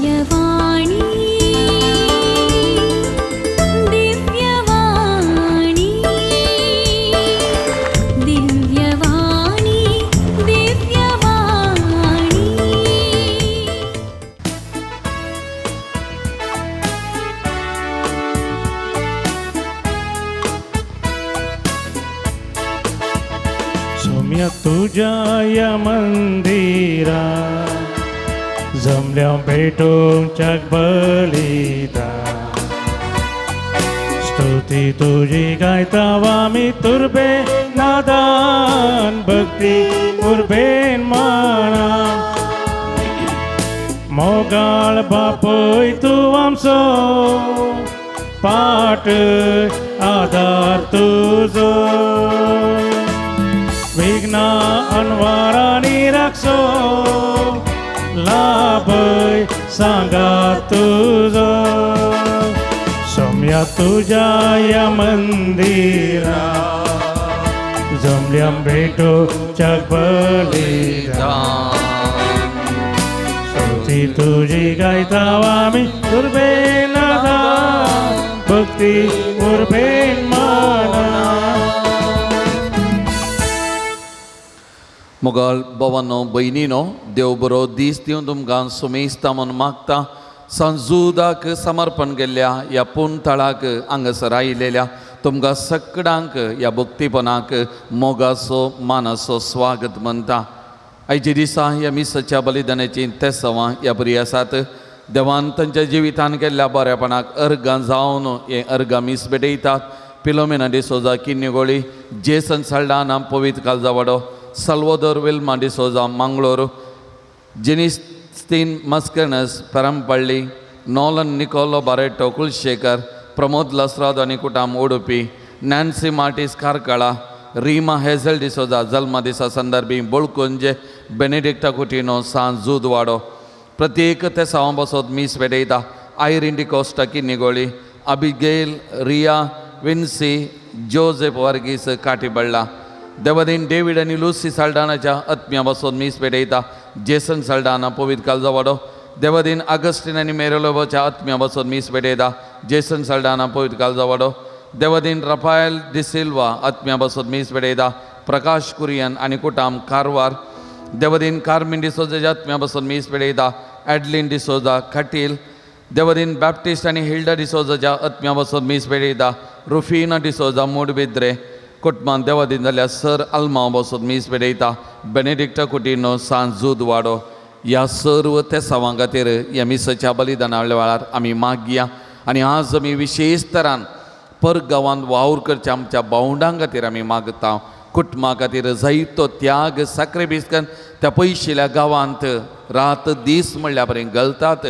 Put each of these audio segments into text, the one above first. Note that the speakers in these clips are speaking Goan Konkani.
दिव्यवाणी दिव्यवाणी दिव्यवाणी दिव्यवाणी। सोम्या तुझ्या या मंदिरा जमल्या भेटूच्या बलिदा स्तुती तुझी गायता आमी तुर्बे नादान भक्ती उर्बेन माना मोगाळ बापय तूं आमचो पाट आदार तुजो विघ्ना अनवारांनी राखचो लाभय सांगा तुजो सोम्या तुझ्या या मंदिरा जमल्या भेटूच्या बलिदा स्तुती तुझी गायता आमी दुर्बेन भक्ती उर्बेन माना। मोगाळ भवानो भयणीनो देव बरो दीस दिवन तुमकां सुमेस्ता म्हूण मागता। सांजुदाक समर्पण केल्ल्या ह्या पुणतळाक हांगासर आयिल्ल्या तुमकां सगळ्यांक ह्या भक्तीपणाक मोगाचो मानाचो स्वागत म्हणटा। आयच्या दिसा ह्या मिसाच्या बलिदानाची तेसवां ह्या बरी आसात। देवान तांच्या जिवितान केल्ल्या बरेपणाक अर्गां जावन हें अर्गां मीस भेटयतात। Philomena D'Souza Kinnigoli, Jason Saldanha Pavit Kaljawado, Salvador Wilma D'Souza Mangalore, Jenistin Mascarenhas Perampalli, Nolan Nicolo Barreto Kulashekar, Pramod Lasrado आनी कुटाम Udupi, Nancy Martis Karkala, Reema Hazel D'Souza जल्मा दिसा संदर्भी बोळकुंजे, बेनेडिक्टा कुटिनो सांज जुदवाडो। प्रत्येक ते सावां बसत मीस भेटयता। Irene D'Costa Kinnigoli, Abigail Riya Vincy Joseph Varghese Katiballa, देवादीन David आनी लुसी साल्डानाच्या आत्म्या बसोन मीस भेटयता। जेसन साल्डाना पवित कालजावाडो, देवादीन आगस्टीन आनी मेरेलोबाच्या आत्म्या बसोन मीस भेटयता। जेसन साल्डाना पवित कालजावाडो, देवादीन रफायल डिसिल्वा आत्म्या बसोन मीस भेटयता। प्रकाश कुरियन आनी कुटाम कारवार, देवादीन कार्मीन डिसोजाच्या आत्म्या बसोन मीस भेटयता। ॲडलिन डिसोजा खाटील, देवादीन बॅप्टिस्ट आनी हिल्डा डिसोजाच्या आत्म्या बसोन मीस भेटयता। रुफिना डिसोजा मोडबिद्रे कुटमान देवादीन जाल्यार सर आल्मांव बसोन मीस भेटयता। बेनेडिक्टा कुटिनो सांज जुदवाडो। ह्या सर्व तेसावां खातीर ह्या मिसाच्या बलिदाना वेळार आमी मागया आनी आज आमी विशेश तरान परगांवांत वावर करच्या आमच्या भावंडां खातीर आमी मागता। कुटुंबा खातीर जायतो त्याग साक्रिफीस करून त्या पयशिल्या गांवांत रात दीस म्हणल्या पर्यंत घालतात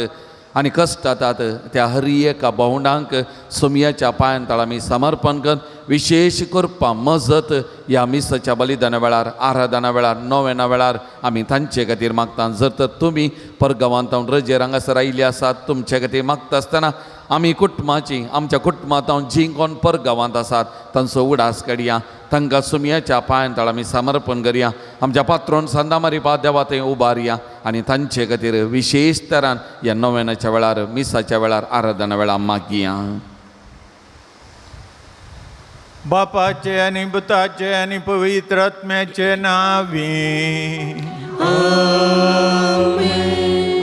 आनी कश्टातात त्या हर एका भावंडांक सोमयाच्या पांयान तळा आमी समर्पण कर विशेष करपा मजत ह्या मिसाच्या बलिदाना वेळार, आराधना वेळार, नोवेना वेळार आमी तांचे खातीर मागता। जर तर तुमी परगांवांत रजेर हांगासर आयिल्ले आसात तुमचे खातीर मागता आसतना आमी कुटुंबाची आमच्या कुटुंबांत जीं कोण परगांवांत आसात तांचो उडास काडया, तांकां सुमयाच्या पांयान तळा आमी समर्पण करया। आमच्या पात्रोन सांदामारी पा देवा थंय उबारया आनी तांचे खातीर विशेश तरान ह्या नोवेनाच्या वेळार, मिसाच्या वेळार, आराधना वेळार मागया। बापाचे आनी पुताचे आनी पवित्र आत्म्याचे नावी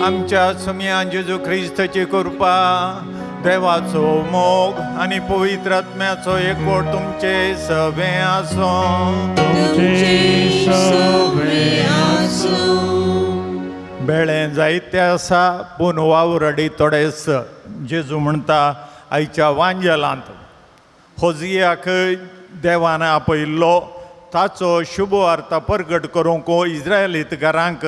आमच्या सुमया जेजू ख्रिस्ताची कृपा, देवाचो मोग आनी पवित्र आत्म्याचो एकवट तुमचे सवे आसूं। तुमचे सवे आसूं। बेळें जायते आसा पूण वावराडी थोडेच। जेजू म्हणटा आयच्या वांजेलांत होजियाक देवान आपयल्लो ताचो शुभवार्ता परगट करूंक इस्रायलीत घरांक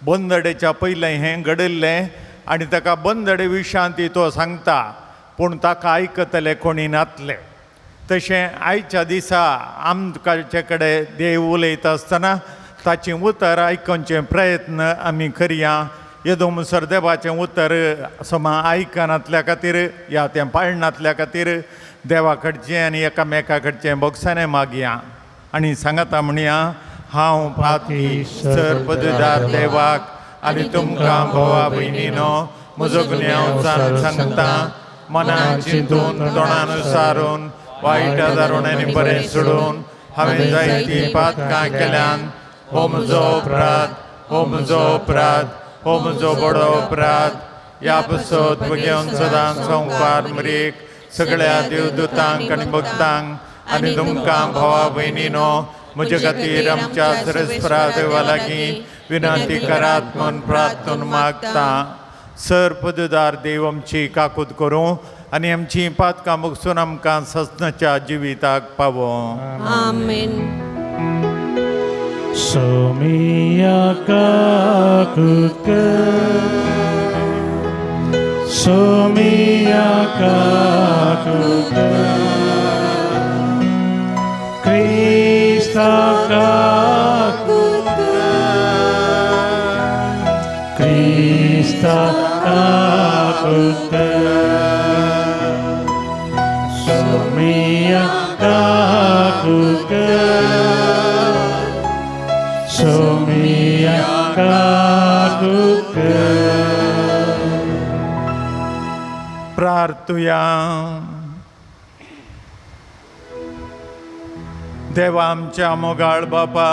बंदडेच्या पयलें हें घडिल्लें आनी ताका बंदडे विशांत तो सांगता पूण ताका आयकतले कोणी नातले। तशें आयच्या दिसा आमचे कडेन देव उलयता आसतना ताचीं उतरां आयकुचे प्रयत्न आमी करया। येदो म्हणसर देवाचें उतर समा आयकनातल्या खातीर या तें पाळनातल्या खातीर देवा कडचें आनी एकामेका कडचें भोगसाणें मागया आनी सांगता म्हणया, हांव पाती सर पददार देवाक आनी तुमकां भावा भयणीनो म्हजो गुन्यांव जाण सांगता मनान चिंतून तोंडान सारून वायट दारून आनी बरें सोडून हांवें जायतीं पातकां केल्यान. हो म्हजो अपराध, हो म्हजो अपराध, हो म्हजो बडो अपराध. ह्या पसत घेवन सदां संवकार मरेक सगळ्या देवदूतांक आनी भक्तांक आनी तुमकां भावा भयणीनो म्हजे खातीर आमच्या सरस्परा देवा लागीं विनंती करात म्हूण प्रार्थून मागता. सर पददार देव आमची काकूत करूं आनी आमची पातकां बगसून आमकां ससनाच्या जिविताक पावों. आमेन. सोमिया काकूत कर, सोमिया काकूत कर, क्रिस्ता काकूत कर, क्रिस्ता काकूत कर, सोमिया काकूत कर, सोमिया काकूत कर. प्रार्थुया. देवा आमच्या मोगाळ बापा,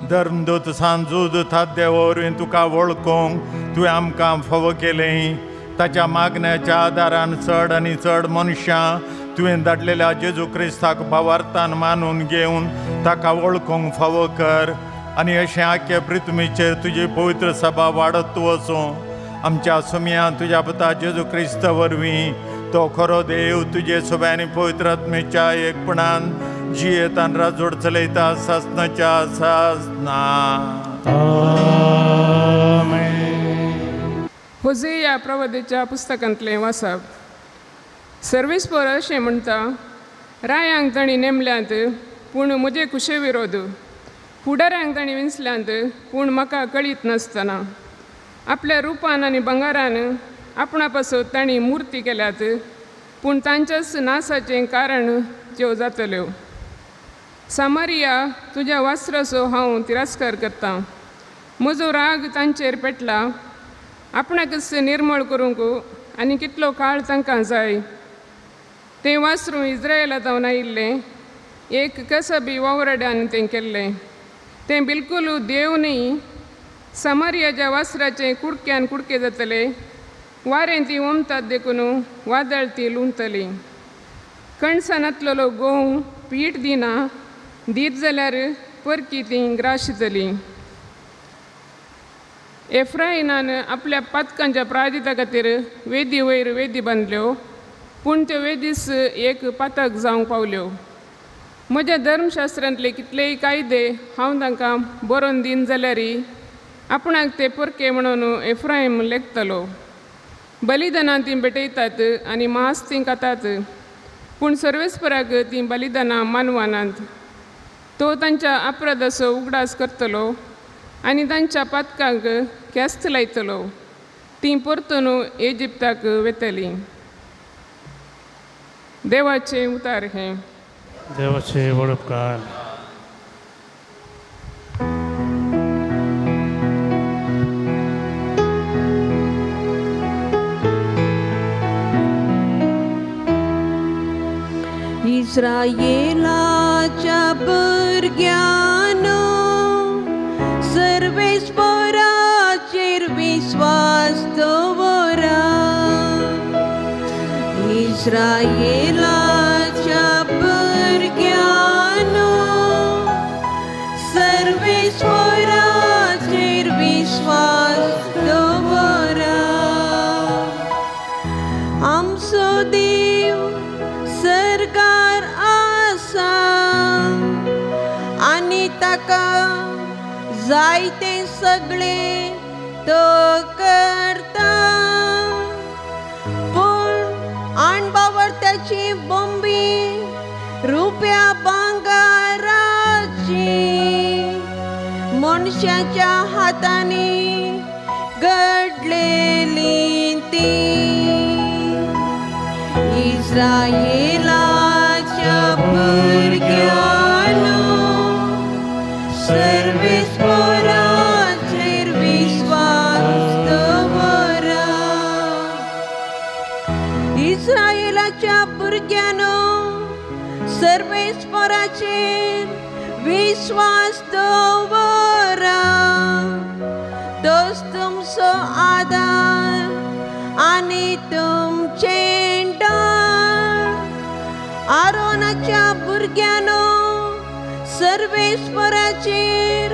धर्मदूत सांजूद देवा वरवीं तुका वळखूंक तुवें आमकां फावो केलें. ताच्या मागण्याच्या आदारान चड आनी चड मनशां तुवें धाडलेल्या जेजू क्रिस्ताक भावार्थान मानून घेवन ताका वळखूंक फावो कर आनी अशें आख्या पृथ्वीचेर तुजी पवित्र सभा वाडत वचूं. आमच्या सुमया तुज्या पुता जेजू क्रिस्ता वरवीं तो खरो देव तुजे सोब्या आनी पवित्र आत्मेच्या एकपणान जियेतान राजोड चलयता सासनाच्या सासना. आमेन. होजेया प्रवदेच्या पुस्तकांतलें वाचप. सर्वेस्पर अशें म्हणटा, रायांक तांणी नेमल्यांत पूण म्हजे कुशे विरोध, फुडाऱ्यांक तांणी विंचल्यांत पूण म्हाका कळीत नासतना. आपल्या रुपान आनी भांगारान आपणा पासत तांणी मुर्ती केल्यात पूण तांच्याच नासाचें कारण त्यो जातल्यो. सामारिया, तुज्या वासराचो हांव तिरस्कार करतां. म्हजो राग तांचेर पेटला. आपणाकच निर्मळ करूंक आनी कितलो काळ तांकां जाय. तें वासरूं इस्रायला जावन आयिल्लें एक कसबी वावराड्यान तें केल्लें. तें बिलकूल देव न्ही. समारियाच्या वासराचें कुडक्यान कुडके जातले. वारें ती ओमतात देखून वादळ ती लुंतली. कणसानातलेलो गोंव पीठ दिना, दीत जाल्यार परकी ती ग्राशितली. एफ्रायनान आपल्या पातकांच्या प्राजिता खातीर वेदी वयर वेदी बांदल्यो पूण त्यो वेदीस एक पातक जावंक पावल्यो. म्हज्या धर्मशास्त्रांतले कितलेय कायदे हांव तांकां बरोवन दीन जाल्यार आपणाक ते परके म्हणून एफ्रायम लेखतलो. बलिदानां तीं भेटयतात आनी मांस तीं खातात पूण सर्वेस्पराक तीं बलिदानां मानवनात. तो तांच्या अपराधाचो उगडास करतलो आनी तांच्या पातकांक ख्यास्त लायतलो. तीं परतून इजिप्ताक वेतलीं. देवाचें उतार हें. देवाचे व्हड उपकार. इस्रायेलाच्या भुरग्यांनो, सर्वेस्पराचेर विस्वास दवरा. इस्रायेलाच्या भुरग्यांनो, सर्वेस्पराचेर विस्वास दवरा. आमचो देव सरकार आसा आनी ताका जायते सगळे तो करता. पूण आणबावरत्याची बोंबी रुप्या भांगाराची मनशाच्या हातांनी घडलेली ती. इस्रायेलाच्या भुरग्यांनो, सर्वेस्पराचेर विस्वास दवरा. इस्रायेलाच्या भुरग्यांनो सर्वेस्पराचेर विश्वास दवरा. तोच तुमचो आदार आनी तुमचें ढाल. आरोनाच्या भुरग्यांनो सर्वेस्पराचेर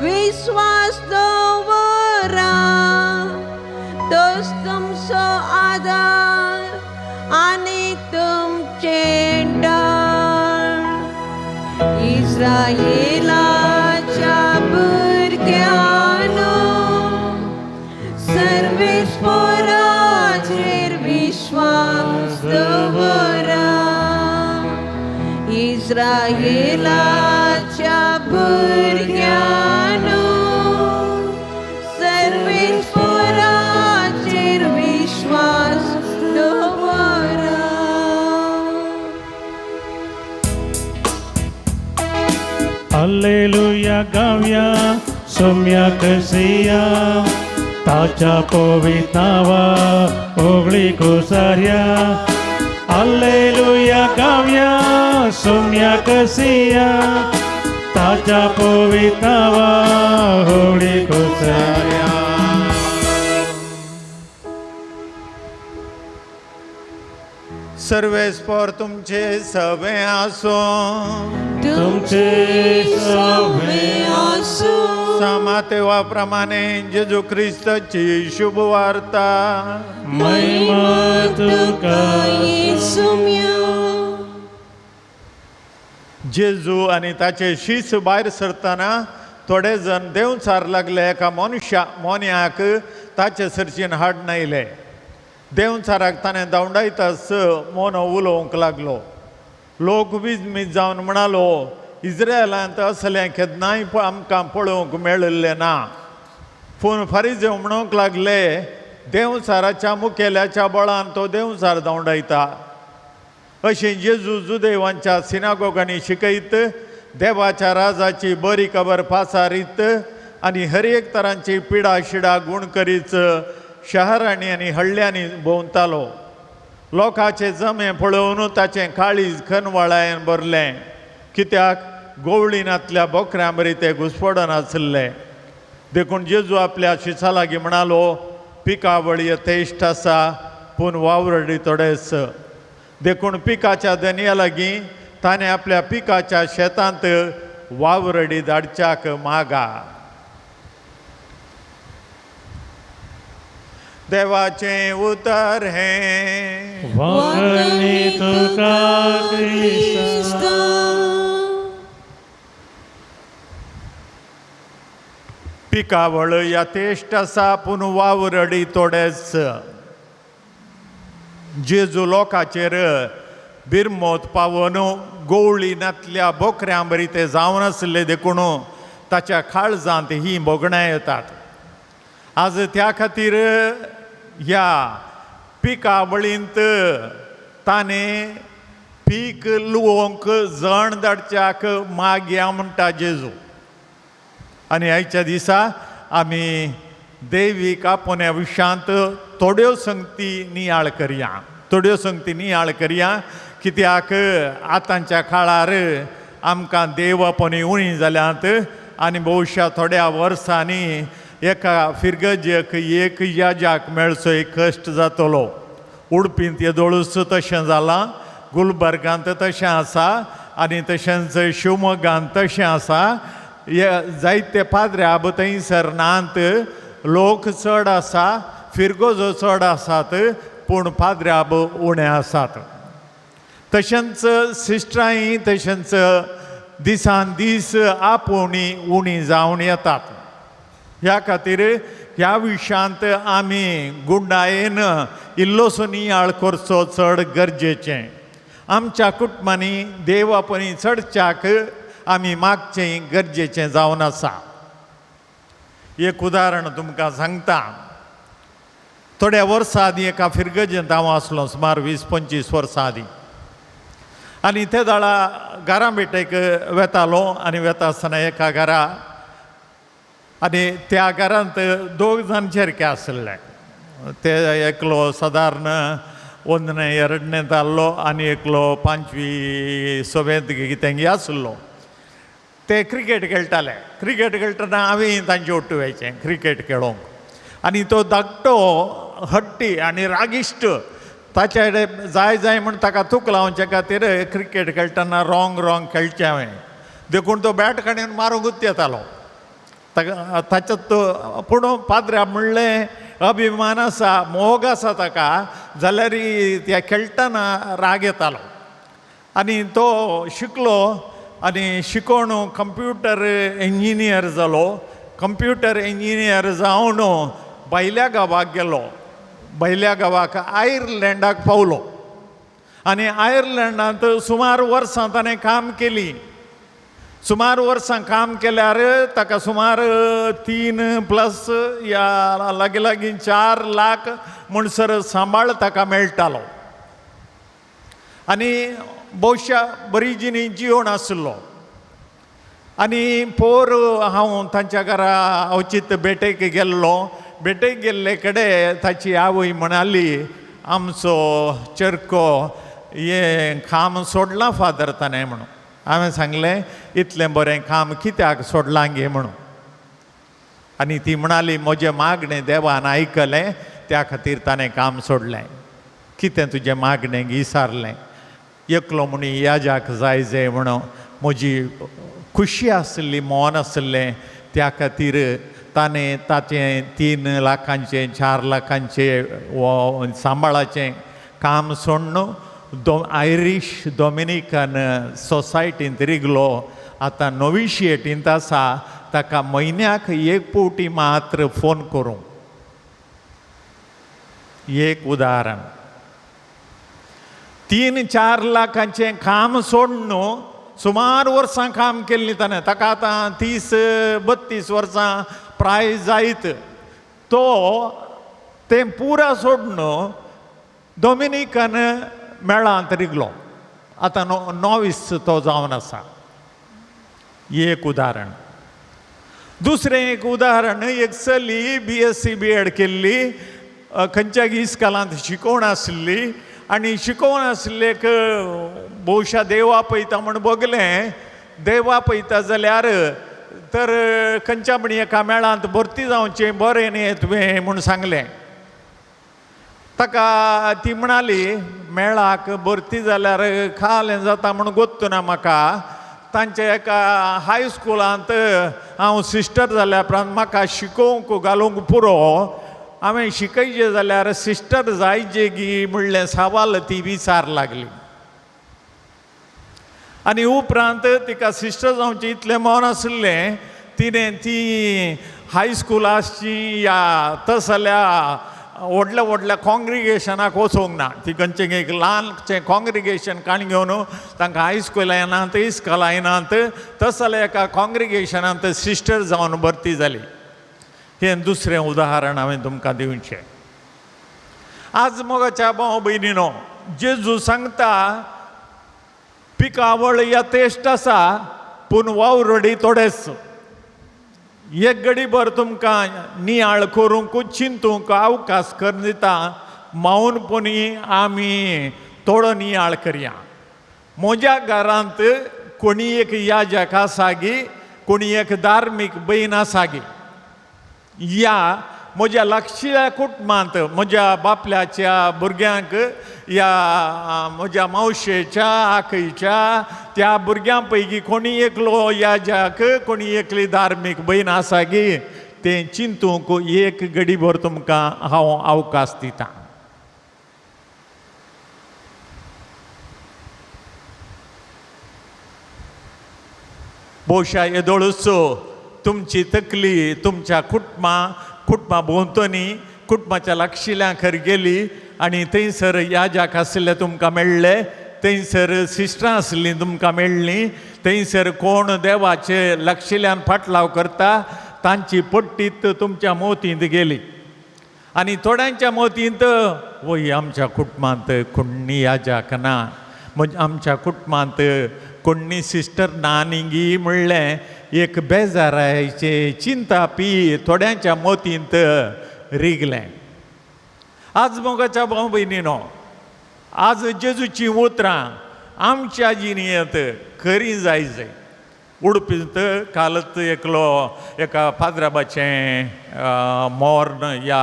विश्वास दवरा. तोच तुमचो आदार आनी तुमचें ढाल. इस्रायेलाच्या भुरग्यांनो सर्वेस्पराचेर विश्वास दवरा. इस्रायेलाच्या भुरग्यांनो सर्वेस्पराचेर विश्वास दवरा. Alleluia गावया सोम्या कसिया ताच्या पवित नावा ओगळी कोसार्या. Alleluia गावया सोम्या कसिया ताच्या पवित नावा ओगळी कोसार्या. सर्वेस्पर तुमचे सवे आसूं. तुमचे सवे आसूं. सामातेवा प्रमाणे जेजू क्रिस्ताची शुभ वार्ता. महिमा तुका येसुम्या. जेजू आनी ताचे शीस भायर सरतना थोडे जण देंवचार लागले एका मनशा मोन्याक ताचे सरचीन हाडून आयले. देंवचाराक ताणें धांवडायताच मोनो उलोवंक लागलो. लोक विजमीत जावन म्हणालो, इस्रायलांत असलें केन्नाय आमकां पळोवंक मेळिल्लें ना. पूण फारीजेव म्हणूंक लागले, देंवचाराच्या मुखेल्याच्या बळान तो देंवचार धांवडायता. अशें जेजू जुदेवांच्या सिनागोगांनी शिकयत, देवाच्या राजाची बरी खबर पासारीत आनी हर एक तरांची पिडा शिडा गूण करीत शहरांनी आनी हळ्ळ्यांनी भोंवतालो. लोकांचे जमे पळोवन ताचें काळीज खनवाळायन भरलें, कित्याक गोवळिनांतल्या बोकऱ्यां बरी ते घुसपडन आसले. देखून जेजू आपल्या शिसा लागीं म्हणालो, पिकावळ यथेश्ट आसा पूण वावरडी थोडेच. देखून पिकाच्या धनया लागीं ताणें आपल्या पिकाच्या शेतांत वावरडी धाडच्याक मागा. देवाचें उतर हें. वाखणी तुका क्रिस्ता. पिकावळ यथेश्ट आसा पूण वावरडी थोडेच. जेजू लोकांचेर बिरमोत पावोन गोवळी नातल्या बोकऱ्यां बरी ते जावन आसले, देखून ताच्या काळजांत हीं भोगणां येतात. आज त्या खातीर ह्या पिकावळींत ताणें पीक लुवोंक जण धाडच्याक मागया म्हणटा जेजू. आनी आयच्या दिसा आमी देवीक आपोवण्या विशयांत थोड्यो संगती नियाळ करया, थोड्यो संगती नियाळ करया, कित्याक आतांच्या काळार आमकां देव आपोवणी उणी जाल्यात आनी भोवशा थोड्या वर्सांनी एका फिरगजेक एक याजाक मेळचो एक कश्ट जातलो. उडपींत येदोळूच तशें जालां, गुलबर्गांत तशें आसा आनी तशेंच शिवमोग्गांत तशें आसा. हे जायते पाद्रे आब थंयसर नात, लोक चड आसा, फिरगोजो चड आसात पूण पाद्रे आब उणे आसात. तशेंच सिस्टरांय तशेंच दिसान दीस आपोवणी उणी जावन येतात. ह्या खातीर ह्या विशयांत आमी गुंडायेन इल्लोसो नियाळ करचो चड गरजेचें. आमच्या कुटुंबांनी देव आपोवणी चडच्याक आमी मागचें गरजेचें जावन आसा. एक उदाहरण तुमकां सांगता. थोड्या वर्सां आदीं एका फिरगजेंत हांव आसलो, सुमार 20-25 वर्सां आदीं. आनी ते दाळा घरा भेटेक वेतालो आनी वेता आसतना एका घरा आनी त्या घरांत दोग जाण चेरके आसले. ते एकलो सादारण ಒಂದನೇ ಎರಡನೇ ताल्लो आनी एकलो पांचवी सवेंत कितें आसलो. ते क्रिकेट खेळटाले. क्रिकेट खेळटना हांवें तांचे ओट्टू वयचें क्रिकेट खेळोंक. आनी तो धाकटो हट्टी आनी रागिश्ट, ताचे कडेन जाय जाय म्हूण ताका तूक लावचे खातीर क्रिकेट खेळटना रोंग रोंग खेळचें हांवें, देखून तो बॅट काडून मारूंकूच येतालो ताका. ताच्यात पूण पाद्र्या म्हणलें अभिमान आसा, मोग आसा ताका, जाल्यार त्या खेळटना राग येतालो. आनी तो शिकलो आनी शिकोवन कंप्युटर इंजिनियर जालो. कंप्युटर इंजिनियर जावन भायल्या गांवाक गेलो. भायल्या गांवाक आयर्लंडाक पावलो आनी आयर्लंडांत सुमार वर्सां ताणें काम केली. सुमार वर्सां काम केल्यार ताका सुमार 3 प्लस या लागीं लागीं 4 लाख म्हणसर सांबाळ ताका मेळटालो. आनी भोवशा बरी जिणी जिवन आसलो. आनी पोर हांव तांच्या घरा अवचीत भेटेक गेल्लो. भेटेक गेल्ले कडेन ताची आवय म्हणाली, आमचो चरको हें काम सोडलां फादर ताणें म्हणून. हांवें सांगलें, इतलें बरें काम कित्याक सोडलां गे म्हणून. आनी ती म्हणाली, म्हजें मागणें देवान आयकलें, त्या खातीर ताणें काम सोडलें. कितें तुजें मागणें विसारलें? एकलो म्हणी याजाक जाय जाय म्हणून म्हजी खुशी आसली, मन आसलें, त्या खातीर ताणें ताचें 3 लाखांचें 4 लाखांचें सांबाळाचें काम सोडून आयरीश डॉमिनिकन सोसायटींत रिगलो. आतां नोविशिएटींत आसा. ताका म्हयन्याक 1 फावटी मात्र फोन करूं. एक उदाहरण. 3-4 लाखांचें काम सोडून सुमार वर्सां काम केल्लीं ताणें. ताका आतां 30-32 वर्सां प्राय जायत. तो तें पुरा सोडून डॉमिनिकन मेळांत रिगलो. आतां नोवीस तो जावन आसा. एक उदाहरण. दुसरें एक उदाहरण, एक चली BSc B.Ed केल्ली, खंयच्या इस्कालांत शिकोवन आसली आनी शिकोवन आसलेक भोवशा देवा पळयता म्हूण बगलें. देवा पळयता जाल्यार तर खंयच्या म्हण एका मेळांत भरती जावचें बरें न्ही तुवें म्हूण सांगलें. ताका ती म्हणाली, मेळाक भरती जाल्यार खालें जाता म्हूण गोत्तू ना म्हाका. तांच्या एका हायस्कुलांत हांव सिस्टर जाल्या उपरांत म्हाका शिकोवंक घालूंक पुरो, हांवें शिकयचें जाल्यार सिस्टर जायचे गी म्हणलें सवाल ती विचार लागली. आनी उपरांत तिका सिस्टर जावचें इतलें मन आसलें, तिणें ती हायस्कूल आसची या तसल्या व्हडल्या व्हडल्या कॉंग्रिगेशनाक वचूंक ना. ती खंयचें एक ल्हानचें कॉंग्रिगेशन काण घेवन तांकां हायस्कूल येनात, इस्कॉलां येनात, तसल्या एका कॉंग्रिगेशनांत सिस्टर जावन भरती जाली. हें दुसरें उदाहरण हांवें तुमकां दिवचें. आज मोगाच्या भाव भयणीनो, जेजू सांगता पिकावळ यथेश्ट आसा पूण वावरडी थोडेच. एक घडीभर तुमकां नियाळ करूंक चिंतूंक अवकाश करून दिता. मौनपणी आमी थोडो नियाळ करया. म्हज्या घरांत कोणी एक याजक आसा गी, कोणी एक धार्मीक भयण आसा गी, या म्हज्या लागशिल्ल्या कुटुंबांत म्हज्या बापल्याच्या भुरग्यांक या म्हज्या मावशेच्या आकयच्या त्या भुरग्यां पैकी कोणी एकलो याजक कोणी एकली धार्मीक भयण आसा गी, तें चिंतूंक एक घडीभर तुमकां हांव अवकाश दितां. भोवशा येदोळचो तुमची तकली तुमच्या कुटुंबा भोंवतणी कुटुंबाच्या लागशिल्ल्या खर गेली आनी थंयसर याजक आसले तुमकां मेळ्ळे, थंयसर सिस्टरां आसलीं तुमकां मेळ्ळीं, थंयसर कोण देवाचे लागशिल्ल्यान फाटलाव करता तांची पट्टीत तुमच्या मोतींत गेली. आनी थोड्यांच्या मोतींत वय आमच्या कुटुंबांत कोण्णी याजक ना, आमच्या कुटुंबांत कोण्णी सिस्टर ना न्ही म्हणलें एक बेजारायचें चिंता पी थोड्यांच्या मोतींत रिगलें. आज मोगाच्या भाव भयणीनो, आज जेजूचीं उतरां आमच्या जिणेंत खरी जाय जाय. उडपींत कालच एकलो एका पाद्राबाचें मोर्न या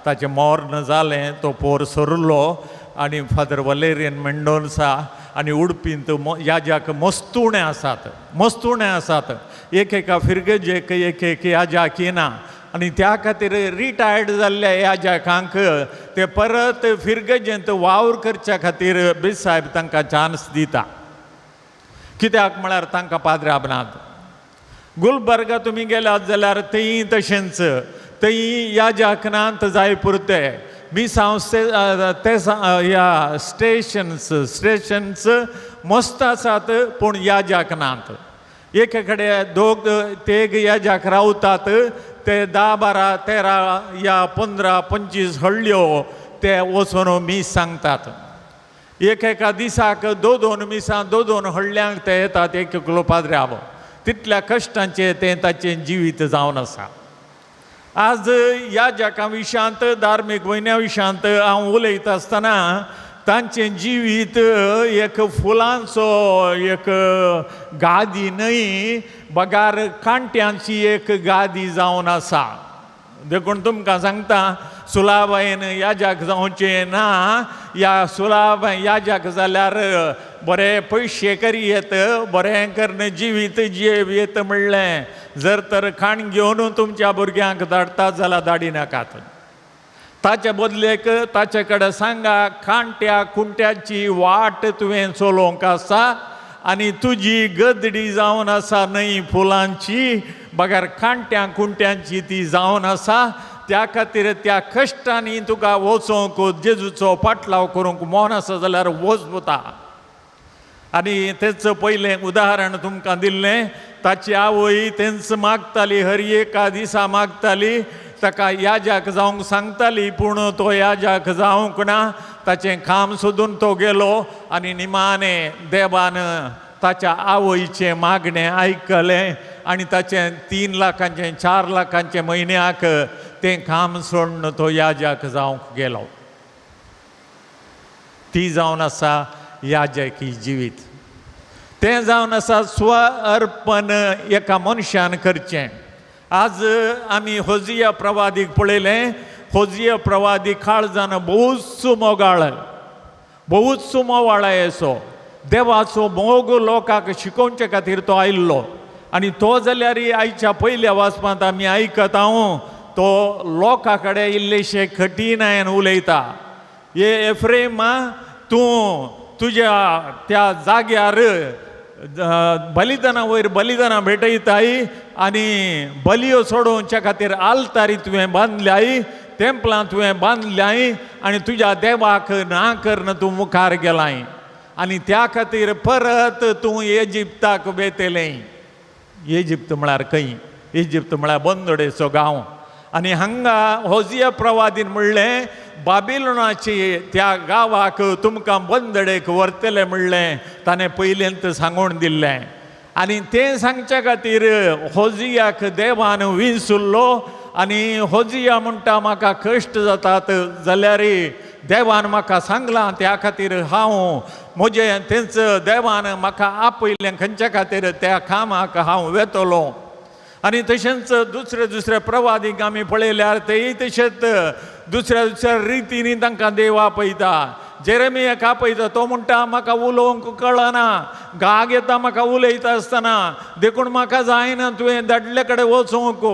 ताचें मोर्न जालें, तो पोर सोरलो आनी फादर वलेरियन मेंडोन्सा. आनी उडपींत याजाक मस्तुणे आसात, मस्तुणे आसात. एक एका फिरगजेक एक एक याजाक येना आनी त्या खातीर रिटायर्ड जाल्ल्या याजाकांक ते परत फिरगजेंत वावर करच्या खातीर बेसायब तांकां चान्स दिता. कित्याक म्हळ्यार तांकां पाद्राब नात. गुलबर्गा तुमी गेल्यात जाल्यार थंय तशेंच, थंय याजाक नात जाय पुरते. मिसांव ते ह्या स्टेशन्स स्टेशन्स मस्त आसात पूण याजाक नात. एके कडेन दोग तेग याजाक रावतात, ते 10, 12, 13 या 15, 25 हळ्ळ्यो ते वचून मीस सांगतात. एक एका दिसाक 2 2 मिसां 2 2 हळ्ळ्यांक ते येतात एक एकलो पाद्र्याव. तितल्या कश्टांचें तें ताचें जिवीत जावन आसा. आज ह्या जाका विशयांत धार्मीक म्हयन्या विशयांत हांव उलयता आसतना तांचें जिवीत एक फुलांचो एक गादी न्हय बगार कांट्यांची एक गादी जावन आसा. देखून तुमकां सांगता सुलाबायन याजाक जावचें ना. ह्या सुलाबाय याजाक जाल्यार बरे पयशे करी येत, बरें करून जिवीत जियेव येत म्हणलें जर तर खाण घेवन तुमच्या भुरग्यांक धाडटा जाल्यार धाडी नाकात. ताचे बदलेक ताचे कडेन सांगा कांट्या कुंट्याची वाट तुवें चलोवंक आसा आनी तुजी गदडी जावन आसा न्हय फुलांची बगर कांट्या कुंट्यांची ती जावन आसा. त्या खातीर त्या कश्टांनी तुका वचोंक जेजूचो पाटलाव करूंक मन आसा जाल्यार वच पुता. आनी तेच पयलें उदाहरण तुमकां दिल्लें. ताची आवय तेंच मागताली, हर एका दिसा मागताली, ताका याजाक जावंक सांगताली पूण तो याजाक जावंक ना. ताचें काम सोदून तो गेलो आनी निमाणें देवान ताच्या आवयचें मागणें आयकलें आनी ताचें 3 लाखांचें 4 लाखांचें म्हयन्याक तें काम सोडून तो याजाक जावंक गेलो. ती जावन आसा याजकी जिवीत. तें जावन आसा स्व अर्पण एका मनशान करचें. आज आमी होजिया प्रवादीक पळयलें. होजिया प्रवादी काळजान भोवच मोगाळ, भोवच मोवाळाय असो देवाचो मोग लोकांक शिकोवचे खातीर तो आयिल्लो. आनी तो जाल्यार आयच्या पयल्या वाचपांत आमी आयकत हांव तो लोकां कडेन इल्लेशे कठीणायेन उलयता. हे एफ्रेमा तूं तुज्या त्या जाग्यार बलिदाना वयर बलिदानां भेटयताय आनी बलयो सोडोवच्या खातीर आलतारी तुवें बांदल्याय, तेंपलां तुवें बांदल्याय आनी तुज्या देवाक ना करून तूं मुखार गेलाय आनी त्या खातीर परत तूं इजिप्ताक वेतलें. इजिप्त म्हळ्यार खंय? इजिप्त म्हळ्यार बंदोडेचो गांव. आनी हांगा होजिया प्रवादीन म्हणलें बाबिलोनाची त्या गांवाक तुमकां बंदडेक व्हरतलें म्हणलें ताणें पयलेंत सांगून दिल्लें. आनी तें सांगच्या खातीर होजियाक देवान विसुल्लो आनी होजिया म्हणटा म्हाका कश्ट जातात जाल्यार देवान म्हाका सांगलां त्या खातीर हांव म्हजें तेंच देवान म्हाका आपयलें खंयच्या खातीर त्या कामाक हांव वेतलो. आनी तशेंच दुसरे दुसरे प्रवादीक आमी पळयल्यार तेय तशेंच दुसऱ्या दुसऱ्या रितींनी तांकां देव आपयता. जेरेमियाक आपयता तो म्हणटा म्हाका उलोवंक कळना, गाग येता म्हाका उलयता आसतना, देखून म्हाका जायना तुवें धाडले कडेन वचूंक.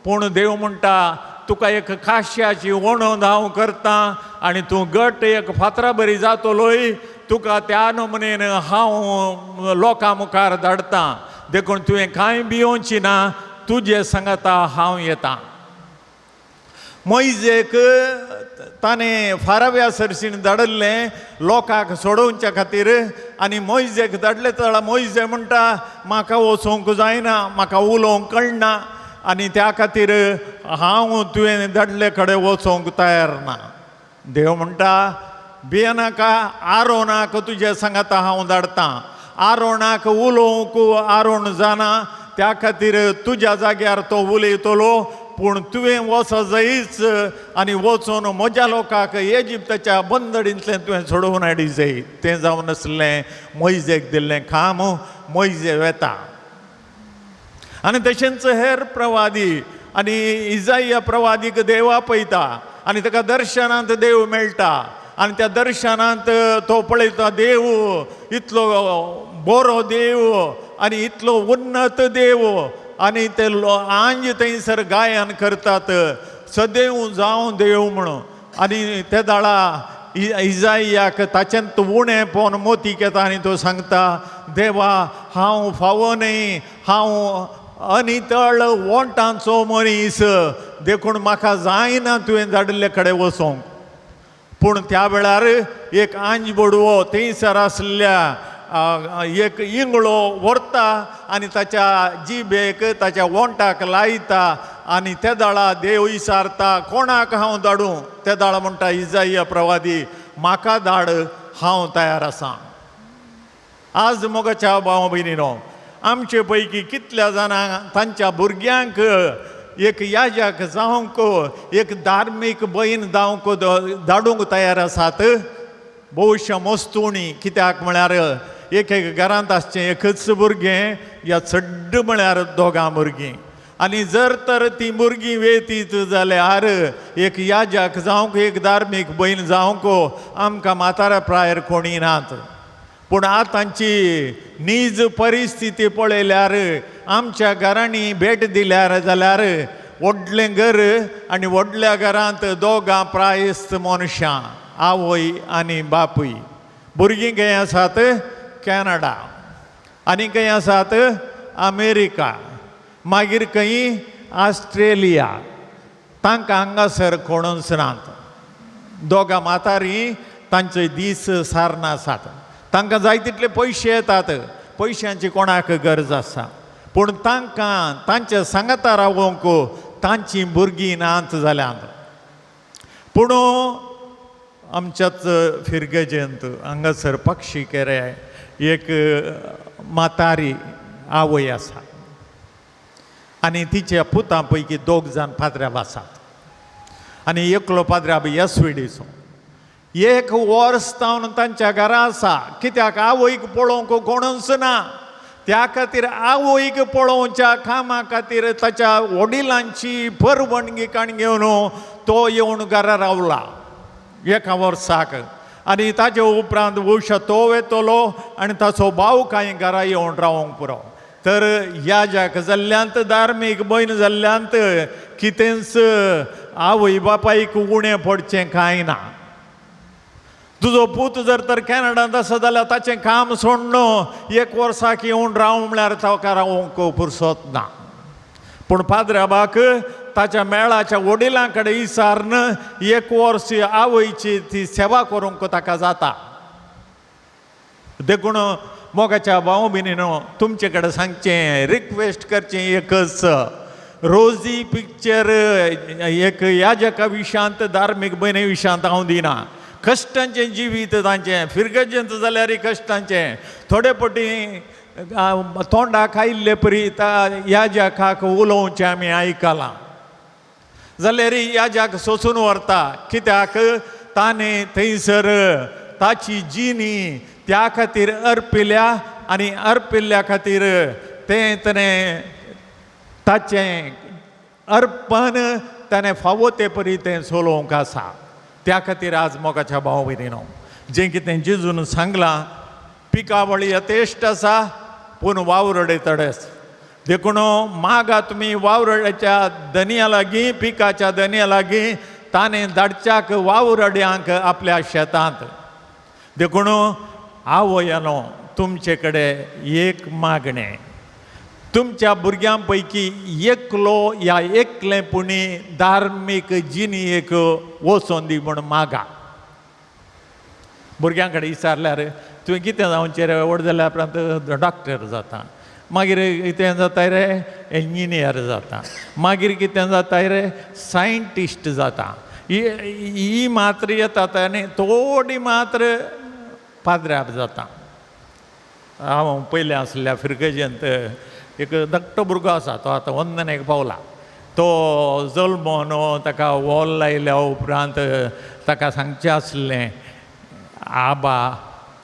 पूण देव म्हणटा तुका एक काश्याची वणोद हांव करता आनी तूं गट एक फातरा बरी जातलोय, तुका त्या नमुनेन हांव लोकां मुखार धाडटा, देखून तुवें कांय भियोवची ना, तुजे सांगाता हांव येता. मोयजेक ताणें फाराव्या सरशीन धाडिल्लें लोकांक सोडोवच्या खातीर आनी मोयजेक धाडले जाल्यार मोयजे म्हणटा म्हाका वचोंक जायना, म्हाका उलोवंक कळना आनी त्या खातीर हांव तुवें धाडले कडेन वचोंक तयार ना. देव म्हणटा भियेनाका, आरोनाक तुजे सांगाता हांव धाडटा, आरोणाक उलोवंक आरोण जाना, त्या खातीर तुज्या जाग्यार तो उलयतलो, पूण तुवें वच जायच आनी वचून म्हज्या लोकांक इजिप्ताच्या बंदडींतल्यान तुवें सोडोवन हाडी जाय. तें जावन आसलें मोयजेक दिल्लें काम. मोयजे वेता. आनी तशेंच हेर प्रवादी आनी इजाइया प्रवादीक देव आपयता आनी ताका दर्शनांत देव मेळटा आनी त्या दर्शनांत तो पळयता देव इतलो बरो देव आनी इतलो उन्नत देव आनी ते आंज थंयसर गायन करतात सदैव जावं देव म्हणून. आनी ते दाळा इजाइयाक ताचेंत उणें पोवन मोतीक येता आनी तो सांगता देवा हांव फावो न्हय, हांव अनितळ वोंटांचो मनीस, देखून म्हाका जायना तुवें धाडिल्ले कडेन वचोंक. पूण त्या वेळार एक आंज बोडवो थंयसर आसल्या एक इंगळो व्हरता आनी ताच्या जिबेक ताच्या वोंटाक लायता आनी ते दाळा देव विचारता कोणाक हांव धाडूं. ते दाळा म्हणटा इजाइया प्रवादी म्हाका धाड, हांव तयार आसा. आज मोगाच्या भाव भयणीनो, आमचे पैकी कितल्या जाणांक तांच्या भुरग्यांक एक याजक जावंक एक धार्मीक बहीण जावंक धाडूंक तयार आसात? भोवशा मस्तुणी. कित्याक म्हळ्यार एक एक घरांत आसचें एकच भुरगें या चड म्हळ्यार दोगां भुरगीं, आनी जर तर तीं भुरगीं वेतीत जाल्यार एक याजक जावंक एक धार्मीक बहीण जावंक आमकां म्हाताऱ्या प्रायर कोणी नात. पूण आतांची नीज परिस्थिती पळयल्यार आमच्या घरांनी भेट दिल्यार जाल्यार व्हडलें घर आनी व्हडल्या घरांत दोगां प्रायस्त मनशां, आवय आनी बापूय. भुरगीं खंय आसात? कॅनडा, आनी खंय आसात? अमेरिका, मागीर खंय ऑस्ट्रेलिया. तांकां हांगासर कोणूच नात. दोगां म्हातारीं तांचे दीस सारना आसात. तांकां जाय तितले पयशे येतात, पयशांची कोणाक गरज आसा, पूण तांकां तांचे सांगाता रावोंक तांचीं भुरगीं नात जाल्यांत. पूण आमच्याच फिरगजेंत हांगासर पक्षी केरे एक म्हातारी आवय आसा आनी तिच्या पुतां पैकी दोग जाण पाद्र्याब आसात आनी एकलो पाद्र्याब एसवीडीचो. एक वर्स तावन तांच्या घरा आसा. कित्याक आवयक पळोवंक कोणूच ना, त्या खातीर आवयक पळोवच्या कामा खातीर ताच्या वडिलांची परवणगी काण घेवन तो येवन घरा रावला एका वर्साक. आनी ताचे उपरांत वंश तो वेतलो आनी ताचो भाव कांय घरा येवन रावंक पुरो. तर ह्या जाक जाल्ल्यांत धार्मीक भयण जाल्ल्यांत कितेंच आवय बापायक उणें पडचें कांय ना. तुजो पूत जर तर कॅनडांत आसा जाल्यार ताचें काम सोडण एक वर्साक येवन राव म्हळ्यार ताका रावंक पुरसत ना. पूण पाद्राबाक ताच्या मेळाच्या वडिलां कडेन विचारून एक वर्स आवयची ती सेवा करूंक ताका जाता. देखून मोगाच्या भाव भयणीनो, तुमचे कडेन सांगचें रिक्वेस्ट करचें एकच, रोजी पिक्चर एक याजका विशांत धार्मीक भयणी विशांत हांव दिना. कश्टांचें जिवीत तांचें, फिरगजेंत जाल्यार कश्टांचें, थोडे पटी तोंडाक आयिल्ले परी याजकाक उलोवचें आमी आयकलां जाल्यार याजक सोसून व्हरता. कित्याक ताणें थंयसर ताची जिणी त्या खातीर अर्पिल्या आनी अर्पिल्ल्या खातीर तें ताणें ताचें अर्पण ताणें फावो ते परी तें चलोवंक आसा. त्या खातीर आज मोगाच्या भाव भयणीनो, जें कितें जेजून सांगलां पिकावळी यथेश्ट आसा पूण वावरडे तडेस. देखून मागा तुमी वावरड्याच्या दनया लागीं, पिकाच्या दनया लागीं, ताणें धाडच्याक वावरड्यांक आपल्या शेतांत. देखून आवयानो, तुमचे कडेन एक मागणें, तुमच्या भुरग्यां पैकी एकलो या एकलें पुणी धार्मीक जिणेक वचोन दी म्हूण मागा. भुरग्यां कडेन विचारल्यार तुवें कितें जावचें रे, व्हड जाल्या उपरांत डॉक्टर जाता, मागीर कितें जाता रे इंजिनियर जाता, मागीर कितें जाता रे सायंटिस्ट जाता. ही मात्र येतात आनी थोडी मात्र पाद्र्याब जाता. हांव पयलें आसल्या फिरगजेंत एक धाकटो भुरगो आसा, तो आतां वंदनेक पावला. तो जल्मोन ताका वॉल लायल्या उपरांत ताका सांगचें आसलें, आबा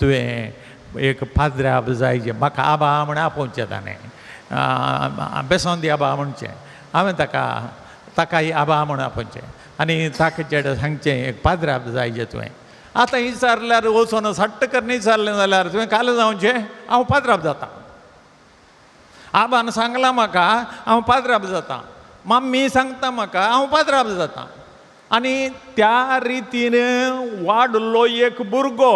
तुवें एक पाद्र्याब जाय, म्हाका आबा म्हण आपोवचें ताणें, बेसोन दी आबा म्हणचें. हांवें ताकाय आबा म्हण आपोवचें आनी ताका चेडे सांगचें एक पाद्र्याब जाय तुवें. आतां विचारल्यार वचून सट्ट करून विचारलें जाल्यार तुवें काल जावचें, हांव पाद्राब जाता, आबान सांगलां म्हाका हांव पाद्राब जाता, मम्मी सांगता म्हाका हांव पाद्राब जाता. आनी त्या रितीन वाडलो एक भुरगो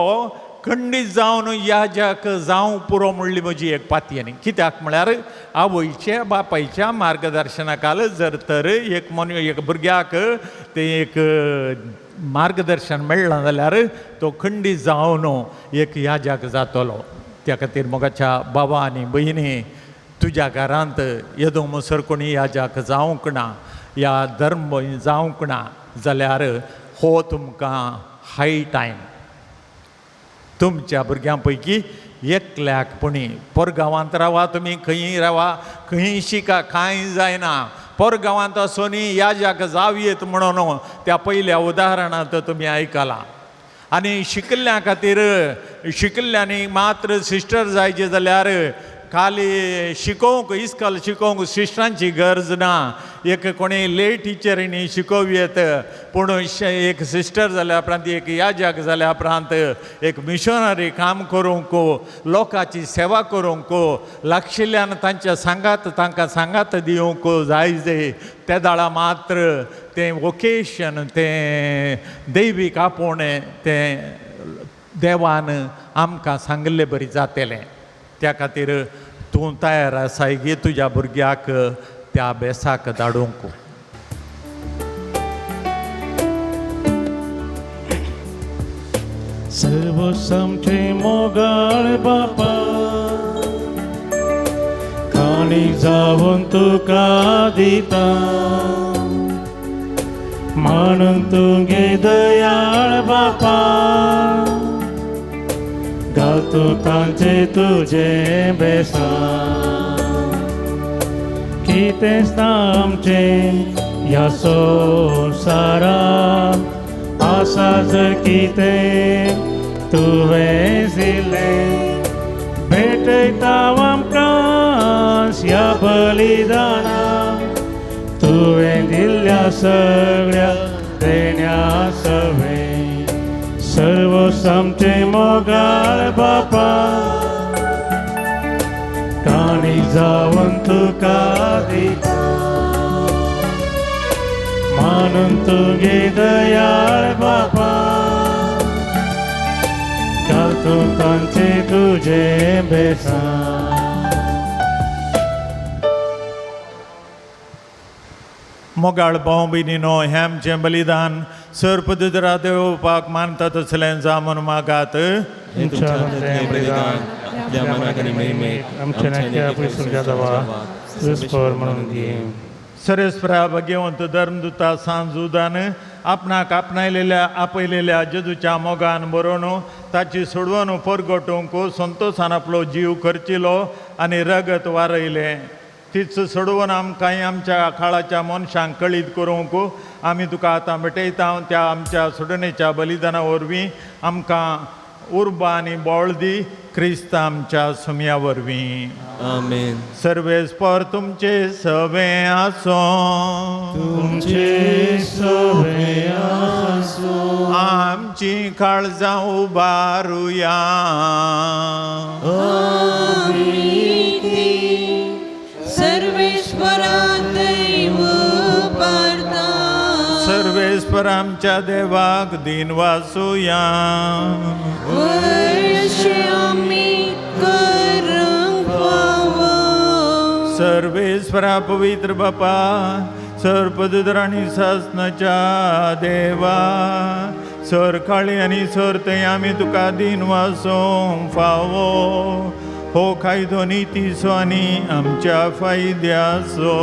खंडीत जावन याजाक जावं पुरो म्हणली म्हजी एक पातयेनी. कित्याक म्हळ्यार आवयच्या बापायच्या मार्गदर्शनाखाल जर तर एक एक भुरग्याक तें एक मार्गदर्शन मेळ्ळां जाल्यार तो खंडीत जावन एक याजाक जातलो. त्या खातीर मोगाच्या बाबा आनी भयणी, तुज्या घरांत येदो म्हणसर कोणी याजाक जावंक ना या धर्म जावंक ना जाल्यार हो तुमकां हाय टायम. तुमच्या भुरग्यां पैकी एकल्याक पुणी पोरगांवांत रावा, तुमी खंयी रावा, खंयी शिका, कांय जायना, पोरगांवांत आसूनय याजाक जावयेत म्हणून त्या पयल्या उदाहरणांत तुमी आयकलां. आनी शिकल्ल्या खातीर शिकल्ल्यांनी मात्र सिस्टर जायचे जाल्यार खाली शिकोवंक इस्कॉल शिकोवंक सिस्टरांची गरज ना, एक कोणी ले टिचरींनी शिकोवयेत, पूण एक सिस्टर जाल्या उपरांत एक याजक जाल्या उपरांत एक मिशनरी काम करूंक, लोकांची सेवा करूंक, लागशिल्ल्यान तांच्या सांगात तांकां सांगात दिवंक जाय जे ते दाळा मात्र तें वोकेशन, तें दैवीक आपोवणें तें देवान आमकां सांगिल्ले बरी जातलें. त्या खातीर तूं तयार आसाय गे तुज्या भुरग्याक त्या बेसाक धाडूंक. सर्व आमचे मोगाळ बापा, काणी जावन तुका दिता, म्हणून तुगे दयाळ बापा, घालतो तांचे तुजे बेसा. कितेंच ना आमचें ह्या संवसारांत, आसा जर कितें तुवें दिलें, भेटयता आमकां ह्या बलिदानाक, तुवें दिल्ल्या सगळ्या देण्या सवें. सर्व आमचे मोगाळ बापा, काणी जावन तुका दिता, मानून तुगे दयाळ बापा, घालतो तांचे तुजे बेसा. मोगाळ भाव भयणीनो, हें आमचें बलिदान सर्पदुदरा देवपाक मानता तसलें जावन मागात. सरेस्परा भगवंत धर्मदूता सांजुदान आपणाक आपणायलेल्या आपयलेल्या जेजूच्या मोगान बरोवन ताची सोडवण परगटूंक संतोशान आपलो जीव खर्चिलो आनी रगत वारयलें. तीच सोडवण आमकां आमच्या काळाच्या मनशांक कळीत करूंक आमी तुका आतां भेटयता. त्या आमच्या सोडणेच्या बलिदाना वरवीं आमकां उर्बा आनी बळ दी, क्रिस्त आमच्या सुमया वरवीं. आमेन. सर्वेस्पर तुमचे सवे आसो, तुमचे सवे आसो, आमची काळजां उबारुया. सर्वेश्वरा दैव पारता, सर्वेश्वर आमच्या देवाक दिन वासुया. वर्षे आमी करूंक फावो. सर्वेश्वरा पवित्र बापा, सर्पदुदर आनी सासनाच्या देवा, सरकाळी आनी सरतय आमी तुका दिन वासूंक फावो. हो कायदो नितीचो आनी आमच्या फायद्याचो.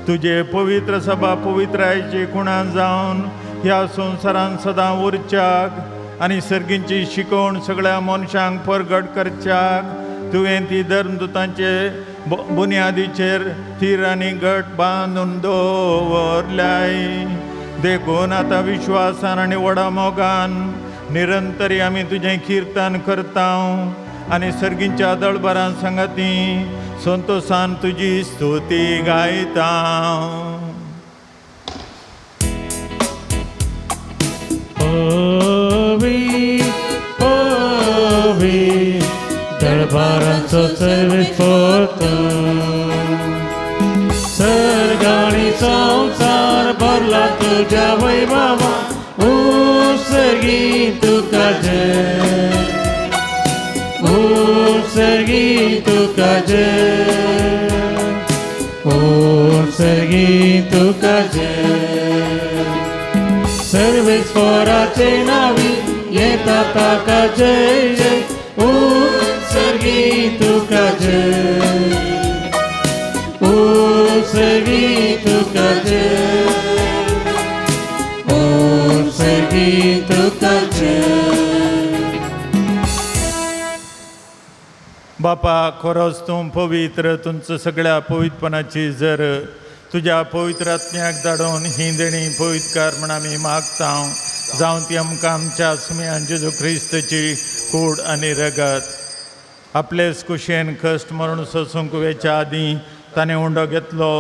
तुजे पवित्र सभा पवित्रायची खुणा जावन ह्या संवसारान सदां उरच्याक आनी सर्गींची शिकवण सगळ्या मनशांक परगट करच्याक तुवें ती धर्मदूतांचे बुन्यादीचेर थीर आनी घट बांदून दवरल्याय. देखून आतां विश्वासान आनी व्हडा मोगान निरंतरी आमी तुजें किर्तन करता आनी सर्गींच्या दळबरां सांगाती संतोसान तुजी स्तुती गायता. पवी दरबारांचो सर्वेस्पर तूं, सर्ग आनी संवसार भरला तुज्या वैभवा, उत्सर्गी तुका जय, उत्सर्गी तुका जय, उत्सर्गी तुका जय. सर्वेस्पराचे नावी येता ताका जय जय, उत्सर्गी तुका जय, उत्सर्गी तुका जय, उत्सर्गी तुका जय. बापा खरोच तूं पवित्र, तुमचं सगळ्या पवित्रपणाची जर तुज्या पवित्र आत्म्याक धाडून ही देणी पवित्रकार म्हण आमी मागता, जावं ती आमकां आमच्या सुम्यान जेजू क्रिस्तची कूड आनी रगत. आपलेच कुशेन कश्ट मरण सोसूंक वेच्या आदीं ताणें उंडो घेतलो,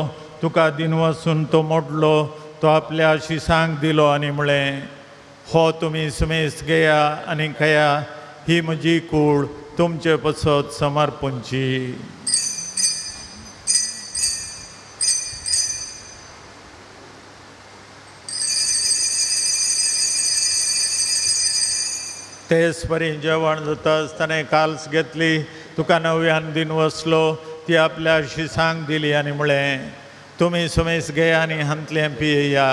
तुका दिनवासून तो मोडलो, तो आपल्या शिसांक दिलो आनी म्हळें, हो तुमी सुमेस घेया आनी खया, ही म्हजी कूड तुमचे पसत समर्पणची. तेच परी जेवण जाता आसतना काल्स घेतली, तुका नव्यान दिन वसलो, ती आपल्या शिसांक दिली आनी म्हळें, तुमी सुमेस घेया आनी हांतलें पियेया,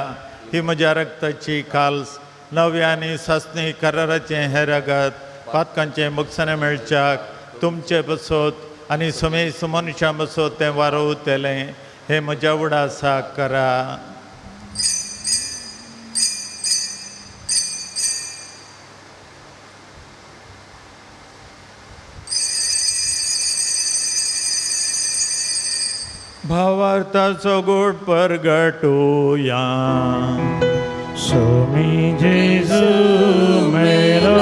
ही म्हज्या रक्ताची काल्स, नव्या आनी सासणी कराराचें हें रगत पातकांचें बक्षाणें मेळच्याक तुमचे बसत आनी सुमेस मनशां बसत तें वारोवतलें, हें म्हज्या उडासाक करा. भावार्थाचो गोड परगटुया. स्वामी जेजू मेलो,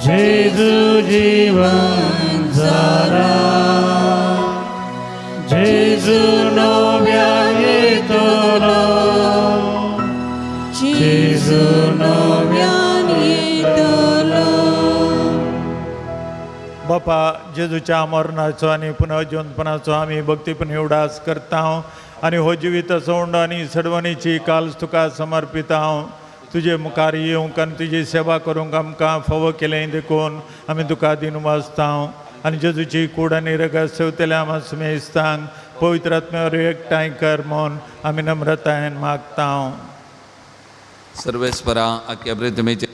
जेजू जीवन जाला, जेजू नव्या येतलो, जेजू नव्यान येतलो. बापा जेजूच्या मरणाचो आनी पुनर्जिवंतपणाचो आमी भक्तीपणी उडास करता आनी हो जिविताचो उंडो आनी सडवणीची काल्स तुका समर्पिता. तुजे मुखार येवंक आनी तुजी सेवा करूंक आमकां फावो केलें देखून आमी तुका दिनवासता आनी जेजूची कूड आनी रगत सेवतल्या आमा सुमेस्तांक पवित्र आत्म्यावर एकठांय कर म्हूण आमी नम्रतायेन मागता. सर्वेस्परा आख्या पृथ्वीचे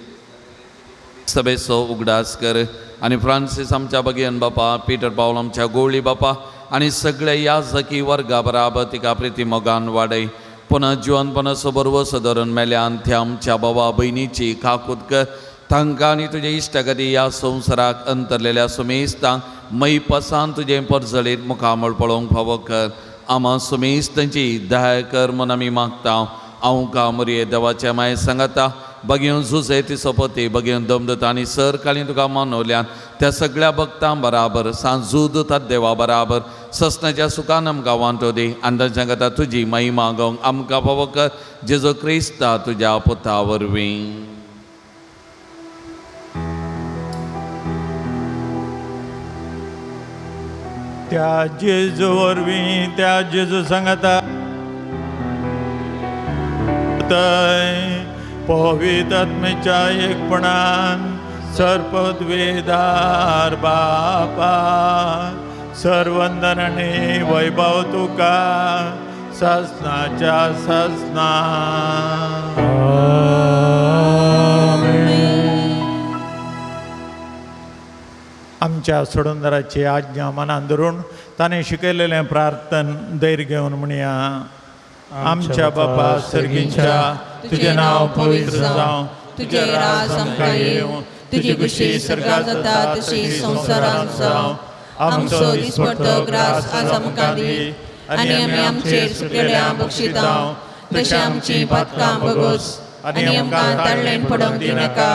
सभेचो उगडास कर आनी फ्रांसीस आमच्या बगेन बापा, पीटर पावल आमच्या गोवळी बापा आनी सगळे याजकी वर्गा बराबर तिका प्रिती मोगान वाडय. पुनः जिवनपणाचो बरवसो धरून मेल्यान त्या आमच्या बाबा भयणीची काकूत कर, तांकां आनी तुजे इश्टागती ह्या संवसाराक अंतरलेल्या सुमेस्तांक मैपसान तुजें परजळीत मुखामळ पळोवंक फावो कर. आमा सुमेस्तांची दया कर म्हूण आमी मागता. हांव कामरये देवाच्या माये सांगता बगेवन झुजे ती सोपती बगेवन दमदता आनी सर काली तुका मानवल्यान त्या सगळ्या भक्तां बराबर सांजूद देवा बराबर ससनाच्या सुखान आमकां वांटो दी आनी तांच्या कथा तुजी महिमा गावंक आमकां फावो कर, जेजो क्रिस्ता तुज्या पुता वरवीं. त्या जेजू वरवीं, त्या जेजू सांगता पवित्र आत्म्याच्या एकपणान सर्पद्वेदार बापा सर्वंदन आनी वैभव तुका सासनाच्या सासना. आमच्या सोडूनदाराची आज्ञा मनान धरून ताणें शिकयलेलें प्रार्थन धैर्य घेवन म्हणया. आमच्या बापा सर्गींच्या, तुजें नांव पवित्र जावं, तुजें राज आमकां येवं, तुजी खुशी सर्गात जाता तशी संवसारांत जावं. आमचो दिसपडतो ग्रास आज आमकां दी आनी आमी आमचेर सुकलेल्या बक्षितां तशें आमची पातकां बगोस आनी आमकां ताळ्ळेन पडोवंक दिनाका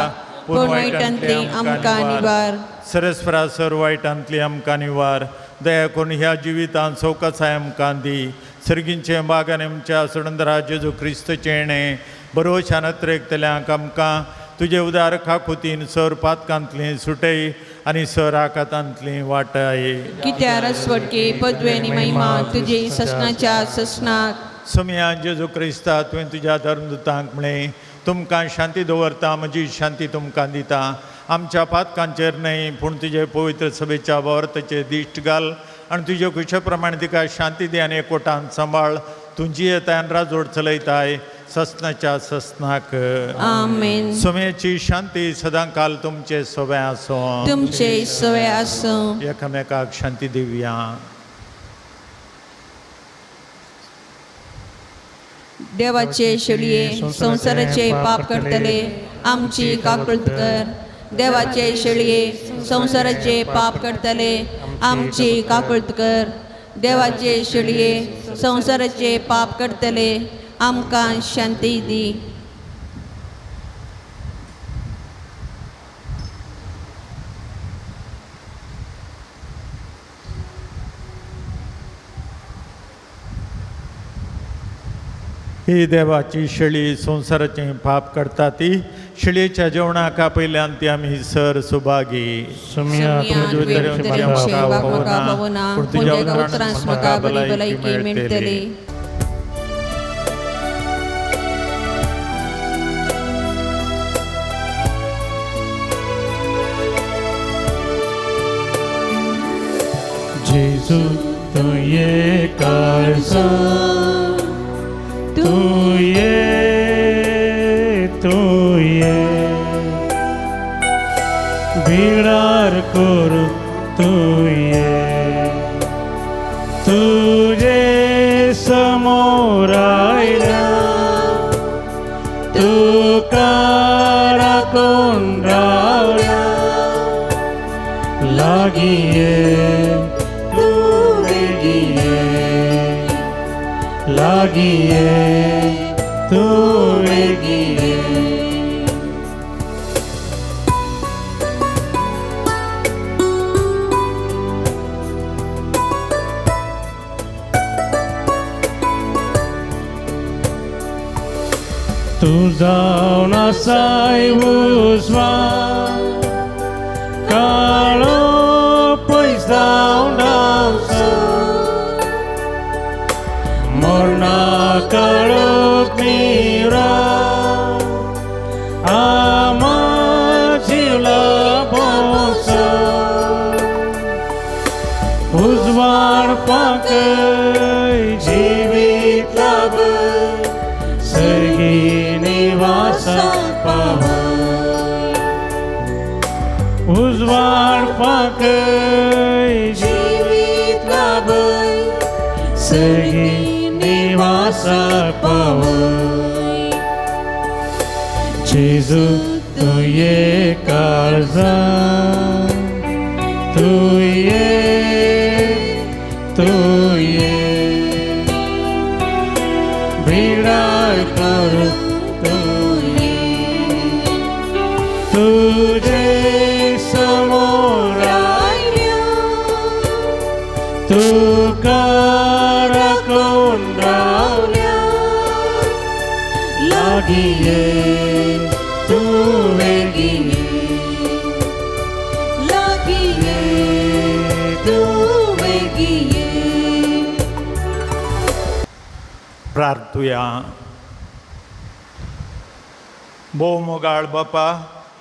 पूण वायटांतली आमकां निवार. सरस्वरा सर वायटांतली आमकां निवार. दया करून ह्या जिवितांत सवकासाय आमकां दी. सर्गींचे बागान आमच्या सुडंदरा जेजू क्रिस्तचें येणें बरोवशान अत्रेकतल्यांक आमकां तुजे उदार खाकुतीन सर पातकांतली सुटय आनी सर आकातांतली वाटाय. कित्या रसवटकी पदवे आनी महिमा तुजी ससनाच्या ससनाक. सोमया जेजू क्रिस्ता, तुवें तुज्या धर्मदूतांक म्हळें, तुमकां शांती दवरता, म्हजी शांती तुमकां दिता. आमच्या पातकांचेर न्हय पूण तुजे पवित्र सभेच्या भावार्थाचेर दिश्ट घाल आनी तुजे खुशे प्रमाणे तिका शांती दी आनी एकवटान सांबाळ. तुजी येतायन राजवट चलयताय ससनाच्या ससनाक. आमेन. सोम्याची शांती सदांकाल तुमचे सोबे आसूं. तुमचे सवे आसूं. एकामेकाक शांती दिवया. देवाचे शेळये संवसाराचे पाप करतले आमची काकळत कर. देवाचे शेळये संवसाराचे पाप करतले आमची काकळत कर. देवाचे शेळये संवसाराचे पाप करतले आमकां शांती दी. ही देवाची शेळी संवसाराचें पाप करता ती शेळयेच्या जेवणाक आपयल्यान ती आमी सर सुभागी. सुमिया तुवें उतरांचे म्हाका पावना, पूण पूण तुज्या तुज्या उतरांस म्हाका बरी भलायकी मेळटली. जेजू तूं ये काळजा, तूं ये, तूं ये, बिडार करूं तूं ये, तुजे समोर आयला तुका राखून रावला, लागीं ये तूं बेगीन ये, लागीं ये तूं बेगीन ये. तूं जावन आसाय उजवा काळो पयस जावन आसा, मरणा काळोख निरा आमा जिवला बोसा, उजवाड पाकय जिवीत लाभ सर्गी निवासा पावय, उजवाड पाकय जिवीत लाभ सर्गी निवासा पावय. जेजू तूं ये काळजा, तूं ये, तूं ये, बिडार करूं तूं ये, तुजे समोर आयल्या तुका राखून रावल्या, लागीं ये तूं बेगीन ये, लागीं ये तूं बेगीन ये. प्रार्थुया. भोव मोगाळ बापा,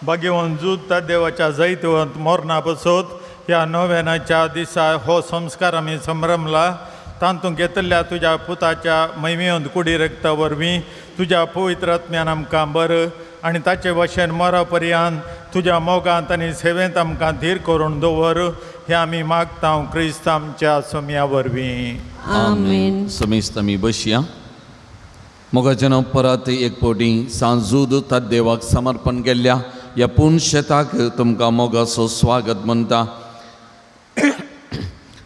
भाग्यवंत जूत देवाच्या जैतवंत मोरना बसोत ह्या नव्यानाच्या दिसा हो संस्कार आमी संभ्रमला. तातूंत घेतिल्ल्या तुज्या पुताच्या महिमेवंत कुडी रक्ता वरवीं तुज्या पवित्र आत्म्यान आमकां बरं आनी ताचे भशेन मरा पर्यंत तुज्या मोगांत आनी सेवेंत आमकां धीर करून दवर, हें आमी मागता क्रिस्त आमच्या सोम्या वरवीं. आमेन. समेस्त आमी बसया. मोगाच्यान परत एक फावटी सांजूद देवाक समर्पण केल्ल्या ह्या पूर्ण शेताक तुमकां मोगाचो स्वागत म्हणटा.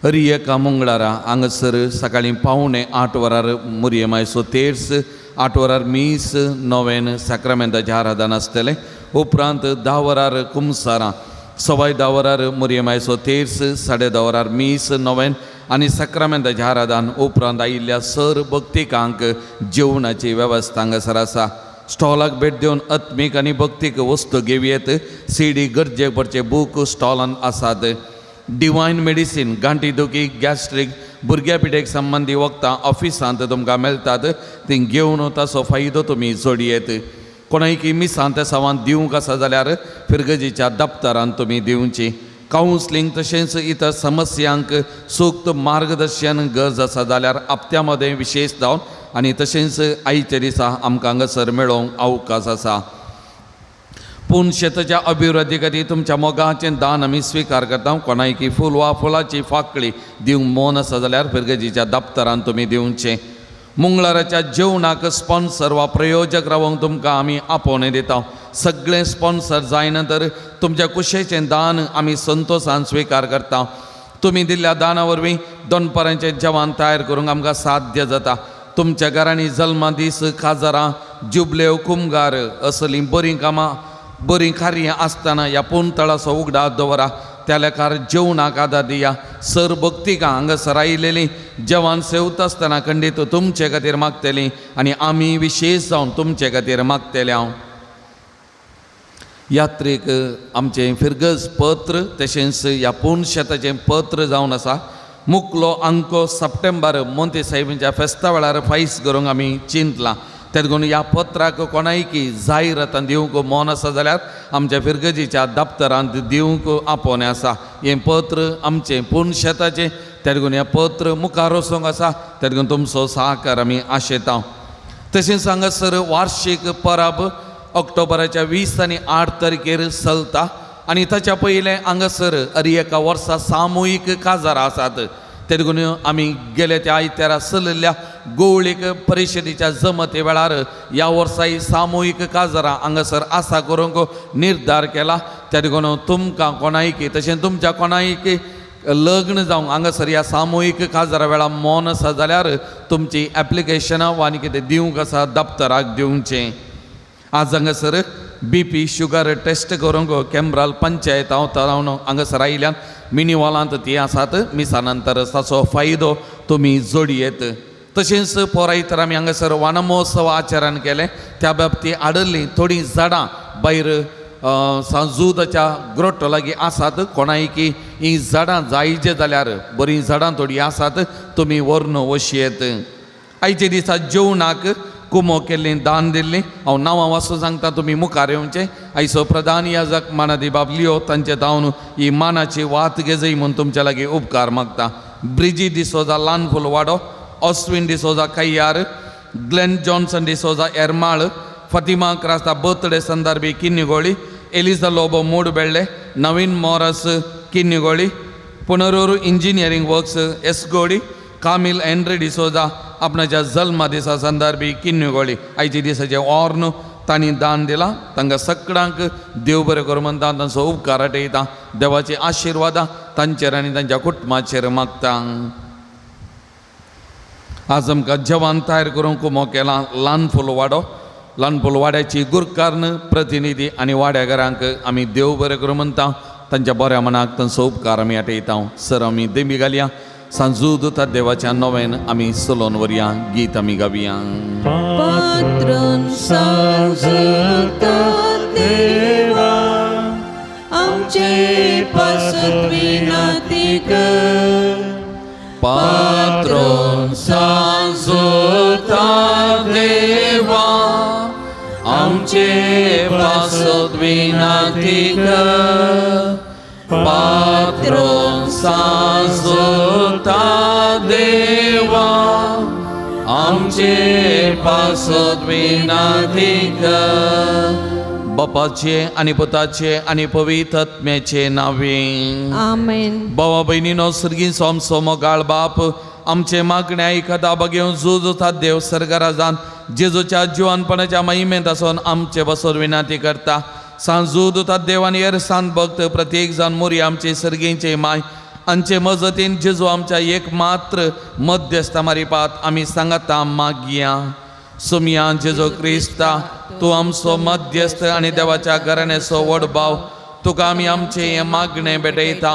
हरी एका मंगळारा हांगासर सकाळीं 7:45 वरार मुरये मायसो तेर्स, 8 वरार मीस, नोवेन साक्रामेंताचें आराधन आसतलें. उपरांत 10 वरार कुमसारां, 10:15 वरार मुरये मायसो तेर्स, 10:30 वरार मीस, नोवेन आनी साक्रामेंताचें आराधन. उपरांत आयिल्ल्या सर भक्तिकांक जेवणाची वेवस्था हांगासर आसा. स्टॉलाक भेट दिवन आत्मीक आनी भक्तीक वस्तू घेवयेत. सीडी गरजेक पडचे बूक स्टॉलान आसात. डिवायन मेडिसीन गांठी दुखी, गॅस्ट्रीक, भुरग्या पिठेक संबंदी वखदां ऑफिसांत तुमकां मेळटात, ती घेवन ताचो फायदो तुमी जोडयेत. कोणायकी मिसांत सवान दिवंक आसा जाल्यार फिरगजीच्या दप्तरान तुमी दिवची. कावन्सलींग तशेंच इतर समस्यांक सूक्त मार्गदर्शन गरज आसा जाल्यार हप्त्या मदें विशेश जावन आनी तशेंच आयच्या दिसा आमकां हांगासर मेळोवंक अवकाश आसा. पूण शेताच्या अभिवृद्धी खातीर तुमच्या मोगाचें दान आमी स्विकार करता. कोणायकी फूल वा फुलाची फाकळी दिवंक मन आसा जाल्यार फिरगजीच्या दप्तरान तुमी दिवचें. मंगळाराच्या जेवणाक स्पॉन्सर वा प्रयोजक रावंक तुमकां आमी आपोवणें दिता. सगळें स्पॉन्सर जायना तर तुमच्या कुशेचें दान आमी संतोशान स्विकार करता. तुमी दिल्ल्या दाना वरवीं दनपारांचें जेवण तयार करूंक आमकां साध्य जाता. तुमच्या घरांनी जल्मा दीस, काजारां, जुबलेव, कुमगार असलीं बरीं कामां, बरीं कार्यां आसतना ह्या पुंतळाचो उगडास दवरा. त्या लेखार जेवणाक आदार दिया. सर भक्तिकां हांगासर आयिल्लीं जेवण सेवता आसतना खंडीत तुमचे खातीर मागतलीं आनी आमी विशेश जावन तुमचे खातीर मागतले. हांव यात्रेक आमचें फिरगज पत्र तशेंच ह्या पुनशेताचें पत्र जावन आसा. मुकलो अंको सप्टेंबर मोंती साहेबांच्या फेस्ता वेळार फायस करूंक आमी चिंतलां. तें देखून ह्या पत्राक कोणायकी जायरातां दिवंक मन आसा जाल्यार आमच्या फिरगजीच्या दप्तरांत दिवंक आपोवणें आसा. हें पत्र आमचें पुनशेताचें, तें देखून हें पत्र मुखार वचूंक आसा. तें देखून तुमचो सहकार आमी आशेता. तशेंच हांगासर वार्षीक परब ऑक्टोबराच्या 20 आनी 8 तारखेर चलता आनी ताच्या पयलें हांगासर हर एका वर्सा सामुहीक काजारां आसात. ते देखून आमी गेले त्या आयत्यारा चलिल्ल्या गोवळीक परिशदेच्या जमते वेळार ह्या वर्साय सामुहीक काजारां हांगासर आसा करूंक निर्धार केला. त्या देखून तुमकां कोणायकी तशें तुमच्या कोणायकी लग्न जावंक हांगासर ह्या सामुहीक काजारा वेळार मन आसा जाल्यार तुमची एप्लिकेशनां वा आनी कितें दिवंक आसा दप्तराक दिवचें. आज हांगासर बीपी शुगर टेस्ट करूंक केम्ब्राल पंचायत हांव जावन हांगासर आयिल्ल्यान मिनी हॉलांत ती आसात. मिसा नंतर ताचो फायदो तुमी जोडयेत. तशेंच पोरायतर आमी हांगासर वनमहोत्सव आचरण केलें. त्या बाबतींत हाडिल्लीं थोडीं झाडां भायर सांजूदाच्या ग्रोटो लागीं आसात. कोणायकी हीं झाडां जायचे जाल्यार बरीं झाडां थोडीं आसात, तुमी व्हरून वशयेत. आयचे दिसा जेवणाक कुमो केल्ली दान दिल्ली हांव नांवां वाचून सांगता, तुमी मुखार येवचें. आयचो प्रधान याजक मानादी बाब लियो तांचे धांवन ही मानाची वात घेजय म्हूण तुमच्या लागीं उपकार मागता. ब्रिजी डिसोजा ल्हान Phulwado, Oswin D'Souza Kayyar, Glenn Johnson D'Souza Ermal, Fatima Crasta birthday संदर्भी Kinnigoli, Eliza Lobo Moodubelle, Naveen Morris Kinnigoli, Punarur engineering works Esgodi, Camille Henry D'Souza आपणाच्या जल्मा दिसा संदर्भी किन्निगोळी. आयच्या दिसाचें ऑर्न तांणी दान दिलां. तांकां सगळ्यांक देव बरें करूं म्हणटा, तांचो उपकार आटयता. देवाची आशिर्वादां तांचेर आनी तांच्या कुटुंबाचेर मागता. आज आमकां जेवण तयार करूंक कुमो केलां ल्हान फुलवाडो. ल्हान फुलवाड्याची गुरकान्न प्रतिनिधी आनी वाड्याघरांक आमी देव बरें करूं म्हणटा. तांच्या बऱ्या मनाक तांचो उपकार आमी आटयता. सर आमी देंबी घालया. सांजूद त्या देवाच्या नव्यान आमी चलोवन व्हरया. गीत आमी गावया. पात्रोन साजता देवा आमचे पासत विनंती कर. पात्रोन साजता देवा आमचे पासत विनंती कर. पात्रोन साजता देवा आमचे पासत विनंती कर. बापाचे आनी पुताचे आनी पवित्र आत्म्याचे नावे आमेन. बाबा भयणीनो, सर्गीं सोमसो मोगाळ बाप आमचे मागणे आयकता. बगेवन जुजता देव सर्गराजान जेजूच्या जिवानपणाच्या महिमेंत आसून आमचे बसून विनंती करता. सांजू दुता देवान येरसान भक्त प्रत्येक जाण मोरी आमचे सर्गींचे माय आमचे मजतीन जेजू आमच्या एक मात्र मध्यस्था मारिपात आमी सांगता मागया. सुमया जेजू क्रिस्ता, तूं आमचो मध्यस्थ आनी देवाच्या घराण्याचो व्हड भाव, तुका आमी आमचें हें मागणें भेटयता.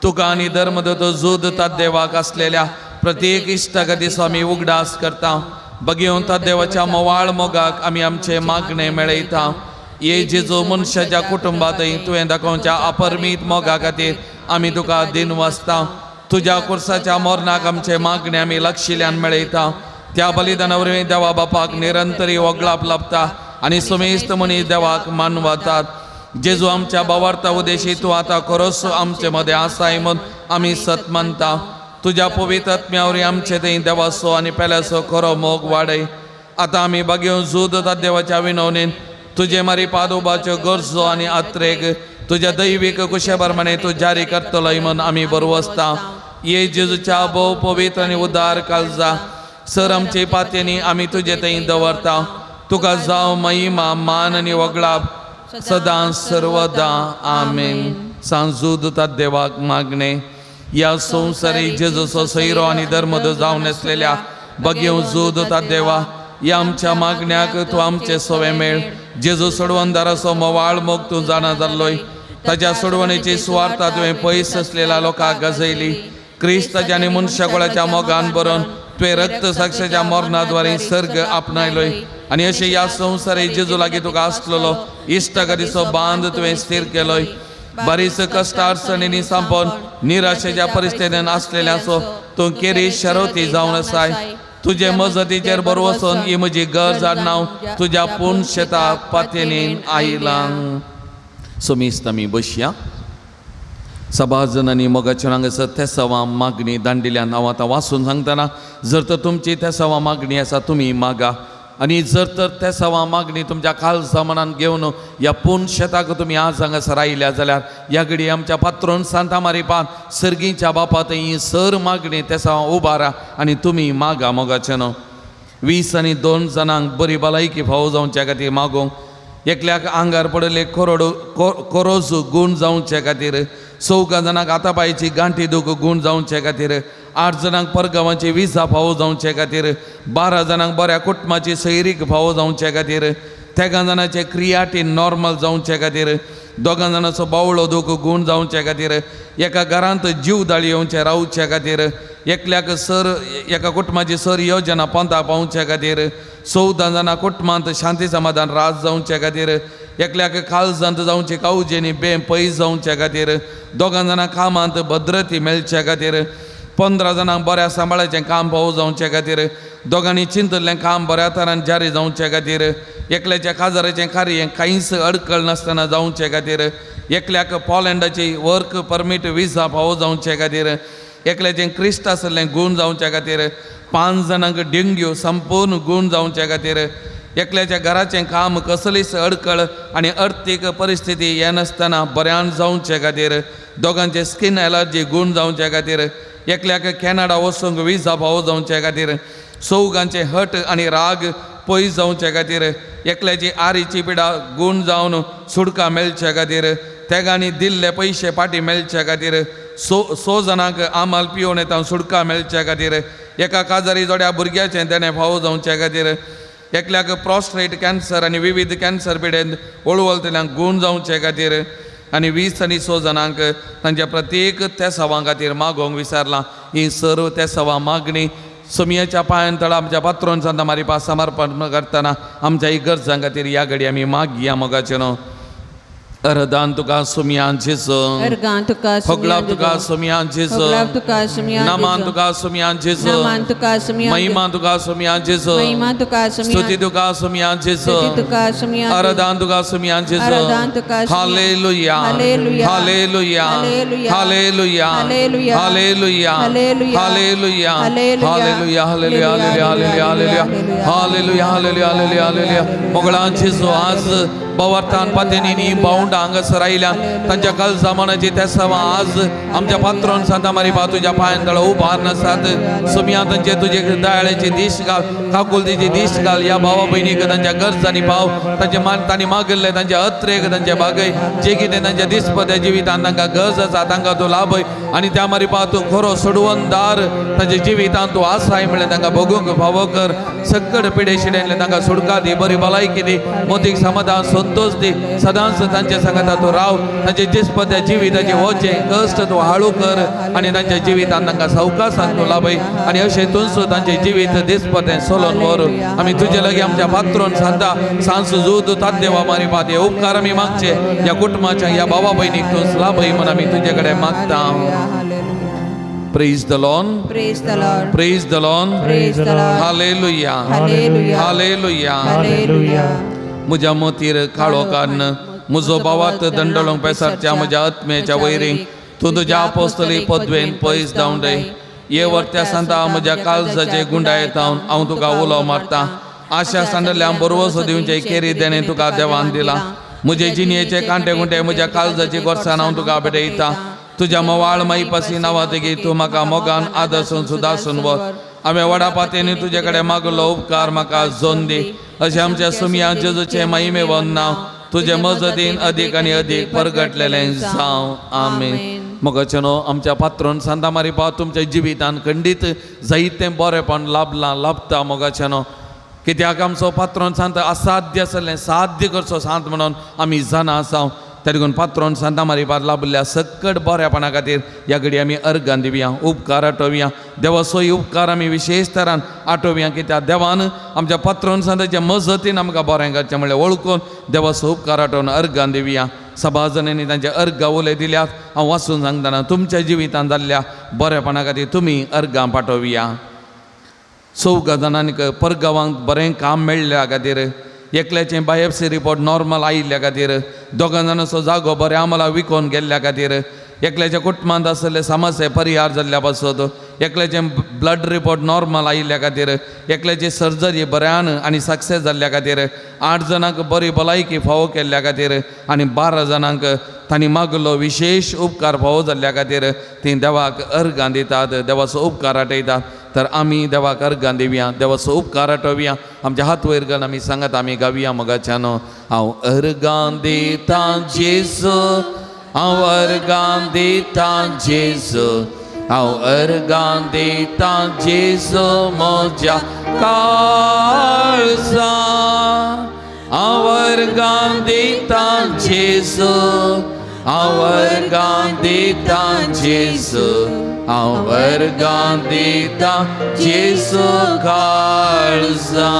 तुका आनी धर्मदत्त जूद देवाक आसलेल्या प्रत्येक इश्टा खातीर आमी उगडास करता. बगेवन देवाच्या मोवाळ मोगाक आमी आमचें मागणें मेळयता. ये जेजू मनशाच्या कुटुंबांतय तुवें दाखोवच्या अपरमीत मोगा खातीर आमी तुका दिन वाचता. तुज्या कुर्साच्या मोरनाक आमचें मागणें आमी लक्षिल्यान मेळयता. त्या बलिदाना वरवीं देवा बापाक निरंतरी वगळाप लाभता आनी सुमेस्त मनीस देवाक मानवतात. जेजू आमच्या बावार्ता उदेशी तूं आतां खरोच आमचे मदें आसाय म्हूण आमी सत मानता. तुज्या पवित्र आत्म्या वरवीं आमचे थंय देवाचो आनी पेल्याचो खरो मोग वाडय. आतां आमी बागेवन जूद देवाच्या विनवणेन तुजे मारी पादोबाच्यो गरजो आनी आत्रेक तुज्या दैवीक कुशे प्रमाणे तूं जारी करतलोय म्हूण आमी बरवसता. ये जेजूच्या भोव पवित्र आनी उदार काळजा सर आमचे पातयेनी आमी तुजे थंय दवरता. तुका जावं महिमा मान आनी वगळाप सदां सर्वदां. आमेन. सांजूद देवाक मागणें. ह्या संवसारीक जेजूचो सैरो आनी धर्मद जावन आसलेल्या बगेव जूद देवा, ह्या आमच्या मागण्याक तूं आमचें सवें मेळ. जेजू सोडवणदाराचो मोवाळ मोग तूं जाणा जाल्लोय. ताज्या सोडवणेची सुवार्ता तुवें पयस आसलेल्या लोकांक गजयली. क्रिस्ताच्या आनी मनशाकुळाच्या मोगान बरोवन तुवें रक्त साक्षाच्या मरणाद्वारे सर्ग आपणायलोय आनी अशें ह्या संवसारीक जेजू लागीं तुका आसलेलो इश्टागतीचो बांद तुवें स्थीर केलोय. बारीस कश्ट अडचणींनी सांपोवन निराशेच्या परिस्थितीन आसलेल्याचो तूं केरी शरवती जावन आसाय. तुजे मजतीचेर बरो वचून ही म्हजी गरज आडनांव तुज्या पूर्ण शेता पातयेन आयलां. सोमीस्त आमी बसया. सभाजनांनी मोगाच्या हांगासर तेसावां मागणी दांडिल्यान हांव आतां वाचून सांगतना, जर तर तुमची तेसावां मागणी आसा तुमी मागा आनी जर तर तेसावां मागणी तुमच्या काळजा मनान घेवन ह्या पूर्ण शेताक तुमी आज हांगासर आयल्या जाल्यार ह्या घडी आमच्या पात्रोन सांता मारिपान सर्गीच्या बापा थंय ही सर मागणी तेसावां उबारा आनी तुमी मागा. मोगाचें न्हू 22 जाणांक बरी भलायकी फावो जावच्या खातीर मागूंक, एकल्याक आंगार पडिल्ले कोरडो कोरोज गूण जावचे खातीर, 4 जाणांक हाता पांयची गांठी दूख गूण जावचे खातीर, 8 जाणांक परगांवाची विजा फावो जावचे खातीर, 12 जाणांक बऱ्या कुटुंबाची सैरीक फावो जावचे खातीर, 13 जाणांचे क्रियाटीन नॉर्मल जावचे खातीर, 2 जाणांचो बावळो दूख गूण जावचे खातीर, एका घरांत जीव दाळी येवचे रावचे खातीर, एकल्याक सर एका कुटुंबाची सर योजना पोंता पावचे खातीर, 14 जाणां कुटुंबांत शांती समाधान राज जावचे खातीर, एकल्याक काळजांत जावची कावजेनी बें पयस जावचे खातीर, 2 जाणां कामांत भद्रती मेळचे खातीर, 15 जाणांक बऱ्या सांबाळाचें काम फावो जावचे खातीर, दोगांनी चिंतलें काम बऱ्या तरान जारी जावचे खातीर, एकल्याच्या काजाराचें कार्य कांयच अडकळ नासतना जावचे खातीर, एकल्याक पोलंडाची वर्क परमीट विजा फावो जावचे खातीर, एकल्याचें क्रिस्त आसलें गूण जावचे खातीर, 5 जाणांक डेंग्यू संपूर्ण गूण जावचे खातीर, एकल्याच्या घराचें काम कसलीच अडकळ आनी अर्थीक परिस्थिती येनासतना बऱ्यान जावचे खातीर, दोगांचे स्कीन एलर्जी गूण जावचे खातीर, एकल्याक कॅनडा वचूंक विजा फावो जावचे खातीर, 4 हट आनी राग पयस जावचे खातीर, एकल्याची आरीची पिडा गूण जावन सुटका मेळचे खातीर, तेगांनी दिल्ले पयशे फाटीं मेळचे खातीर, 6 जाणांक आमाल पिवन येता सुटका मेळचे खातीर, एका काजारी जोड्या भुरग्याचें तेणें फावो जावचे खातीर, एकल्याक प्रोस्ट्रेट कॅन्सर आनी विविध कॅन्सर पिडेन वळवळटल्यांक गूण जावचे खातीर आनी 26 जाणांक तांच्या प्रत्येक तेसावां खातीर मागोवंक विसरलां. ही सर्व तेसावां मागणी सोमयाच्या पांयान तळा आमच्या पात्रोन सांता मारिपा समर्पण करतना आमच्या इगर्जां खातीर ह्या घडी आमी मागया. मोगाचें न्हू अरदान तुका सोमयान जेजू, अर्गां तुका होगलाप तुका सोमयान जेजू, होगलाप तुका सोमयान नामान तुका सोमयान जेजू, नामान तुका सोमयान महिमा तुका सोमयान जेजू, महिमा तुका सोमयान स्तुती तुका सोमयान जेजू, स्तुती तुका सोमयान आराधन तुका सोमयान जेजू. आराधन तुका सोमयान. Hallelujah hallelujah. Hallelujah hallelujah. Hallelujah hallelujah. Hallelujah hallelujah. Hallelujah hallelujah. Hallelujah hallelujah hallelujah hallelujah hallelujah hallelujah hallelujah. मोगळां जेजू आज भावार्थान पातेनी बावंडा हांगासर आयल्या तांच्या कालजा मनाची तेसावां आज आमच्या पात्रोन सांता मारी तुज्या पांयान तळ उबार नासात सुमया तांचे तुजे दयाळेची दीश घाल काकुलतीची दीश घाल ह्या भावा भयणीक तांच्या गरजांनी पाव तांचे मान तांणी मागिल्ले तांच्या अत्रेक तांचे बागय जे कितें तांच्या दिसपत्या जिवितान तांकां गरज आसा तांकां तूं लाभय आनी त्या मारी तूं खरो सोडवणदार तांच्या जिवितान तूं आसाय म्हणल्यार तांकां भोगूंक फावो कर सक्कड पिडे शिड्यांतले तांकां सुटका दी बरी भलायकी दी मोतीक समाधान संतोष दी सदांच तांच्या सांगाता तूं राव तांचे दिसपत्या जिविताचे वचें कश्ट तूं हाळू कर आनी तांच्या जिवितान तांकां सवकासान तूं लाभय आनी अशें तुंसू तांचें जिवीत दिसपतें सोलोन व्हर आमी तुजे लागीं आमच्या पात्रोन सांता सांसू जूद ताद्देवा मारी पाते उपकार आमी मागचे ह्या कुटुंबाच्या ह्या भावा भयणीक तूं लाभय म्हूण आमी तुजे कडेन मागता. Praise the Lord. Praise the Lord. Praise the Lord. Praise the Lord. Hallelujah. Hallelujah. Hallelujah. Hallelujah. म्हज्या मोतीर काळो कान्न म्हजो भावात दंडळोंक पेसारच्या म्हज्या आत्म्याच्या वैरींक तूं तुज्या आपोस्तली पदवेन पयस धांवडय ये वर्त्या सांता म्हज्या काळजाचे गुंडायेत हांव हांव तुका उलो मारता आशा सांडल्या बरवसो दिवचे केरी देणें तुका देवान दिला म्हजे जिणयेचे कांटे गुंटे म्हज्या काळजाची गोरसान हांव तुका भेटयता तुज्या मवाळ माईपासी नांवा तेगी तूं म्हाका मोगान आदर्सून सुदासून व्हर हांवें वडा पातयेनी तुजे कडेन मागलो उपकार म्हाका जोन दी अशें आमच्या सुमया जेजूचें महिमेवन नांव तुजे मजतीन अदीक आनी अदीक परगटलेलें जावं. आमेन. मोगाचे न्हू आमच्या पात्रोन सांता मारी पाव तुमच्या जिवितान खंडीत जायतें बरेंपण लाभलां लाभता. मोगाचे न्हू कित्याक आमचो पात्रोन सांत असाध्य आसलें साध्य करचो सांत म्हणून आमी जाणा आसा. तरी देखून पात्रोन सांता मारी पार लाभिल्ल्या सक्कट बऱ्यापणा खातीर ह्या घडी आमी अर्गान दिवया उपकार आठोवया देवाचोय उपकार आमी विशेश तरान आठोवया कित्याक देवान आमच्या पात्रोन सांताच्या मजतीन आमकां बरें करचें म्हणल्यार वळखून देवाचो उपकार आठोवन अर्गान दिवया. सभाजनांनी तांचे अर्गां उलय दिल्यात हांव वाचून सांगतना तुमच्या जिवितान जाल्ल्या बरेपणा खातीर तुमी अर्गां पाठोवया. चौगा जाणांक परगांवांक बरें काम मेळ्ळ्या खातीर एकल्याचें बायोप्सी रिपोर्ट नॉर्मल आयिल्ल्या खातीर दोगां जाणांचो जागो बरें आम्हाला विकोन गेल्ल्या खातीर एकल्याच्या कुटुंबांत आसले समस्या परिहार जाल्ल्या पासत एकल्याचें ब्लड रिपोर्ट नॉर्मल आयिल्ल्या खातीर एकल्याची सर्जरी बऱ्यान आनी सक्सेस जाल्ल्या खातीर 8 जाणांक बरी भलायकी फावो केल्ल्या खातीर आनी 12 जाणांक तांणी मागलो विशेश उपकार फावो जाल्ल्या खातीर तीं देवाक अर्गां दितात देवाचो उपकार आठयतात. तर आमी देवाक अर्गां दिवया देवाचो उपकार आठोवया आमच्या हात वयर घालून आमी सांगत आमी गावया मोगाच्यानो. हांव अर्गां दितां जेजू हांव अर्गां दितां जेजू हांव अर्गां दितां जेजू म्हज्या काळजा हांव अर्गां दितां जेजू हांव अर्गां दितां जेजू हांव अर्गां दितां जेजू काळजा.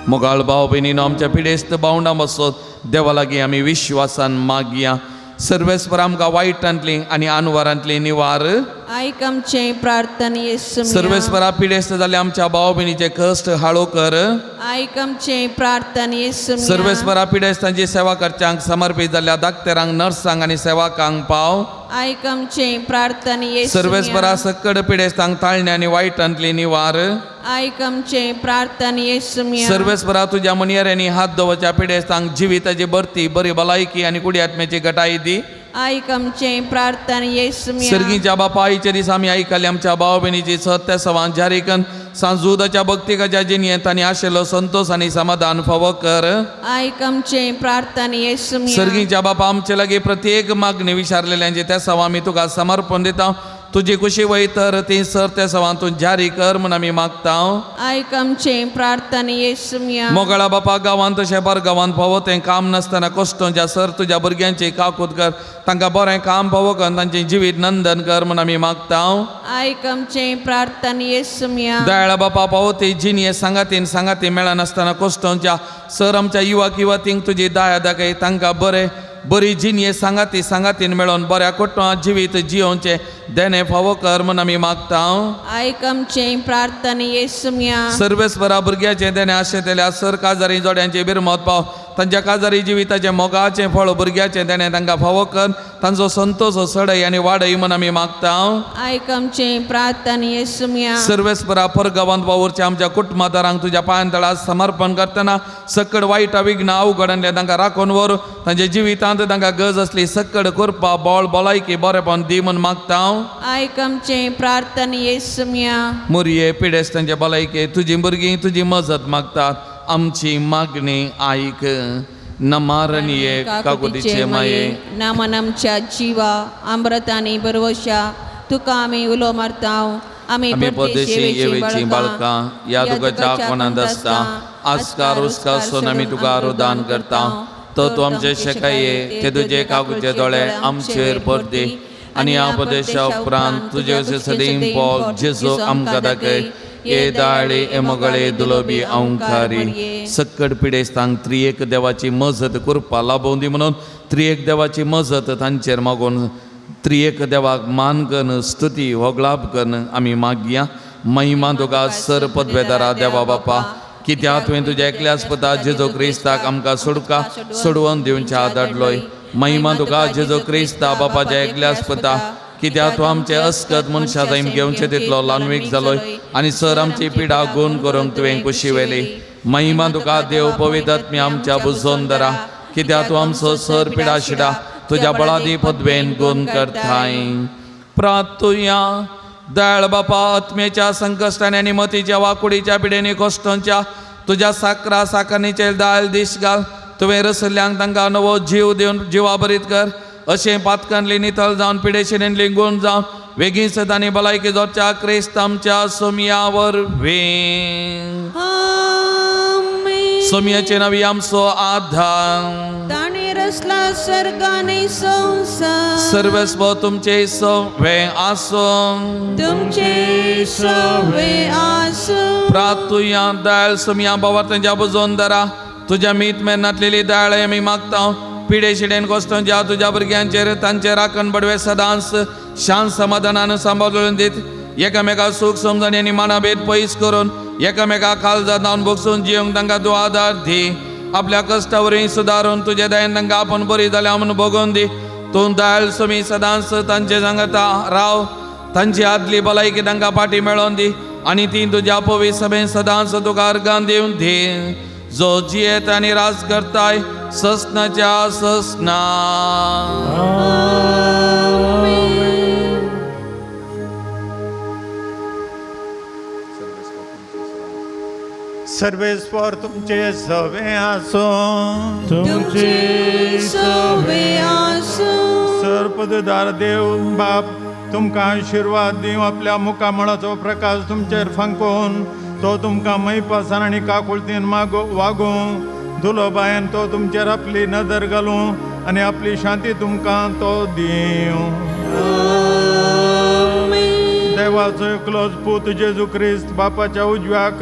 मोगाळ भाव भयणीनो आमच्या पिडेस्त भावंडां बसत देवा लागीं आमी विश्वासान मागया. सर्वेस्पर आमकां वायटांतली आनी आनवरांतली निवार आयक आमचें प्रार्थना येसू. सर्वेस्परा पिडेस्त जाल्ले आमच्या भाव भयणीचे कश्ट हाळो कर. आयक आमचें प्रार्थना येसू. सर्वेस्परा पिडेस्तांची सेवा करच्यांक समर्पीत जाल्ल्या दाक्तेरांक नर्सांक आनी सेवकांक पाव. आयक आमचें प्रार्थना येसू. सर्वेस्परा सक्कड पिडेस्तांक ताळणे आनी वायटांतली निवार. आयक आमचें प्रार्थना येसू. सर्वेस्परा तुज्या मनयऱ्यांनी हात दवरच्या पिडेस्तांक जिविताची भरती बरी भलायकी आनी कुडी आत्म्याची घटाय दी. आयक आमचें प्रार्थना येसू. सर्गीच्या बापायच्या दिसा आमी आयकले आमच्या भाव भयणीची सत्य सवान जारी करून सांजुदाच्या भक्तिकाच्या जिणेंत आनी आशिल्लो संतोष आनी समाधान फावो कर. आयक आमचें प्रार्थना येसू. सर्गीच्या बापा आमचे लागीं प्रत्येक मागणी विचारलेल्यांची त्या सवा आमी तुका समर्पण दिता. तुजी खुशी वय तर ती सर त्या सवान तूं जारी कर म्हूण आमी मागता. आयक आमचें प्रार्थना येसू. मोगाळा बापा गांवांत तशें परगांवांत फावो तें काम नासतना कश्टोंच्या सर तुज्या भुरग्यांची काकूत कर तांकां बरें काम फावो कर तांचें जिवीत नंदन कर म्हूण आमी मागता. आयक आमचें प्रार्थना येसू. दयाळा बापा फावो ती जिणये सांगातीन सांगाती मेळनासतना कश्टोंच्या सर आमच्या युवक युवतींक तुजी दया दाखय तांकां बरें बरी जिणये सांगाती सांगातीन मेळोन बऱ्या कुटुंबांत जिवीत जियोवचें देणें फावो कर म्हूण आमी मागता. आयक आमचें प्रार्थना येसू. सर्वेस्परा भुरग्याचें देणें आशेतल्या सर काजारी जोड्यांची बिरमत पाव तांच्या काजारी जिविताचें मोगाचें फळ भुरग्याचें देणें तांकां फावो कर तांचो संतोश सडय आनी वाडय म्हूण आमी मागता. आयक आमचें प्रार्थना येसुम्या. सर्वेस्परा परगावांत वावुरच्या आमच्या कुटुंबादारांक तुज्या पांयांतळा समर्पण करतना सकड वायट विघ्न अवघडांतल्या तांकां राखून व्हर तांच्या जिवितांत तांकां गरज आसली सकड करपा बळ भलायकी बरेपण दी म्हूण मागता. आयक आमचें प्रार्थना येसुम्या. मुरये पिडेस्तांचे भलायके तुजी भुरगीं तुजी मजत मागतात आमची मागणी आयक. नमारणीये काकुतीचे माये नामान आमच्या जिवा अमृतानी बरवशा तुका आमी उलो मारता. आमी आमी परदेशी येवेची बाळकां ह्या तुका कोणांत आसता आस्कार उस्कार सोन आमी तुका रुदान करता. तो तूं आमचे शेकाये ते तुजे काकुचे दोळे आमचेर परदी आनी ह्या प्रदेशा उपरांत तुजे सदीं पॉल जेजू आमकां दाखय. ये दाळे ए मोगळे दुलोबी अंकारी सक्कड पिडेस्तांक त्रिएक देवाची मजत करपा लाभोवन दी म्हणून त्रिएक देवाची मजत तांचेर मागून त्रिएक देवाक मान कन्न स्तुती होगलाप कन्न आमी मागया. महिमा तुका सर पदवेदारा देवा बापा कित्याक तुवें तुज्या एकल्याच पुता जेजू क्रिस्ताक आमकां सोडका सोडवून दिवच्या धाडलोय. महिमा तुका जेजू क्रिस्ता बापाच्या एकल्याच पुता कित्याक तूं आमचे अस्कत मनशा जायम घेवचे तितलो लानवीक जालोय आनी सर आमची पिडा गुण करूंक तुवें कुशी व्हेली. महिमा तुका देव पवित्र आमच्या बुजोन दरा कित्याक तूं आमचो सर पिडा शिडा तुज्या बळादी पदवेन गुण करताय. प्रातुया दयाळ बापा आत्मेच्या संकश्टांनी आनी मतीच्या वाकुडीच्या पिडेनी कश्टांच्या तुज्या साकरा साकरणीचेर दायल दीस घाल. तुवें रसल्ल्यांक तांकां नवो जीव दिवन जिवाभरीत कर अशें पातकांतली नितळ जावन पिडेशिणेन लिंगून जावन वेगींच तांणी भलायकी जोडच्या क्रिस्त आमच्या सोमया वरवीं. सोमयाचे नवी आमचो आधार ताणें रचला सर्ग आनी संवसार. सर्वस्व तुमचे सवे आसूं तुमचे सवे आसूं. प्रातुया दाळ सोमया बाबा तांच्या बुजोवन दरा तुज्या मीत मेरनातलेली दाळ आमी मागता. पिडे शिडेन कोश्टांच्या तुज्या भुरग्यांचेर तांचे राखण बडवे सदांच शांत समाधानान सांबाळून दीत एकामेका सूख समजणी आनी मानाभेद पयस करून एकामेका काळजात जावन भोगसून जिवंक तांकां तूं आदार दी. आपल्या कश्टा वरवीं सुदारून तुजे दयेन तांकां आपूण बरी जाल्या म्हूण भोगोवन दी. तूं दयाळ सोमी सदांच तांचे सांगता राव तांची आदली भलायकी तांकां फाटी मेळोवन दी आनी ती तुज्या पवित्र सभेन सदांच तुका अर्गान दिवन दी. जो जियेत आनी राज करताय ससनाच्या ससना. सर्वेस्पर तुमचे सवे आसूं. तुमचे सवे आसूं. सरपददार देव बाप तुमकां आशिर्वाद दिवं. आपल्या मुखामळाचो प्रकाश तुमचेर फांकोवन तो तुमकां मैपासान आनी काकुळतीन वागोवं. दुलोबायन तो तुमचेर आपली नदर घालूं आनी आपली शांती तुमकां तो दिवं. देवाचो एकलोच पूत जेजू क्रिस्त बापाच्या उजव्याक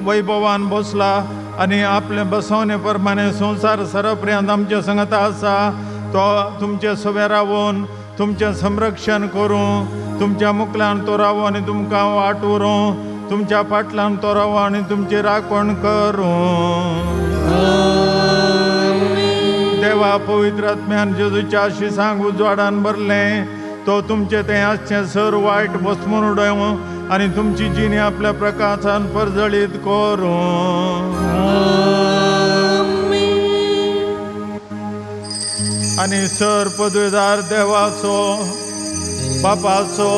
वैभवान बसला आनी आपले बसवणे प्रमाणे संवसार सरपर्यंत आमच्या संगत आसा. तो तुमचे सवे रावून तुमचें संरक्षण करूं. तुमच्या मुखल्यान तो रावो आनी तुमकां वाट व्हरूं. तुमच्या फाटल्यान तो रावो आनी तुमची राखण करूं. देवा पवित्र आत्म्यान जेजूच्या शिसांक उजवाडान भरलें तो तुमचें तें आसचें सर वायट बसमून उडोवं आनी तुमची जिणी आपल्या प्रकाशान परजळीत करूं. आनी सर पदवीदार देवाचो बापाचो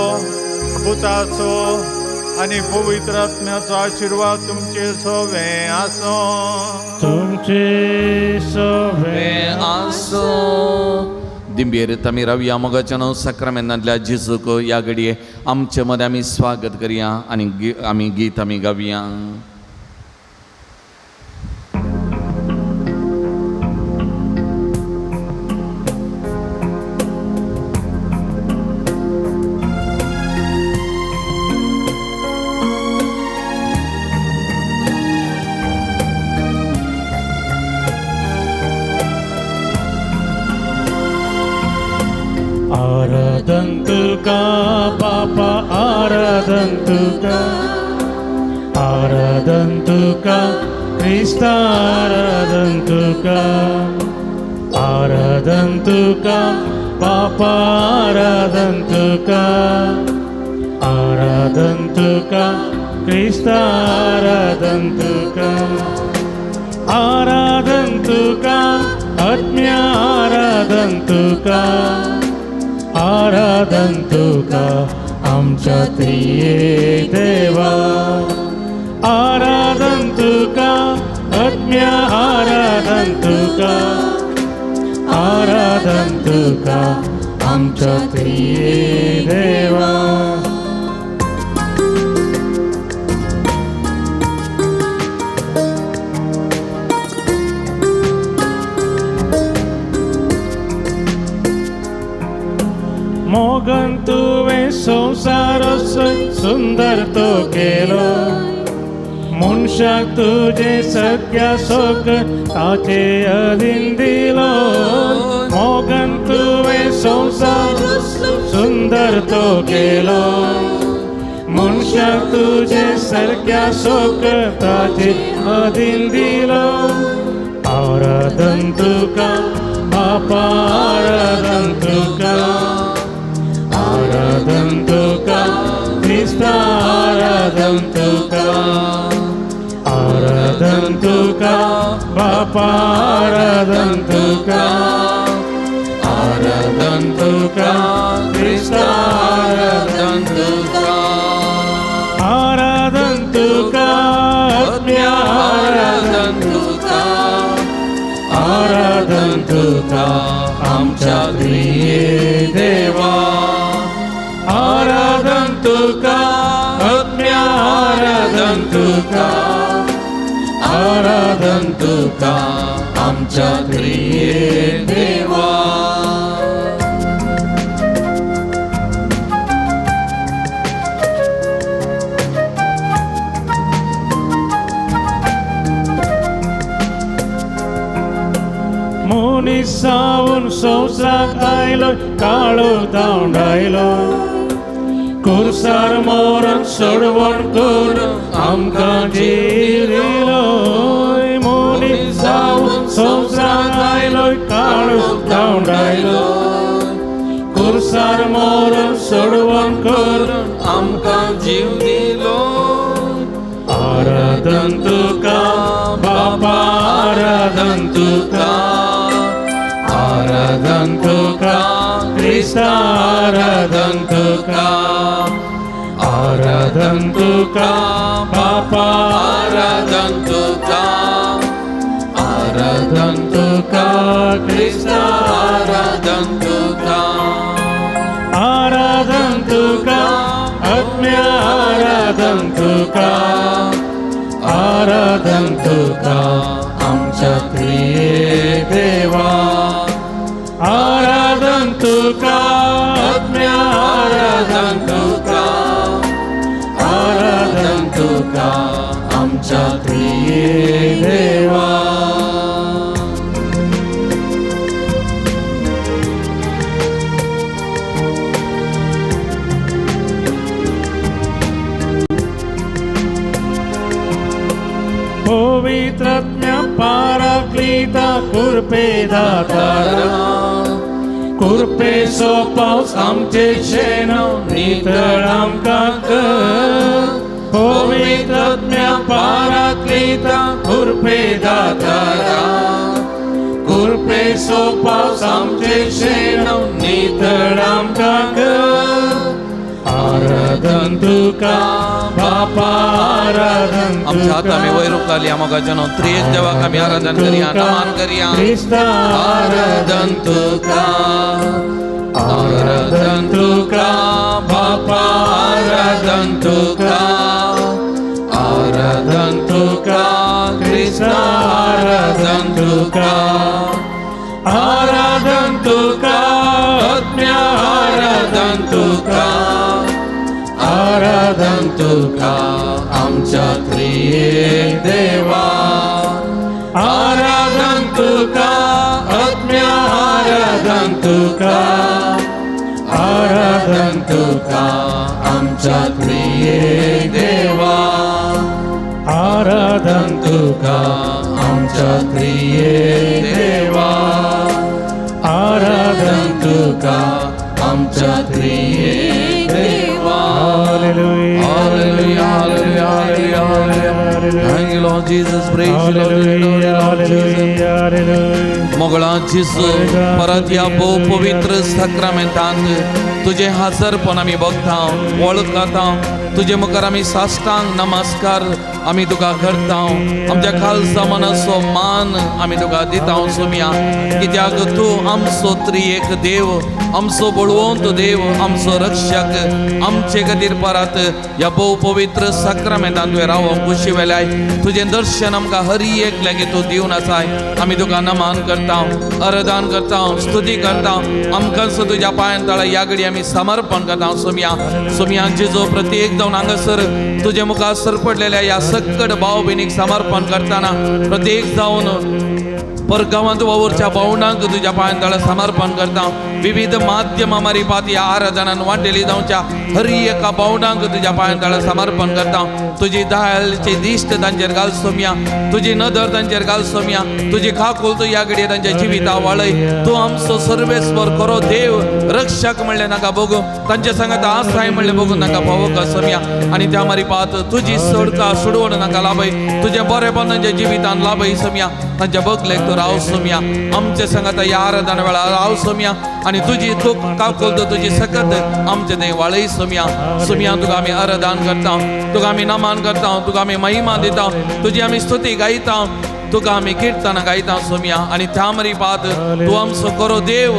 पुताचो आनी पवित्र आत्म्याचो आशिर्वाद तुमचे सवे आसूं. तुमचे सवे आसूं. दिंबेर आमी रावया मोगाच्या साक्रामेंतांतल्या जेजूक ह्या घडये आमचे मदें आमी स्वागत करया आनी आमी गीत आमी गावया. आराधन तुका बापा आराधन तुका आराधन तुका क्रिस्त क्रिस्ता आराधन तुका, आराधन तुका बापा, आराधन तुका, आराधन तुका क्रिस्ता, आराधन तुका, आराधन तुका आत्म्या, आराधन तुका, आराधन तुका आमच्या त्रिये देवा, आराधन तुका आत्म्या, आराधन तुका, आराधन तुका आमच्या त्रिये देवा. मोगन तुवें संवसार सुंदर तो केलो, मनशाक तुजें सगळ्या सोक ताचे अधीन दिलो. मोगन तुवें संवसार सुंदर तो केलो, मनशाक तुजें सारक्या सोक ताचे अधीन दिलो. आराधन तुका बापा, आराधन तुका, आराधन तुका क्रिस्ता, आराधन तुका, आराधन तुका बापा, आराधन तुका, आराधन तुका क्रिस्ता, आराधन तुका, आराधन तुका आत्म्या, आराधन तुका, आराधन तुका आमच्या त्रिये देवा, आराधन तुका आत्म्या, आराधन तुका, आराधन तुका आमच्या त्रिये देवा. मनीस सावन संवसाराक आयलो, काळो धांवडायलो, कुर्सार मरण सोडवण करून आमकां जीव दिलो. मनीस जावन संवसाराक आयलो, काळो धांवडायलो, कुर्सार मरण सोडवण करून आमकां जीव दिलो. आराधन तुका बापा, आराधन तुका, आराधन तुका क्रिस्ता, आराधन तुका, आराधन तुका बापा, आराधन तुका, आराधन तुका क्रिस्ता, आराधन तुका, आराधन तुका आत्म्या, आराधन तुका, आराधन तुका आमच्या त्रिये देवा, आराधन तुका आत्म्या, आराधन तुका, आराधन तुका आमच्या त्रिये देवा. पवित्रात्म्या पाराक्लिता कृपे दातारा, कृपेचो पावस आमचे शेण नितळ आमकां कर. पवित्रात्म्या पाराक्लिता कृपे दातारा, कृपेचो पावस आमचे शेण नितळ आमकां कर. आराधन तुका बापा, आराधन आमच्या हात आमी वयर उखली, आमकां त्रियेक देवाक आमी आराधन करया, नमन करया. क्रिस्ता आराधन तुका, आराधन तुका बापा, आराधन तुका, आराधन तुका क्रिस्ता, आराधन तुका, आराधन तुका आत्म्या, आराधन तुका, आराधन तुका आमच्या त्रियेक देवा, आराधन तुका आत्म्या, आराधन तुका, आराधन तुका आमच्या त्रियेक देवा, आराधन तुका आमच्या त्रियेक देवा, आराधन तुका आमच्या त्रियेक देवा. Hallelujah, hallelujah, hallelujah, hallelujah. Thank you, Lord Jesus. Praise you, Lord, Lord Jesus. मोगळा जेजू, परत ह्या भोव पवित्र साक्रामेंतांत तुजें हाजरपण आमी बघता, वळखता. तुजे मुखार आमी साश्टांग नमस्कार आमी तुका करता. आमच्या खालसा मनाचो मान आमी तुका दिता सोम्या, कित्याक तूं आमचो त्रिएक देव, आमचो बळवंत देव, आमचो रक्षक. आमचे खातीर परत ह्या भोव पवित्र साक्रामेंतान तुवें रावोंक खुशी वेल्याय. तुजें दर्शन आमकां हर एक लागीं तूं दिवन आसाय. आमी तुका नमन करता, आराधन करता, स्तुती करता. आमकां तुज्या पांयां तळा ह्या घडी आमी समर्पण करता सोम्या. सोम्या जेजो, प्रत्येक जावन हांगासर तुजे मुखार सरपडलेल्या ह्या सक्कड भाव भयणीक समर्पण करतना, प्रत्येक जावन परगांवांत वावुरच्या भावणांक तुज्या पांयां तळा समर्पण करता. विविध माध्यमां मारिफात ह्या आराधनान वांटेली जावच्या हर एका भावणांक तुज्या पांयां तळा समर्पण करता. तुजी दयाळची दिश्ट तांचेर घाल सोम्या, तुजी नदर तांचेर घाल सोम्या, तुजी काकूल तूं ह्या घडये तांच्या जिविता वाळय. तूं आमचो सर्वेस्वर खरो देव रक्षक म्हणलें नाका बघू, तांच्या सांगात आसाय म्हणलें बघून नाका पावोक सोम्या. आनी त्या मारिफात तुजी सोडका सोडवण नाका लाभय, तुजें बरेपण तांच्या जिवितान लाभय सोम्या. तांच्या बगलेक तूं राव सोम्या, आमचे सांगात ह्या आराधना वेळार राव सोम्या. आनी तुजी तूं काकूल तुजी सकत आमचे थंय वाळय सोम्या. सोम्या, तुका आमी आराधन करता, तुका आमी नमन करता, तुका आमी महिमा दिता, तुजी आमी स्तुती गायता, तुका आमी किर्तनां गायता सोम्या. आनी त्या मारिफात तूं आमचो खरो देव,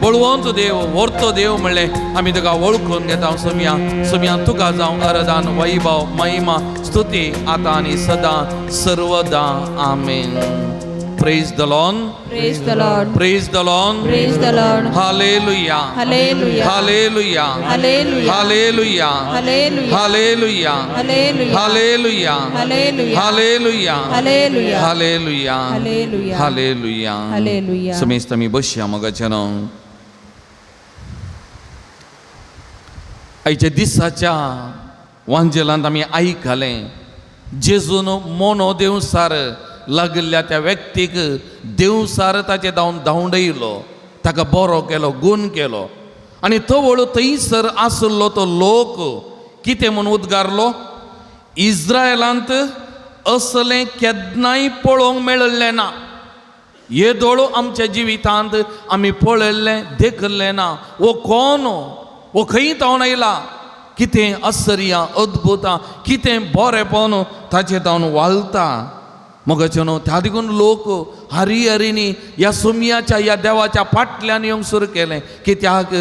बळवंत देव, व्हरतो देव म्हणलें आमी तुका वळखून घेता सोम्या. सोम्या, तुका जावं आराधन, वैभव, महिमा, स्तुती आतां आनी सदां सर्वदां. आमेन. Praise the Lord. Praise the Lord. Praise the Lord. Praise the Lord. Hallelujah. Hallelujah. Hallelujah. Hallelujah. Hallelujah. Hallelujah. Hallelujah. Hallelujah. Hallelujah. Hallelujah. Hallelujah. Hallelujah. Hallelujah. Hallelujah. Hallelujah. Hallelujah. समेस्त आमी बसया मोगाच्यान. आयच्या दिसाच्या वांजेलांत आमी आयकलें, जेजून मोनो देवसार लागिल्ल्या त्या व्यक्तीक देवसार ताचे धांवन धांवडयलो, ताका बरो केलो, गूण केलो. आनी तवळ थंयसर आसलो तो लोक कितें म्हूण उद्गारलो, इस्रायलांत असलें केन्नाय पळोवंक मेळिल्लें ना. येदोळ आमच्या जिवितांत आमी पळयल्लें देखिल्लें ना. वो कोण, वो खंय तावन आयला, कितें आश्चर्यां अद्भुतां, कितें बरेंपण ताचे तावन वालता मोगाचें न्हू. त्या देखून लोक हरी हरीनी ह्या सुमयाच्या ह्या देवाच्या फाटल्यान येवंक सुरू केलें, कित्याक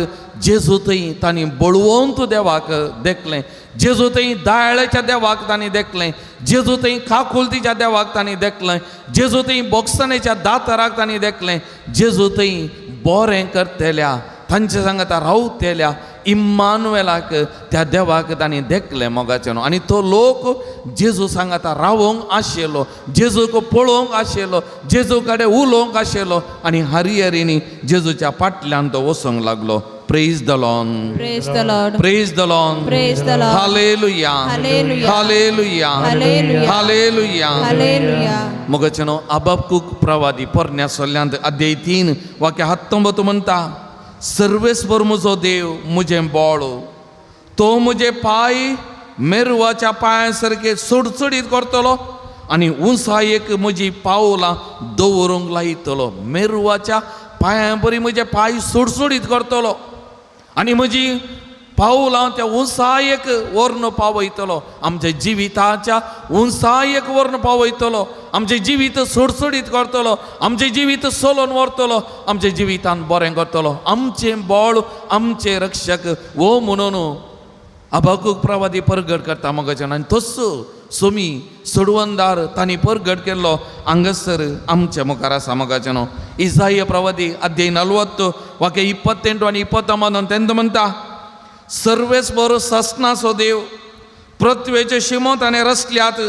जेजू थंय तांणी बळवंत देवाक देखलें, जेजू थंय दयाळाच्या देवाक तांणी देखलें, जेजू थंय काकुलतीच्या देवाक तांणी देखलें, जेजू थंय बोगसणेच्या दाताराक तांणी देखलें, जेजू थंय बरें करतल्या तांचे सांगता रावतल्या इम्मानुएलाक त्या देवाक तांणी देखलें मोगाचें न्हू. आनी तो लोक जेजू सांगाता रावोंक आशिल्लो, जेजूक पळोवंक आशिल्लो, जेजू कडेन उलोवंक आशिल्लो. आनी हरी हरीनी जेजूच्या फाटल्यान तो वचूंक लागलो. Praise the Lord. Praise the Lord. Praise the Lord. Praise the Lord. Hallelujah. Hallelujah. Hallelujah. Hallelujah. Hallelujah. Hallelujah. मोगाचें न्हू, अबाबकूक प्रवादी पोरण्या सोल्यांत अध्याय 3 वाक्य 19 म्हणटा, सर्वेस्पर म्हजो देव म्हजें बळ, तो म्हजे पांय मेरवाच्या पांया सारके सुडसुडीत करतलो आनी उंचायेक म्हजी पावलां दवरूंक लायतलो. मेरवाच्या पांयां बरी म्हजे पांय सुडसुडीत करतलो आनी म्हजी पावलां त्या उंचायेक व्हरून पावयतलो. आमच्या जिविताच्या उंचायेक व्हरून पावयतलो, आमचें जिवीत सुडसुडीत करतलो, आमचें जिवीत सोलोवन व्हरतलो, आमच्या जिवितान बरें करतलो. आमचें बळ, आमचें रक्षक वो म्हणून अबाकूक प्रवादी परगट करता मोगाच्यान. आनी तोच सोमी सोडवणदार तांणी परगट केल्लो हांगासर आमच्या मुखार आसा मोगाच्यान. इजाय प्रवादी अध्याय 40 वाक्य 28 आनी 29 तेन्ना म्हणटा, सर्वेस्पर ससनाचो देव पृथ्वेचे शिमो ताणें रचल्यात,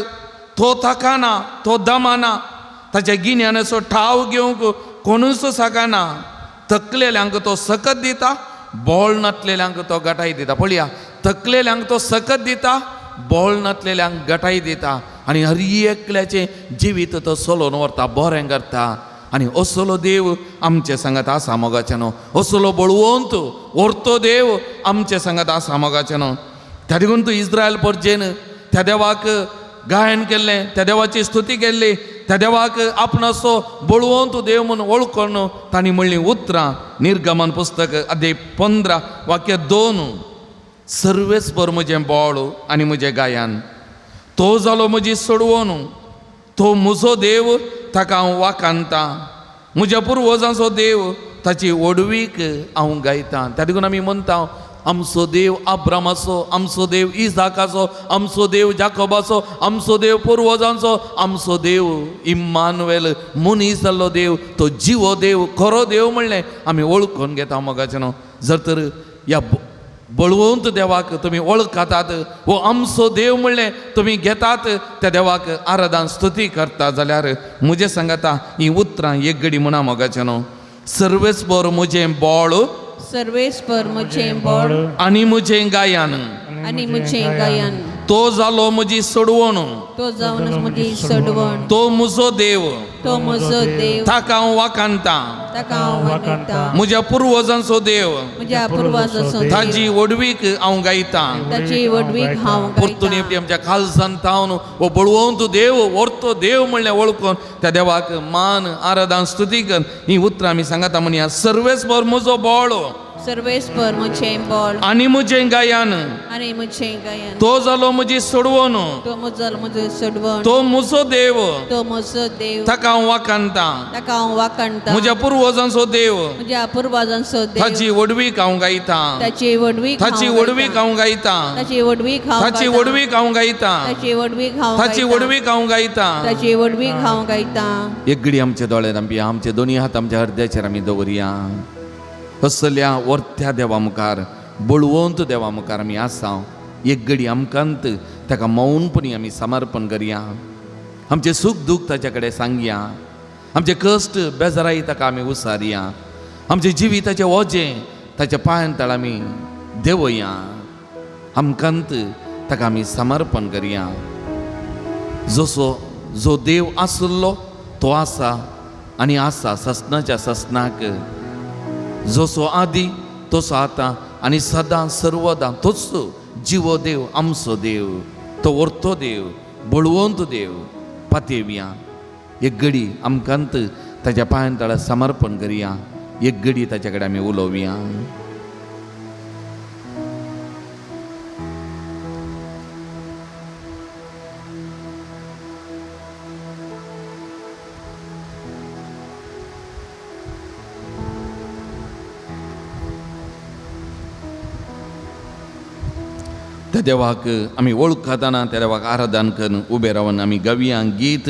तो थकाना, तो दमाना, ताच्या गिन्यानाचो ठाव घेवंक कोणूच सकाना. थकलेल्यांक तो सकत दिता, बोळ नातलेल्यांक तो गटाय दिता. पळया, थकलेल्यांक तो सकत दिता, बोळ नातलेल्यांक गटाय दिता. आनी हर एकल्याचें जिवीत तो चलोवन व्हरता, बरें करता. आनी असलो देव आमचे सांगात आसा मोगाचें न्हू, असलो बळवंत व्हरतो देव आमचे सांगात आसा मोगाचें न्हू. त्या देखून तूं इस्रायल परजेन त्या देवाक गायन केल्लें, त्या देवाची स्तुती केल्ली, त्या देवाक आपणाचो बळवंत देव म्हूण वळखून तांणी म्हणलीं उतरां. निर्गमन पुस्तक अध्याय 15 वाक्य 2, सर्वेस्पर म्हजें बोळ आनी म्हजें गायन, तो जालो म्हजी सोडवण, तो म्हजो देव ताका हांव वाखाणतां, म्हज्या पुर्वजांचो देव ताची व्हडवीक हांव गायतां. त्या देखून आमी म्हणटा आमचो देव अब्रामाचो, आमचो देव इजाकाचो, आमचो देव जाकोबाचो, आमचो देव पुर्वजांचो, आमचो देव इम्मानुएल मनीस जाल्लो देव, तो जिवो देव, खरो देव म्हणलें आमी वळखून घेता मोगाचें न्हू. जर तर ह्या बळवंत देवाक तुमी वळखतात, हो आमचो देव म्हणलें तुमी घेतात, त्या देवाक आराधन स्तुती करता जाल्यार म्हजें सांगता ही उतरां एक घडी म्हणा मोगाचें न्हू. सर्वेस्पर म्हजें बोळ, सर्वेस्पर म्हजें बोळ आनी म्हजें गायन, आनी म्हजें गायन, तो जालो म्हजी सोडवण, तो जावन म्हजी सोडवण, तो म्हजो देव, तो म्हजो देव, ताका हांव वाखाणतां, ताका हांव वाखाणतां, म्हज्या पुर्वजांचो देव, म्हज्या पुर्वजांचो देव, ताजी व्हडवीक हांव गायतां, ताची व्हडवीक हांव परतून गायतां. आमच्या काळजान तावन हो बळवंत देव, व्हरतो देव म्हणलें वळखून त्या देवाक मान आराधन स्तुती कर ही उतरां आमी सांगता म्हणया. सर्वेस्पर म्हजो बोळ सर्वेस्पर म्हजें बोळ आनी म्हजें गायन, आनी म्हजें गायन, तो जालो म्हजी सोडवण, तो म्हजो सोडवण, तो म्हजो देव, तो म्हजो देव, ताका हांव वाखाणतां, ताका हांव वाखाणतां, म्हज्या पुर्वजांचो देव, म्हज्या पुर्वजांचो देव, ताची व्हडवीक हांव गायतां, ताची व्हडवीक ताची व्हडवीक हांव गायतां, ताची व्हडवीक हांव ताची व्हडवीक हांव गायतां, ताची व्हडवीक हांव ताची व्हडवीक हांव गायतां. ताची व्हडवीक हांव गायतां. एक घडी आमचे दोळे धांपया, आमचे दोनी हात आमच्या हृदयाचेर आमी दवरया. असल्या वर्त्या देवा मुखार, बळवंत देवा मुखार आमी आसा. एक घडी आमकांत ताका मौनपणी आमी समर्पण करया. आमचें सूख दूख ताच्या कडेन सांगया, आमचे कश्ट बेजाराय ताका आमी उसारया, आमचें जिविताचें ओजें ताच्या पांयां तळ आमी देंवया. आमकांत ताका आमी समर्पण करया. जसो जो देव आसलो तो आसा आनी आसा ससनाच्या ससनाक, जसो आदी तसो आतां आनी सदां सर्वदां तोच जिवो देव, आमचो देव, तो व्हरतो देव, बळवंत देव. पातेवया एक घडी आमकांत ताच्या पांयां तळा समर्पण करया. एक घडी ताच्या कडेन आमी उलोवया. त्या देवाक आमी वळखताना त्या देवाक आराधन करून उबे रावन आमी गावया गीत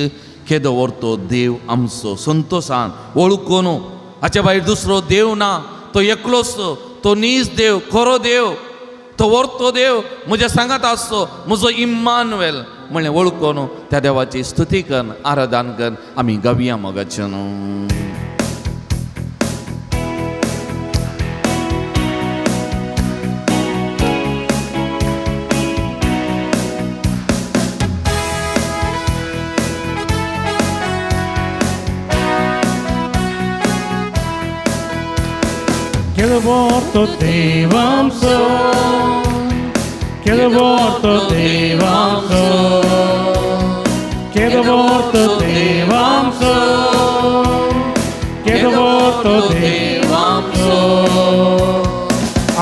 केदो व्हरतो देव आमचो संतोसान वळखून. हाच्या भायर दुसरो देव ना, तो एकलोच, तो नीज देव, खरो देव, तो व्हरतो देव म्हज्या सांगात आसचो, म्हजो इम्मानुएल म्हणलें वळखून त्या देवाची स्तुती करून आराधन करून आमी गावया मोगाचें न्हू. केदो देवांचो, केदो देवांचो, केदो देवांचो, केदो देवांचो.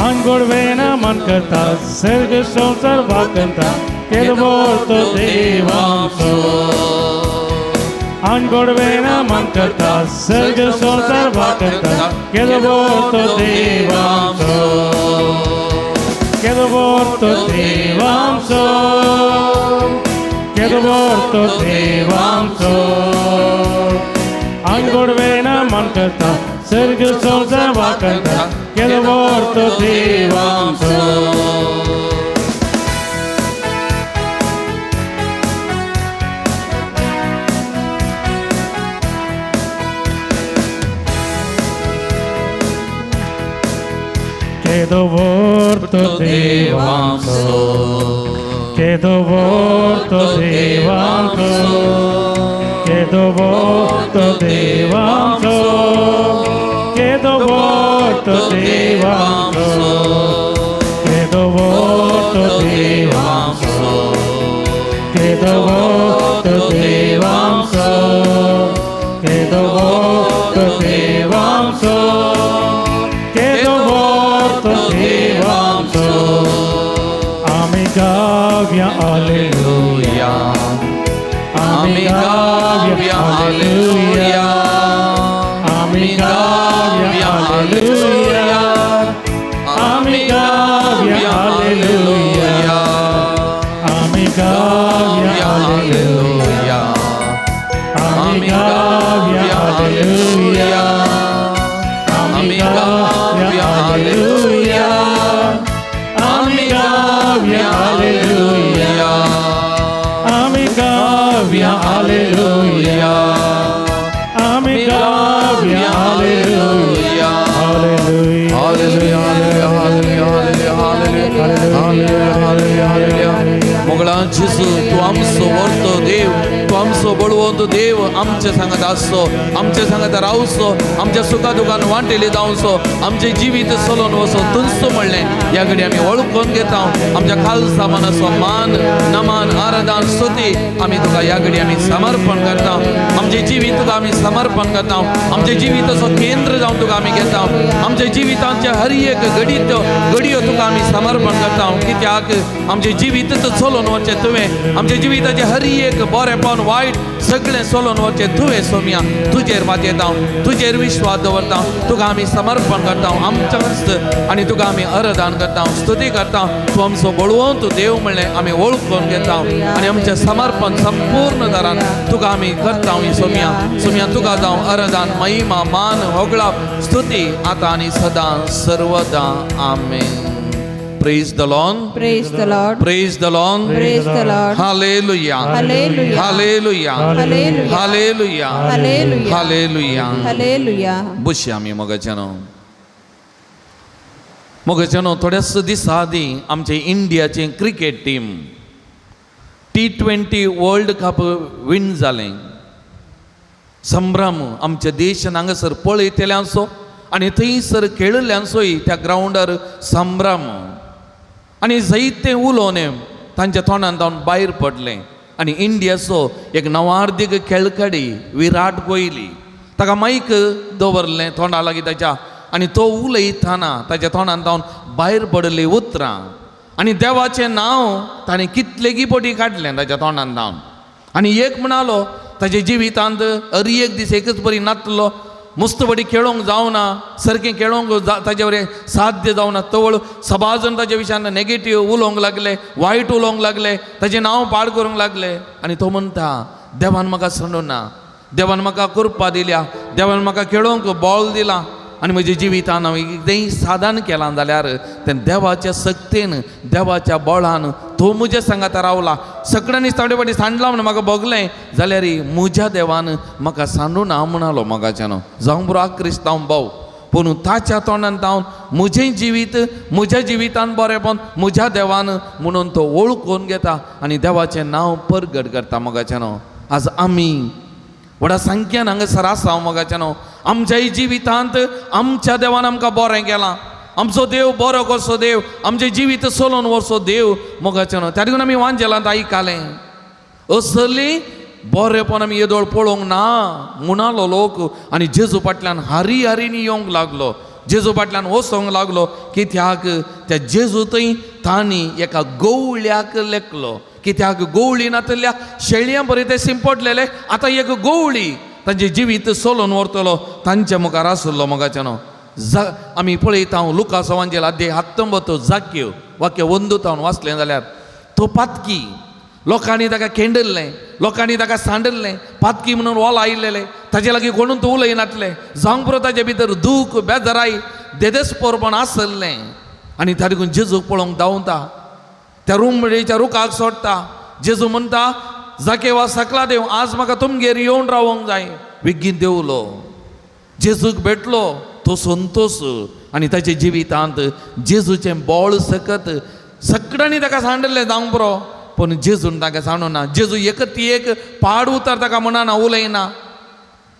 आंगोळवेना मन करता, सर्ग संसार वाकंता, केदो देवांचो. आंगोळवेना मन करता, सर्ग संसार वाकंता, केदो देवांचो, केदो देवांचो, केदो देवांचो. आंगोळवेना मन करता, सर्ग संसार वाकंता, केदो देवांचो. केदो व्हरतो देवांचो, केदो व्हड तो देव आमचो, केदो व्हड तो देव आमचो, केदो व्हड तो देव आमचो, केदो व्हड तो देव आमचो, केदो व्हड तो देव आमचो, केदो व्हड तो देव आमचो, केदो व्हड तो देव आमचो. आमी गावया हालेलुया, आमी गावया हालेलुया, आमी गावया हालेलुया, आमी गावया हालेलुया, आमी गावया हालेलुया, आमी गावया हालेलुया, आमी गावया हालेलुया, आमी गावया हालेलुया, आमी गावया हालेलुया, आमी गावया hallelujah, hallelujah. Hallelujah, hallelujah, hallelujah, hallelujah, hallelujah, hallelujah. मोगळा जेजू, तूं आमचो व्हरतो देव, तूं आमचो बळवंत देव. आमचे सांगात आसचो, आमचे सांगात रावचो, आमच्या सुखा दुखान वांटेली जावचो, आमचें जिवीत चलोवन वचो तुंचो म्हणलें ह्या घडी आमी वळखून घेता. आमच्या खालसा मनाचो मान, नमान, आराधन, स्तुती आमी तुका ह्या घडी आमी समर्पण करता. आमचें जिवीत तुका आमी समर्पण करता. आमच्या जिविताचो केंद्र जावन तुका आमी घेता. आमच्या जिवितांच्या हर एक घडीत घडयो तुका आमी समर्पण करता, कित्याक आमचें जिवीत चलोवन वचचें तुवें. आमच्या जिविताचें हर एक बरेंपण वायट सगळें चलोवन वचचें तुवें सोमया. तुजेर मातयेता, तुजेर विश्वास दवरता, तुका आमी समर्पण करता आमच्या आनी तुका आमी आराधन करता, स्तुती करता. तूं आमचो बळवंत देव म्हणलें आमी वळखून घेता आनी आमचें समर्पण संपूर्ण दरान तुका आमी करता. सोमया, सोमया, तुका जावं आराधन, महिमा, मान, होगळाप, स्तुती आतां आनी सदां सर्वदां. आमेन. Praise the Lord. Praise the Lord. Praise the Lord. Praise the Lord. Hallelujah. Hallelujah. Hallelujah. Hallelujah. Hallelujah. Hallelujah. Hallelujah. Hallelujah. बसया आमी मोगाच्यानो. मोगाच्यानो, थोड्याच दिसां आदीं आमचे इंडियाचे cricket team T20 World Cup win जालें. संभ्रम आमच्या देशान हांगासर पळयतल्यांचो आनी थंयसर खेळिल्ल्यांचोय त्या ग्रावंडार संभ्रम आनी जायते उलोवणें तांच्या तोंडान जावन भायर पडलें. आनी इंडियाचो एक नवार्दीक खेळगडी विराट कोहली, ताका मायक दवरलें तोंडा लागीं ताच्या आनी तो उलयतना ताच्या तोंडान जावन भायर पडली उतरां आनी देवाचें नांव ताणें कितलेगी पटी काडलें ताच्या तोंडान जावन. आनी एक म्हणालो, ताच्या जिवितांत हर एक दीस एकच बरी नातलो, मस्त बरी खेळोंक जावना, सारकें खेळोंक ताजे वरी साध्य जावना. तवळ सभाजन ताच्या विशयान नेगेटीव उलोवंक लागले, वायट उलोवंक लागले, ताजें नांव पाड करूंक लागले. आनी तो म्हणटा, देवान म्हाका सांडूना, देवान म्हाका कृपा दिल्या, देवान म्हाका खेळोंक बॉल दिला आनी म्हज्या जिवितान हांवें कितेंय साधन केलां जाल्यार तें देवाच्या सक्तेन, देवाच्या बळान. तो म्हज्या सांगाता रावला. सगळ्यांनी थोडे फावटी सांडला म्हूण म्हाका भोगलें जाल्यार म्हज्या देवान म्हाका सांडूना म्हणालो. मोगाच्यानो, जावं बरो क्रिस्तांव भाव, पूण ताच्या तोंडान जावन म्हजें जिवीत, म्हज्या जिवितान बरेंपण म्हज्या देवान म्हणून तो वळखून घेता आनी देवाचें नांव परगट करता. मोगाच्यानो, आज आमी व्हडा संख्यान हांगासर आसा. मोगाच्यानो, आमच्याय जिवितांत आमच्या देवान आमकां बरें केलां. आमचो देव बरो कसो देव, आमचें जिवीत चलोवन वचो देव. मोगाच्यानो, त्या देखून आमी वांजेलांत आयकालें, असली बरेंपण आमी येदोळ पळोवंक ना म्हणालो लोक आनी जेजू फाटल्यान हारी हारीनी येवंक लागलो, जेजू फाटल्यान वचोंक लागलो, कित्याक त्या जेजू थंय तांणी एका गवळ्याक लेखलो, कित्याक गवळी नातल्या शेळयां बरे ते सिंपडलेले. आतां एक गवळी तांचें जिवीत चलोवन व्हरतलो तांच्या मुखार आसलो. मोगाच्यानो, जा आमी पळयता लुकास वांजेल अध्याय 19, जाक्यो वाक्य वंदू वाचलें जाल्यार तो पातकी, लोकांनी ताका खेंडल्लें, लोकांनी ताका सांडल्लें, पातकी म्हणून वोल आयिल्लें. ताजे लागीं कोणून तो उलयनातलें. जावंक पुरो ताजे भितर दूख, बेजाराय, देदेस्पोरपण आसलें. आनी त्या देखून जेजूक पळोवंक धांवता, त्या रुमडेच्या रुखाक सोडटा. जेजू म्हणटा, जाकेवा सकला देव, आज म्हाका तुमगेर येवन रावोंक जाय. बेगीन देवलो, जेजूक भेटलो, तो संतोश आनी ताच्या जिवितांत जेजूचें बोळ सकत. सगळ्यांनी ताका सांडलें जावंक पुरो, पूण जेजून ताका सांगू ना. जेजू एक ती एक पाड उतर ताका म्हणना, उलयना.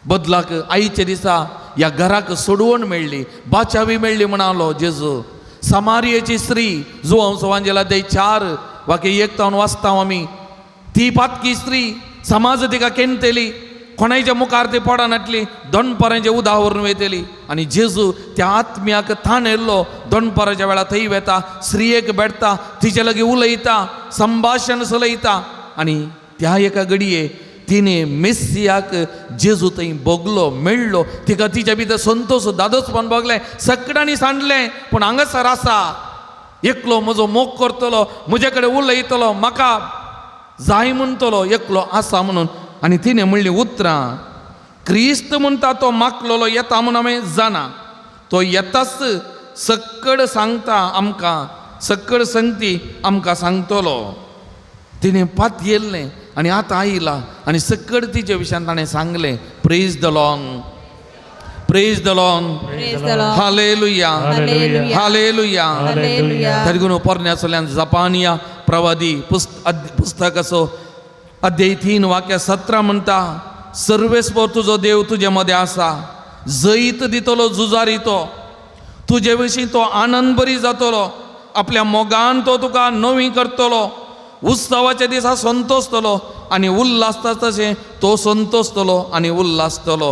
बदलाक आयच्या दिसा ह्या घराक सोडवण मेळ्ळी, बाचावी मेळ्ळी म्हणालो जेजू. समारियेची स्त्री जुवांव सोवांजेला दे 4 वाक्य 1 तावन वाचता आमी. ती पातकी स्त्री, समाज तिका केंतली, कोणायच्या मुखार ती पडनाटली, दोनपरांचे उदा व्हरून वयतली. आनी जेजू त्या आत्म्याक ताण येयल्लो, दोनपराच्या वेळार थंय वेता, स्त्रियेक भेटता, तिचे लागीं उलयता, संभाशण चलयता. आनी त्या एका घडये तिणें मेस्सियाक जेजू थंय भोगलो, मेळ्ळो. तिका तिच्या भितर संतोश दादोसपण भोगलें, सगळ्यांनी सांडलें, पूण हांगासर आसा एकलो म्हजो मोग करतलो, म्हजे कडेन उलयतलो, म्हाका जाय म्हणटलो एकलो आसा म्हणून. आनी तिणें म्हणलीं उतरां, क्रिस्त म्हणटा तो माकलोलो येता म्हूण हांवें जाणा, तो येताच सक्कड सांगता आमकां, सक्कड संगती आमकां सांगतलो. तिणें पातयेल्लें आनी आतां आयला आनी सक्कड तिचे विशयान ताणें सांगलें. Praise the Lord, praise the Lord, Praise the Lord. Hallelujah, hallelujah. Hallelujah. Hallelujah. तरी पोरण्या चल्यान जपानिया प्रवादी पुस्तकाचो अध्याय 3 वाक्य 17 म्हणटा, सर्वेस्पर तुजो देव तुजे मदें आसा, जैत दितलो झुजारी तो, तुजे विशीं तो आनंद बरी जातलो, आपल्या मोगान तो तुका नवी करतलो, उत्सवाच्या दिसा संतोसतलो आनी उल्हासता तशें तो संतोसतलो आनी उल्हासतलो.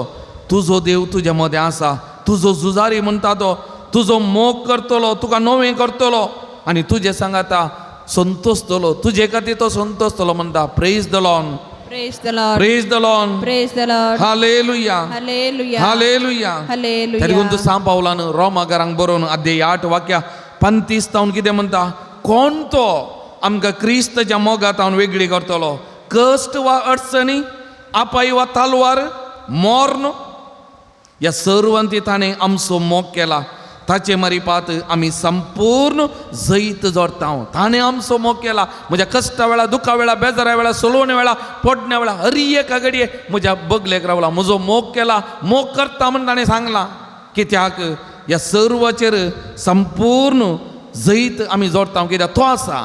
तुजो देव तुजे मदें आसा, तुजो झुजारी म्हणटा तो तुजो मोग करतलो, तुका नवें करतलो आनी तुजे सांगाता संतोसतलो, तुजे खातीर तो संतोसतलो म्हणटा. Praise the Lord, Praise the Lord. Praise the Lord, Praise the Lord. Hallelujah, hallelujah. Hallelujah. Hallelujah. तरी तूं सांग पावलान रोमागारांक बरोवन अध्याय 8 वाक्या 35 तावन कितें म्हणटा, कोण तो आमकां क्रिस्तच्या मोगा तावन वेगळी करतलो? कश्ट वा अडचणी, आपाई वा तालवार, मोर्न, ह्या सर्वांती ताणें आमचो मोग केला, ताचे मारिपात आमी संपूर्ण जैत जोडटा. ताणें आमचो मोग केला. म्हज्या कश्टा वेळा, दुखा वेळा, बेजारा वेळा, सोलोवणे वेळा, पडण्या वेळा, हर एका घडये म्हज्या बगलेक रावला, म्हजो मोग केला, मोग करता म्हूण ताणें सांगलां. कित्याक ह्या सर्वाचेर संपूर्ण जैत आमी जोडटा, कित्याक तो आसा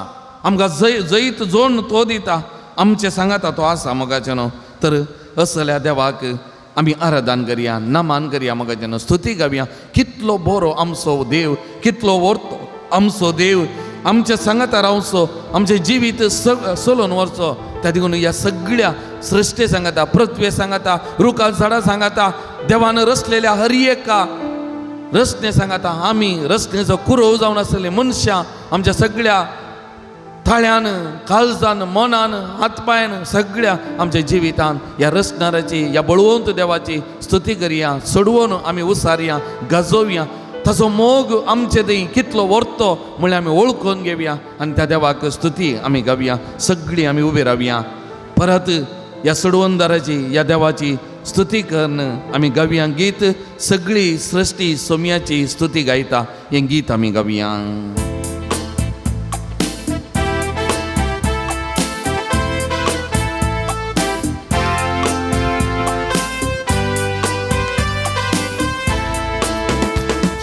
आमकां जैत जोडून तो दिता, आमचें सांगाता तो आसा मोगाचें न्हू. तर असल्या देवाक आमी आराधन करया, नमन करया मोगाचें न्हू, स्तुती गावया. कितलो बरो आमचो देव, कितलो व्हरतो आमचो देव, आमच्या सांगाता रावचो, आमचें जिवीत चलोवन व्हरचो. त्या देखून ह्या सगळ्या सृश्टे सांगाता, पृथ्वे सांगाता, रुखां झाडां सांगाता, देवान रचलेल्या हर एका रचने सांगाता आमी रचनेचो कुरोव जावन आसले मनशां आमच्या सगळ्या थाळ्यान, काळजान, मनान, हातपायान, सगळ्या आमच्या जिवितान ह्या रचणाराची, ह्या बळवंत देवाची स्तुती करया, सोडवून आमी उसारया, गाजोवया. ताचो मोग आमचे थंय कितलो व्हरतो म्हणल्यार आमी वळखून घेवया आनी त्या देवाक स्तुती आमी गावया. सगळीं आमी उबी रावया, परत ह्या सोडवणदाराची, ह्या देवाची स्तुती करून आमी गावया गीत. सगळी सृश्टी सोम्याची स्तुती गायता, हें गीत आमी गावया.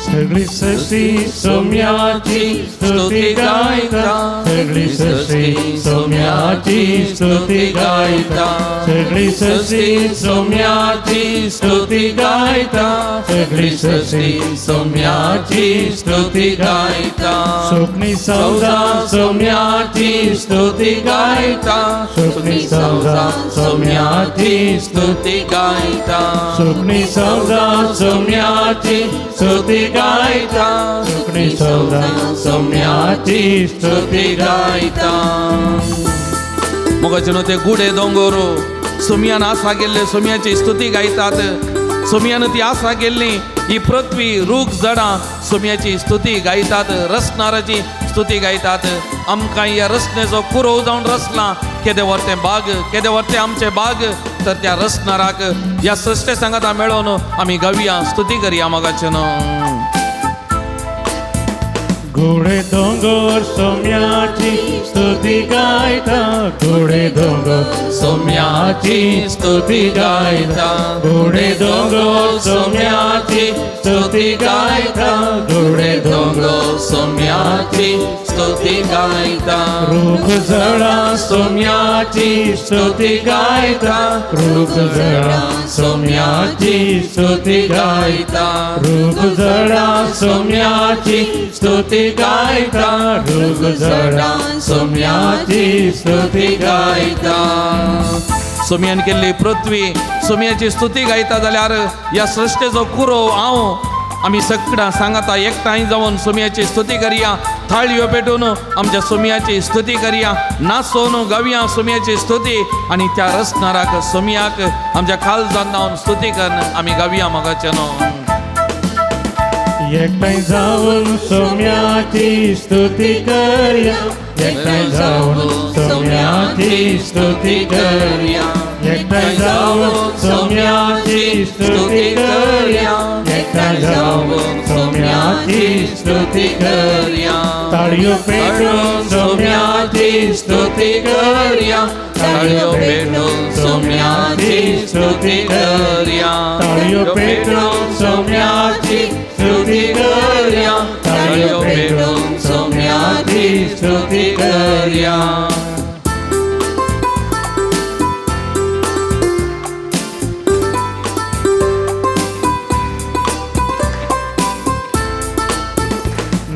सगळी सृष्टी सौम्याची स्तुती गायता, सगळी सृष्टी सौम्याची स्तुती गायता, सगळी सृष्टी सौम्याची स्तुती गायता, सगळी सृष्टी सौम्याची स्तुती गायता. सुखनी सौदा सौम्याची स्तुती गायता, सुखनी सौदा सौम्याची स्तुती गायता, सुखनी सौदा सौम्याची स्तुती गायता, सुखनी सौदा सौम्याची स्तुती गायता. मोगाचे न्हू ते गुडे दोंगोर सोम्यान आसा गेल्ले सोम्याची स्तुती गायतात. सोम्यान ती आसा गेल्ली ही पृथ्वी, रूख, झाडां सोम्याची स्तुती गायतात, रचणाराची स्तुती गायतात. आमकां ह्या रचनेचो कुरोव जावन रचला, केदे व्हरतें बाग, केदे व्हरतें आमचें बाग, तर त्या रचणाराक ह्या सृश्टे सांगाता मेळोवन आमी गावया, स्तुती करया मोगाचे न्हू. घोडे दोंगर सोम्याची स्तुती गायता, घोडे दोंगर सोम्याची स्तुती गायता, घोडे दोंगर सोम्याची स्तुती गायता, घोडे दोंगर सोम्याची स्तुती गायता, रूख झडा सोम्याची स्तुती गायता, रूख झडा सोम्याची स्तुती गायता, रूख झडा सोम्याची स्तुती गायता, रूख झडा सोम्याची स्तुती गायता। सोम्यान केल्ली पृथ्वी सोम्याची स्तुती गायता जाल्यार ह्या सृश्टेचो कुरो हांव आमी सगळां सांगाता एकठांय जावन सोम्याची स्तुती करया, थाळयो पेटून आमच्या सोम्याची स्तुती करया, नाचोन गावया सोम्याची स्तुती आनी त्या रचणाराक सोम्याक आमच्या काळजान जावन स्तुती करून आमी गावया मोगाचे न्हू। एकठांय जावन सोम्याची स्तुती करया, एकठांय जावन सोम्याची स्तुती करया, एकठांय जावन सोम्याची स्तुती करया, एकठांय जावन सोम्याची स्तुती करया, ताळयो पेटून सोम्याची स्तुती करया, ताळयो पेटून सोम्याची स्तुती करया, ताळयो पेटून सोम्याची स्तुती करया, ताळयो पेटून सोम्याची स्तुती करया।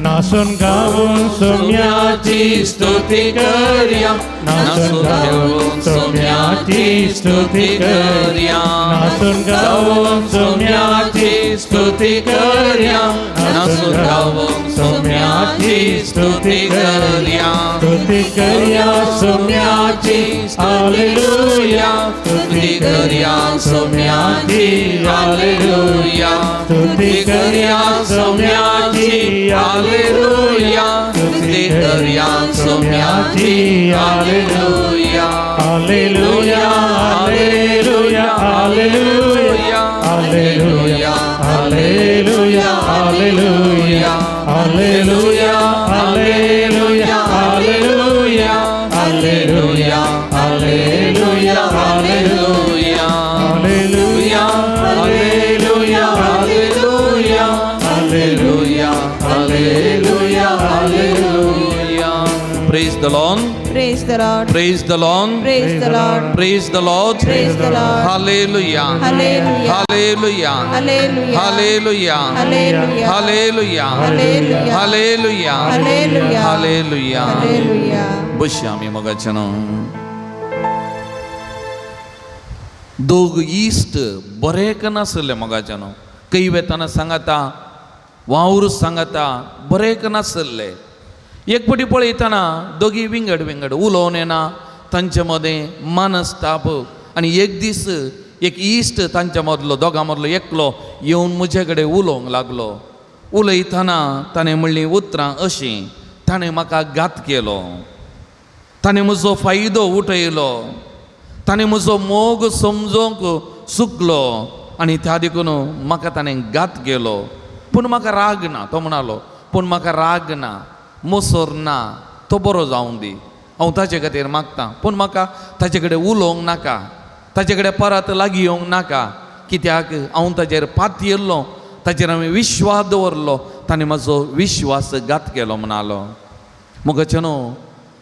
नाचून गाऊन सोम्याची स्तुती करया, नाचून गाऊन सोम्याची स्तुती करया, नाचून गाऊन सोम्याची स्तुती करया, नाचून गाऊन सोम्याची स्तुती करया, स्तुती करया सोम्याची हालेलुया, स्तुती करया सोम्याची हालेलुया, स्तुती करया सोम्याची हालेलुया, स्तुती करया सोम्याची hallelujah, hallelujah, hallelujah, hallelujah, hallelujah, hallelujah, hallelujah, hallelujah, hallelujah, hallelujah, hallelujah, hallelujah, hallelujah, hallelujah, hallelujah, hallelujah, hallelujah, hallelujah, hallelujah. Praise the Lord. Praise the Lord. Praise the Lord. Praise the Lord. Praise the Lord. Praise the Lord. Hallelujah. Hallelujah. Hallelujah. Hallelujah. Hallelujah. Hallelujah. Hallelujah. Hallelujah. Hallelujah. Hallelujah. Hallelujah. Hallelujah. बसया आमी मोगाचे न्हू। दोग इश्ट बरें नासले मोगाचे न्हू, कई वेताना सांगाता वावर सांगाता बरें नासले। एक पटी पळयतना दोगी विंगड विंगड उलोवन येना, तांचे मदें मानसताप आनी एक दीस एक इश्ट तांच्या मदलो दोगां मदलो एकलो येवन म्हजे कडेन उलोवंक लागलो। उलयतना ताणें म्हणलीं उतरां अशीं, ताणें म्हाका घात केलो, ताणें म्हजो फायदो उठयलो, ताणें म्हजो मोग समजोवंक चुकलो आनी त्या देखून म्हाका ताणें घात केलो। पूण म्हाका राग ना, तो म्हणालो, पूण म्हाका राग ना, मोसर ना, तो बरो जावं दी, हांव ताचे खातीर मागता, पूण म्हाका ताचे कडेन उलोवंक नाका, ताचे कडेन परत लागीं येवंक नाका, कित्याक हांव ताचेर पातयेल्लो, ताचेर हांवें विश्वास दवरलो, ताणें म्हजो विश्वास घात केलो म्हणालो। मोगाचे न्हू,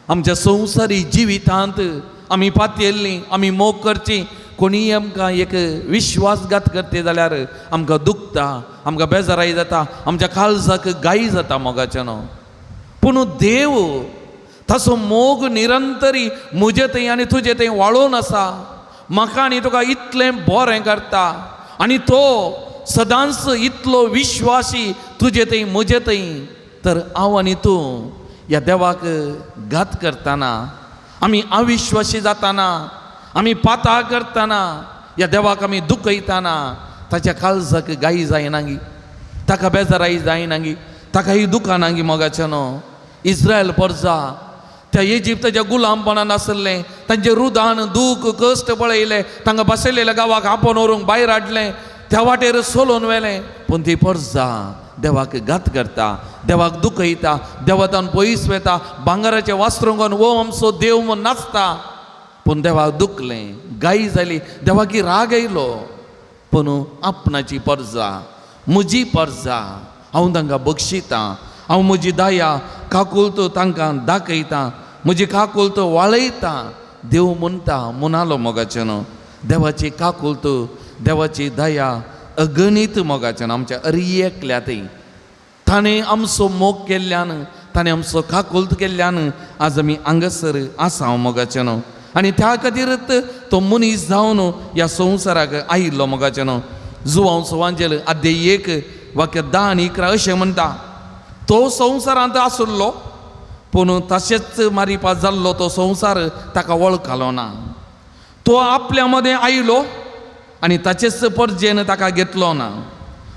आमच्या संवसारी जिवितांत आमी पातयेल्लीं, आमी मोग करची, कोणीय आमकां एक विश्वासघात करता जाल्यार आमकां दुखता, आमकां बेजाराय जाता, आमच्या काळजाक गाय जाता मोगाचे न्हू। पूण देव ताचो मोग निरंतरी म्हजे थंय आनी तुजे थंय वाळोवन आसा, म्हाका आनी तुका इतलें बरें करता आनी तो सदांच इतलो विश्वासी तुजे थंय म्हजे थंय। तर हांव आनी तूं ह्या देवाक घात करतना, आमी अविश्वासी जाताना, आमी पाता करतना, ह्या देवाक आमी दुखयताना ताच्या काळजाक गाय जायना गी, ताका बेजाराय जायना गी, ताका ही दुकानां गी मोगाचें न्हू। इस्रायल परजा त्या इजिप्ताच्या गुलामपणान आसलें, तांचें रुदान दूख कश्ट पळयलें, तांकां बसयलेल्या गांवाक आपोवन व्हरूंक भायर हाडलें, त्या वाटेर सोलोवन व्हेलें पूण ती परजा देवाक घात करता, देवाक दुखयता, देवातान पयस वेता, भांगराचें वास्त्र घेवन हो आमचो देव म्हूण नाचता. पूण देवाक दुखलें, गाय जाली, देवाक राग येयलो. पूण आपणाची परजा, म्हजी परजा, हांव तांकां बक्षितां, हांव म्हजी दया काकुळट तांकां दाखयतां, म्हजी काकुळट वाळयतां. देव म्हणटा म्हणालो मोगाचें न्हू, देवाची काकुळट, देवाची दया अगणीत मोगाचें न्हू आमच्या अरी एकल्या थंय ताणें आमचो मोग केल्ल्यान, ताणें आमचो काकुळट केल्ल्यान आज आमी हांगासर आसा मोगाचें न्हू. आनी त्या खातीरच तो मनीस जावन ह्या संवसाराक आयिल्लो मोगाचें न्हू. जुवांव वांजेल अध्याय 1 वाक्य 10 आनी 11 अशें म्हणटा, तो संवसारांत आशिल्लो पूण तशेंच मारिपा जाल्लो तो संवसार ताका वळखलो ना. तो आपल्या मदें आयलो आनी ताचेच परजेन ताका घेतलो ना.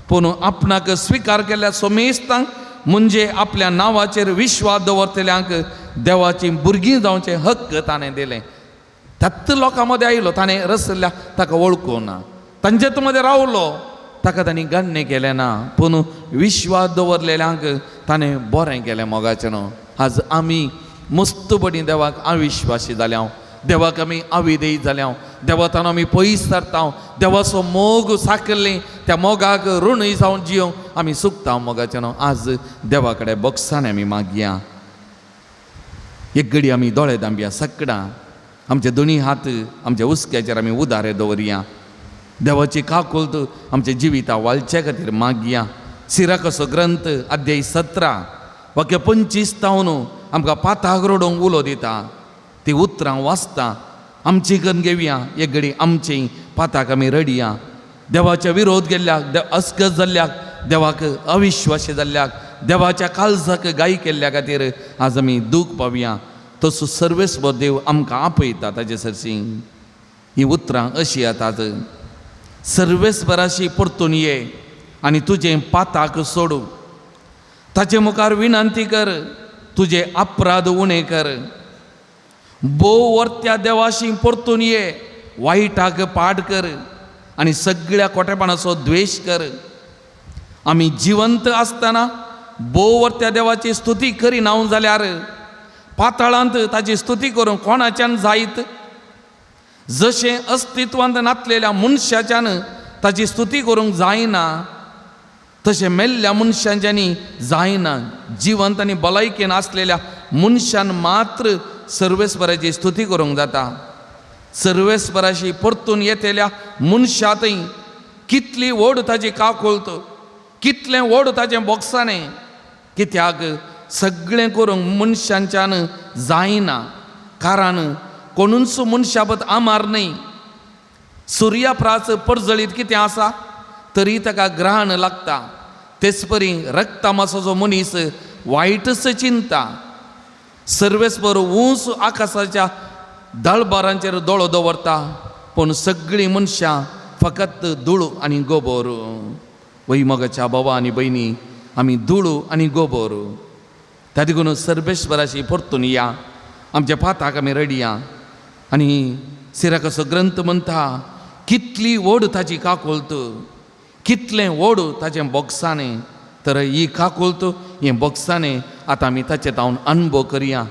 पूण आपणाक स्विकार केल्ल्या सोमेस्तांक म्हणजे आपल्या नांवाचेर विश्वास दवरतल्यांक देवाची भुरगीं जावचें हक्क ताणें दिलें. त्याच लोकां मदें आयलो, ताणें रसल्या ताका वळखूं ना, तांचेच मदें रावलो, ताका तांणी गण्य केलें ना. पूण विश्वास दवरलेल्यांक ताणें बरें केलें मोगाचें न्हू. आज आमी मस्तपणी देवाक अविश्वासी जाल्या, देवाक आमी अविधेय जाल्या, देवातान आमी पयस सरता, देवाचो मोग साकल्ली त्या मोगाक ऋणूय जावन जियोंक आमी सुकता मोगाचें न्हू. आज देवा कडेन बक्षांनी आमी मागया. एक घडी आमी दोळे दांबया सकडां, आमचे दोनी हात आमच्या हुस्क्याचेर आमी उदारे दवरया. देवाची काकुळट आमच्या जिविता वाळचे खातीर मागया. सिराकाचो ग्रंथ अध्याय 17 वाक्य 25 तावन आमकां पाताक रडोवंक उलो दिता. ती उतरां वाचता आमची करून घेवया. एक घडी आमची पाताक आमी रडया. देवाच्या विरोध केल्ल्याक, अस्कत जाल्ल्याक, देवाक अविश्वासी जाल्ल्याक, देवाच्या काळजाक गाय केल्ल्या खातीर आज आमी दूख पावया. तसो सर्वेस्वर देव आमकां आपयता ताजे सरशी. ही उतरां अशी येतात, सर्वेस्वराशी परतून ये आनी तुजें पाताक सोडू, ताचे मुखार विनंती कर, तुजे अपराध उणे कर. भोव वर्त्या देवाशी परतून ये, वायटाक पाड कर आनी सगळ्या खोटेपणाचो द्वेश कर. आमी जिवंत आसतना भोव वर्त्या देवाची स्तुती करिना जाल्यार पाताळांत ताची स्तुती करूंक कोणाच्यान जायत? जशें अस्तित्वांत नातलेल्या मनशाच्यान ताची स्तुती करूंक जायना, तशें मेल्ल्या मनशांच्यांनी जायना. जिवंत आनी भलायकेन आसलेल्या मनशान मात्र सर्वेस्वराची स्तुती करूंक जाता. सर्वेस्वराशी परतून येतल्या मनशांतय कितली व्हड ताची काकुळट, कितलें व्हड ताचें बोगसाणें. कित्याक सगळें करूंक मनशांच्यान जायना, कारण कोणूच मनशाबत आमार न्हय. सुर्याप्रास परजळीत कितें आसा तरी ताका ग्रहण लागता, तेच परी रक्तामासाचो मनीस वायटच चिंता. सर्वेस्पर ऊंच आकाशाच्या दळबारांचेर दोळो दवरता, पूण सगळीं मनशां फकत धुळू आनी गोबोर. वय मोगाच्या बाबा आनी भयणी, आमी धुळू आनी गोबोर. त्या देखून सर्वेश्वराशी परतून या, आमच्या पाताक आमी रडया. आनी सिराकाचो ग्रंथ म्हणटा, कितली व्हड ताची काकुळट, कितलें व्हड ताचें बोगसाणें. तर ही काकुळट, हें बोगसाणें आतां आमी ताचे तावन अनुभव करया.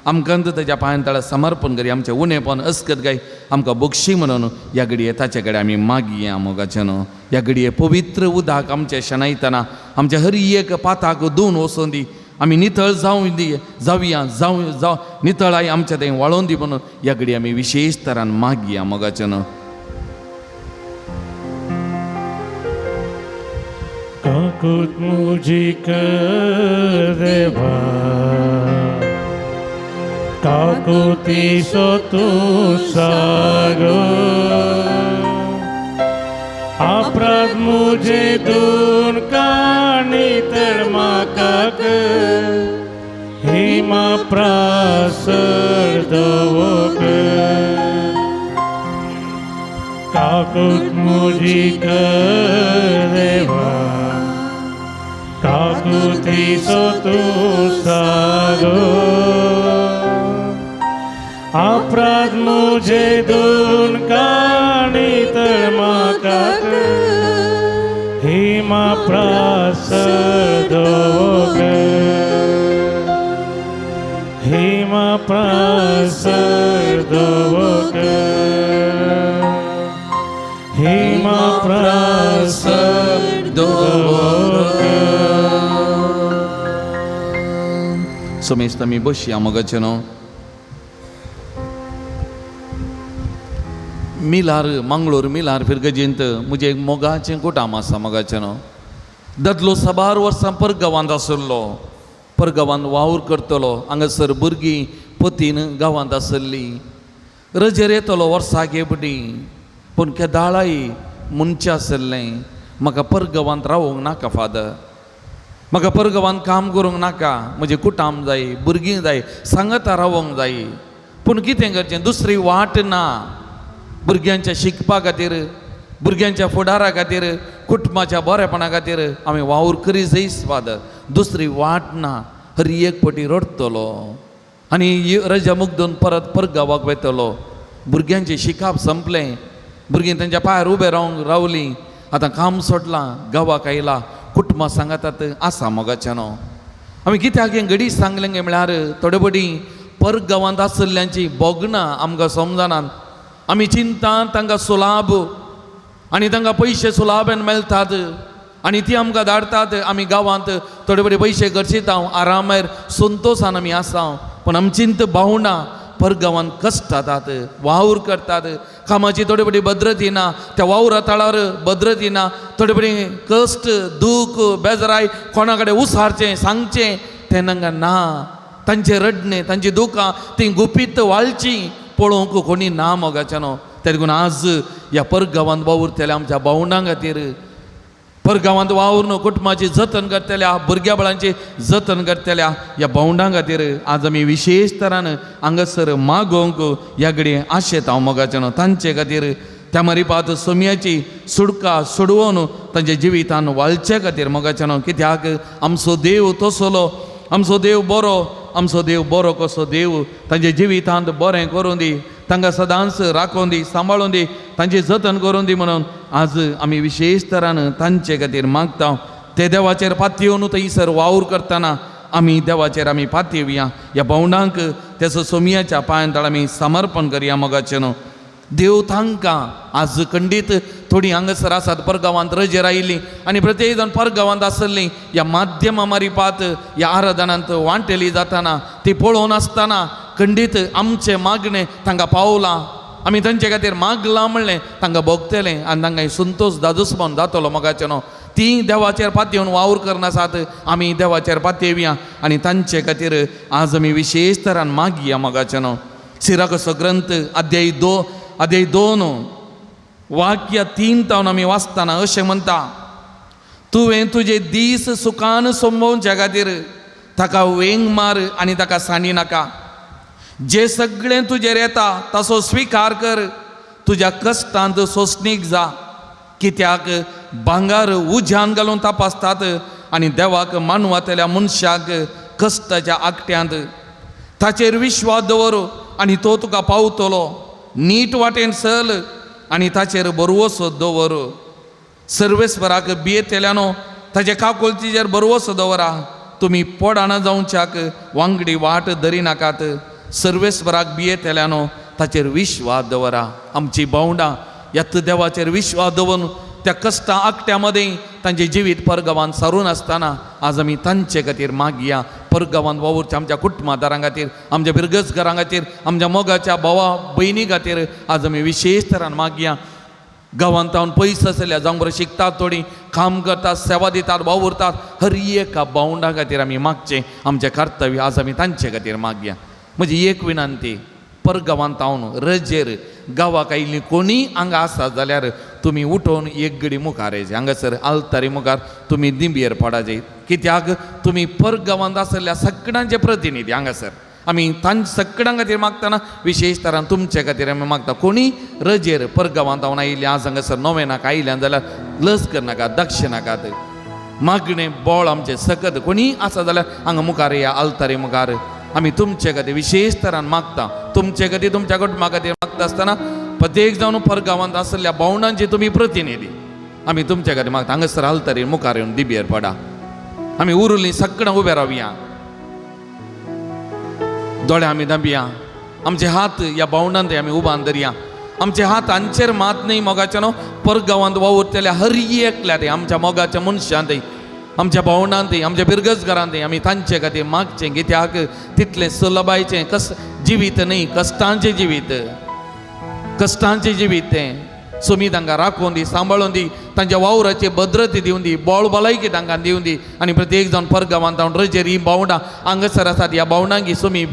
आमकां ताच्या पांयां तळा समर्पण करया. आमचें उणेपण अस्कत गाय आमकां बक्षी म्हणून ह्या घडये ताचे कडेन आमी मागया मोगाचें न्हू. ह्या घडये पवित्र उदक आमचें शेणयतना आमच्या हर एक पाताक धुवन वचोन दी, आमी नितळ जावं दी, जावया जावं जावं नितळाय आमच्या थंय वाळोवन दी म्हणून ह्या घडये आमी विशेश तरान मागया मोगाचें न्हू. काकूत मुजी कर देवा, काकुतीसो तूं सागो, अपराध मुझे दून काणी तर म्हाका कर, हिमा प्रासर दवो कर. काकूत मुजी कर देवा, काकुतीसो तूं सागो, अपराध मुझे दोन काणी तर म्हाका कर. हिमा प्रासर दोवोक हिमा प्रासर दोवोक हिमा प्रासर दोवोक. सोमेश आमी बसया मोगाचें न्हू. मिलार मंगळूर मिलार फिरगजींत म्हजें एक मोगाचें कुटाम आसा मोगाचें न्हू. दादलो साबार वर्सां परगांवांत आशिल्लो, परगांवांत वावर करतलो. हांगासर भुरगीं पतीन गांवांत आसली. रजेर येतलो वर्साक एकपटी, पूण केदाळाय म्हणचें आसलें, म्हाका परगांवांत रावूंक नाका फादर, म्हाका परगांवांत काम करूंक नाका, म्हजें कुटाम जाय, भुरगीं जाय, सांगाता रावोंक जाय. पूण कितें करचें, दुसरी वाट ना. भुरग्यांच्या शिकपा खातीर, भुरग्यांच्या फुडारा खातीर, कुटुंबाच्या बरेपणा खातीर आमी वावर करी जायच फादर, दुसरी वाट ना. हर एक पटी रडटलो आनी रजा मुगदून परत परगांवाक वयतलो. भुरग्यांचें शिकप संपलें, भुरगीं तेंच्या पांयार उबें रावंक रावलीं, आतां काम सोडलां, गांवाक आयला, कुटुंबां सांगातात आसा मोगाचें न्हू. आमी कित्याक हें घडी सांगलें गे म्हळ्यार थोडे पटी परगांवांत आशिल्ल्यांची भोगणां आमकां समजनात. आमी चिंता तांकां सुलाभ आनी तांकां पयशे सुलाभेन मेळटात आनी ती आमकां धाडटात. आमी गांवांत थोडे थोडे पयशे खर्चिता, आरामार संतोशान आमी आसा. पूण आमी चिंत भावना परगांवांत कश्टातात, वावर करतात, कामाची थोडी थोडी भद्रती ना, त्या वावरा तळार भद्रती ना, थोडे थोडे कश्ट दूख बेजराय कोणा कडेन उसारचें सांगचें तें तांकां ना. तांचें रडणें, तांची दुकां ती गुपीत वाळची पळोवंक कोणी ना मोगाचें न्हू. तेका लागून आज ह्या परगांवांत वावुरतल्या आमच्या भावंडां खातीर, परगांवांत वावरून कुटुंबाची जतन करतल्या, भुरग्या बाळांची जतन करतल्या ह्या भावंडां खातीर आज आमी विशेश तरान हांगासर मागोवंक ह्या घडये आशेत हांव मोगाचें न्हू. तांचे खातीर त्या मरिपात सोमयाची सुडका सोडवून तांच्या जिवितान वाळचे खातीर मोगाचें न्हू. कित्याक आमचो देव तसलो, आमचो देव बरो, आमचो देव बरो कसो देव तांच्या जिवितांत बरें करूं दी, तांकां सदांच राखून दी, सांबाळून दी, तांचें जतन करूं दी म्हणून आज आमी विशेश तरान तांचे खातीर मागता. ते देवाचेर पातयेवन थंयसर वावर करतना आमी देवाचेर आमी पातयेवया. ह्या भावंडांक तेचो सोमयाच्या पांयां तळ आमी समर्पण करया मोगाचें न्हू. देव तांकां आज खंडीत थोडीं हांगासर आसात परगांवांत रजेर आयिल्लीं आनी प्रत्येक जाण परगांवांत आसल्लीं ह्या माध्यमा मारिपात ह्या आराधनांत वांटेली जाताना ती पळोवन आसतना खंडीत आमचें मागणें तांकां पावलां, आमी तांचे खातीर मागलां म्हणलें तांकां भोगतलें आनी तांकां संतोश दादोसपण जातलो मोगाचें न्हू. ती देवाचेर पातयेवन वावर करनासात, आमी देवाचेर पातयेवया आनी तांचे खातीर आज आमी विशेश तरान मागया मोगाचें न्हू. सिराकसो ग्रंथ अध्याय 2 वाक्य 3 तावन आमी वाचतना अशें म्हणटा, तुवें तुजे दीस सुखान सोंपोवच्या खातीर ताका वेंग मार आनी ताका सांडी नाका. जे सगळें तुजेर येता ताचो स्विकार कर, तुज्या कश्टांत सोंसणीक जा. कित्याक भांगर उज्यान घालून तपासतात आनी देवाक मानवतल्या मनशाक कश्टाच्या आगट्यांत. ताचेर विश्वास दवर आनी तो तुका पावतलो. नीट वाटेन चल आनी ताचेर बरवसो दवर. सर्वेस्वराक भियेतल्यानो ताचे काकुळतीचेर बरवसो दवरा. तुमी पोडाना जावच्याक वांगडी वाट धरी नाकात. सर्वेस्वराक भियेतल्यानो ताचेर विश्वास दवरा. आमची भावंडां ह्याच देवाचेर विश्वास दवरून त्या कश्टां आकट्या मदें तांचें जिवीत परगांवांत सारून आसतना आज आमी तांचे खातीर मागया. परगांवांत वावुरच्या आमच्या कुटुंबादारां खातीर, आमच्या बिरगजघरां खातीर, आमच्या मोगाच्या भावा भयणी खातीर आज आमी विशेश तरान मागया. गांवांत तावन पयस आसल्या जावं बरें शिकतात, थोडीं काम करतात, सेवा दितात, वावुरतात, हर एका भावंडा खातीर आमी मागचें आमचें कर्तव्य आज आमी तांचे खातीर मागया. म्हजी एक विनंती, परगांवांत तावन रजेर गांवाक आयिल्लीं कोणीय हांगा आसा जाल्यार तुमी उठोवन एक घडी मुखार येयचे, हांगासर आल्तारी मुखार तुमी दिंबयेर पडाजे. कित्याक तुमी परगांवांत आशिल्ल्या सगळ्यांचे प्रतिनिधी हांगासर आमी तांचे सगळ्यां खातीर मागतना विशेश तरान तुमचे खातीर आमी मागता. कोणी रजेर परगांवांत तावन आयिल्लीं आज हांगासर नोवेनाक आयिल्ल्यान जाल्यार लज करनाकात, दक्षिणाकात, मागणें बोळ आमचें सकत कोणीय आसा जाल्यार हांगा मुखार या आल्तारी मुखार आमी तुमचे खातीर विशेश तरान मागता. तुमचे खातीर, तुमच्या कुटुंबा खातीर मागता आसतना प्रत्येक जावन परगांवांत आशिल्ल्या भावंडांची तुमी प्रतिनिधी. आमी तुमच्या खातीर मागता. हांगासर आल्तारीर मुखार येवन दिबयेर पडा. आमी उरुली सगळ्यां उबे रावया, दोळे आमी दांबया, आमचे हात ह्या भावंडांत आमी उबान धरया. आमचे हात हांचेर मात न्हय मोगाचे न्हू, परगांवांत वावुरतल्या हर एकल्या ते आमच्या मोगाच्या मनशांत, आमच्या भावंडांत, आमच्या बिरगजगारांत आमी तांचे खातीर मागचें. कित्याक तितलें सुलभायचें कस जिवीत न्हय, कश्टांचें जिवीत, कश्टांचें जिवीत तें. सोमी तांकां राखून दी, सांबाळून दी, तांच्या वावराची भद्रती दिवन दी, बोळ भलायकी तांकां दिवन दी. आनी प्रत्येक जावन परगांवांत जावन रजेर ही भावंडां हांगासर आसात, ह्या भावंडांक सोमी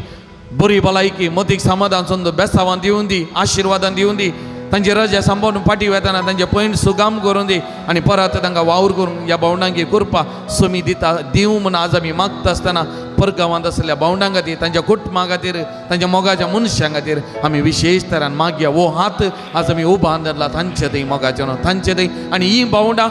बरी भलायकी, मतीक समाधान संद बेसावान दिवन दी, आशिर्वादान दिवन दी. तांची रजा सांबाळून फाटी वेतना तांचे पयण सुगाम करून दी आनी परत तांकां वावर करून ह्या भावंडांक कृपा सोमी दिता दिवं म्हूण आज आमी मागता आसतना परगांवांत आसलेल्या भावंडां खातीर, तांच्या कुटुंबा खातीर, तांच्या मोगाच्या मनशां खातीर आमी विशेश तरान मागया. हो हात आज आमी उबान धरला तांचे थंय मोगाचे न्हू, तांचे थंय. आनी ही भावंडां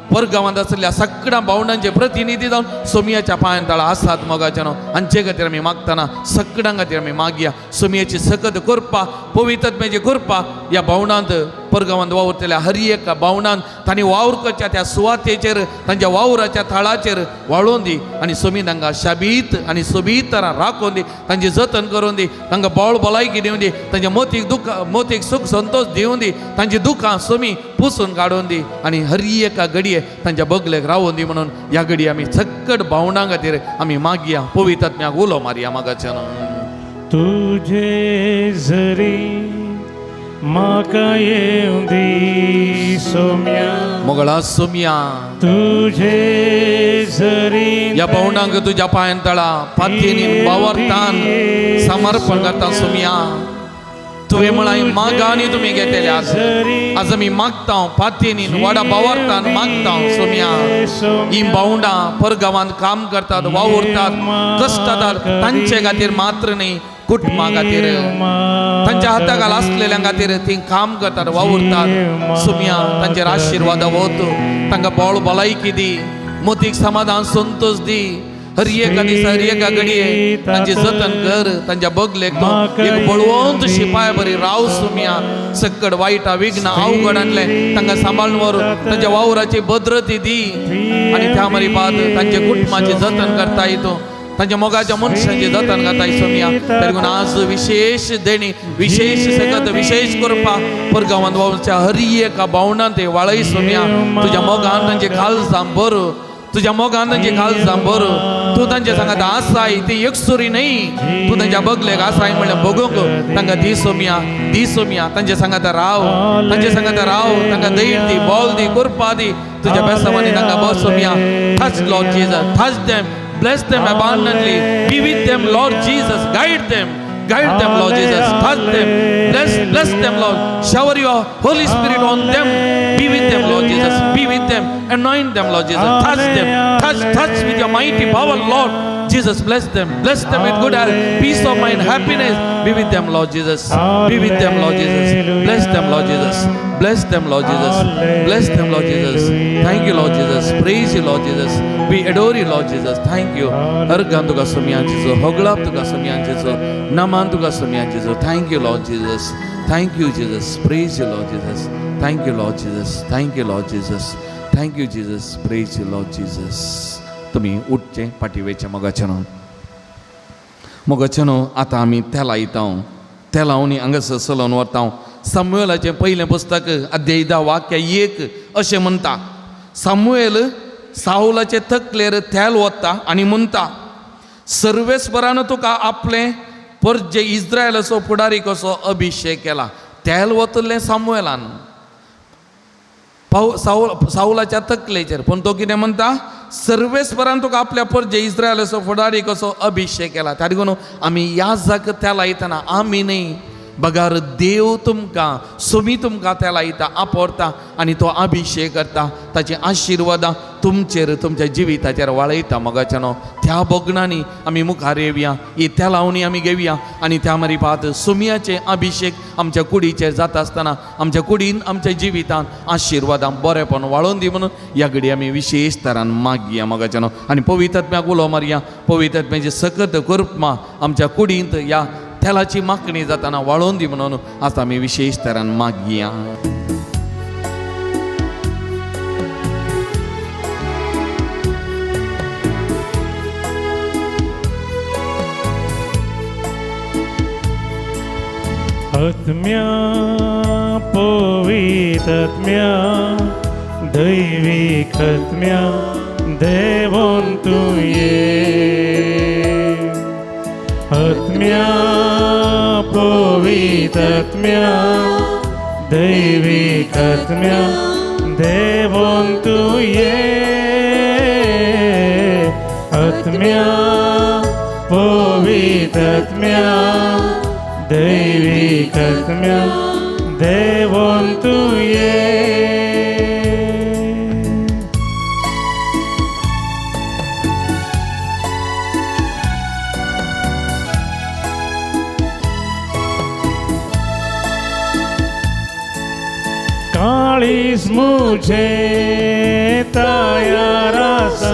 परगांवांत आसलेल्या सगळ्या भावंडांचे प्रतिनिधी जावन सोमयाच्या पांयान तळा आसात मोगाचे न्हू. हांचे खातीर आमी मागतना सगळ्यां खातीर आमी मागया. सोमयाची सकत कृपा, पवित्रत्म्याची कृपा ह्या भावंडांत, परगांवांत वावुरतल्या हर एका भावंडांत तांणी वावर करच्या त्या सुवातेचेर, तांच्या वावराच्या थळाचेर वाळोवन दी आनी सोमी तांकां शाबीत आनी सोबीत तरान राखून दी, तांचें जतन करून दी, तांकां बोळ भलायकी दिवन दी, तांच्या मोतीक दुख मोतीक सूख संतोश दिवन दी, तांची दुखां सोमी पुसून काडून दी आनी हर एका घडये तांच्या बगलेक रावून दी म्हणून ह्या घडये आमी सक्कट भावंडां खातीर आमी मागया. पवित्रात्म्याक उलो मारया मागाच्यान. तुझे जरी म्हाका येवं दी सोम्या, मोगळा सोमया, तुझे जरी ह्या भावंडांक तुज्या पांयान तळा पातयेनी बावरतान समर्पण करता सोमया. तुवें म्हळां मागा आनी तुमी घेतले. आज आज आमी मागता, पातयेनी वाडा बावरतान मागता सोमया. ही भावंडां परगांवांत काम करतात, वावुरतात, कश्टतात, तांचे खातीर मात्र न्ही, कुटुंबा खातीर, तांच्या हाताखाल आसलेल्या खातीर ती काम करतात, वावुरतात. सोमया तांचेर आशिर्वाद वत, तांकां बोळ भलायकी दी, मोतीक समाधान संतोश दी. हर एका दिसा, हर एका घडये तांचे जतन कर, तांच्या बगलेक तो एक बळवंत शिपाय बरी राव सोमया. सक्कड वायटा विघ्न अवघडांतले तांकां सांबाळून व्हर, तांच्या वावराची भद्रती दी आनी त्या मरी पाद तांच्या कुटुंबाचें जतन करता येतो, तांच्या मोगाच्या मनशांचें जतन करता सोमया. तरी आज विशेष देणी, विशेष सकत, विशेष कृपा परगांवांत वावरच्या हर एका भावंडांत ते वाळय सोमया. तुज्या मोगान तांचे काळजां भर, तुज्या मोगान तांचे काळजां भर. तूं तांचे सांगात आसाय, ती एकसुरी न्हय, तूं तांच्या बगलेक आसाय म्हणल्यार बगूंक तांकां दी सोमया, दी सोमया. तांचे सांगात राव, तांचे सांगात राव, तांकां धैर्य दी, बोल दी, कृपा दी, तुज्या बेसावानी तांकां बस Somaiya. Touch Lord Jesus, touch them, bless them abundantly, be with them Lord Jesus, guide them, guide them Lord Jesus, touch them, bless, bless them Lord, shower your Holy Spirit on them, be with them Lord Jesus, be with them, anoint them Lord Jesus, touch them, touch, touch with your mighty power Lord Jesus, bless them, bless them with good health, peace of mind, happiness, be with them Lord Jesus, be with them Lord Jesus, bless them Lord Jesus, bless them Lord Jesus, bless them Lord Jesus. Thank you Lord Jesus, praise you Lord Jesus, we adore you Lord Jesus, thank you. Organ तुका सोमयांचेचो, होगळाप तुका सोमयांचेचो, नमान तुका सोमयांचेचो. Thank you Lord Jesus, thank you Jesus, praise you Lord Jesus, thank you Lord Jesus, thank you Lord Jesus, thank you Jesus, praise you Lord Jesus. तुमी उठचें फाटी वयचें मोगाचें न्हू, मोगाचें न्हू. आतां आमी तेला येता, तेला आनी हांगासर चलोवन व्हरता. सामुएलाचें पयलें पुस्तक अध्याय 10 वाक्य 1 अशें म्हणटा, सामुएल सावलाचे तकलेर तेल वता आनी म्हणटा, सर्वेस्परान तुका आपलें परजे इस्रायलाचो फुडारी कसो अभिशेक केला. तेल वतलें सामुएलान पाव सावल सावलाच्या तकलेचेर, पूण तो कितें म्हणटा, सर्वेस्परान तुका आपल्या परजे इस्रायलाचो फुडारी कसो अभिशेक केला. त्या देखून आमी ह्या जाग त्या लायतना आमी न्ही, बगार देव तुमकां सोमी तुमकां त्या लायता, आपवरता आनी तो अभिशेक करता, ताची आशिर्वादां तुमचेर तुमच्या जिविताचेर वाळयता. मोगाच्या न्हू, त्या भोगणांनी आमी मुखार येवया, ही त्या लावणी आमी घेवया आनी त्या मारी पात सोमयाचे अभिशेक आमच्या कुडीचेर जाता आसतना आमच्या कुडीन आमच्या जिवितान आशिर्वादां बरेपण वाळोवन दी म्हणून ह्या घडी आमी विशेश तरान मागया. मोगाच्या न्हू, आनी पवित्रात्म्याक उलो मारया. पवित्रात्म्याची सकत कृपा आमच्या कुडींत ह्या तेलाची मागणी जाताना वाळोवन दी म्हणून आतां आमी विशेश तरान मागया. आत्म्या पवित्र दैवी आत्म्या देवोन तूं ये आत्म्या पवित्र आत्म्या दैवी आत्म्या देवोन तूं ये आत्म्या पवित्र आत्म्या दैवी आत्म्या देवोन तूं ये। काळीज मुझे तयार आसा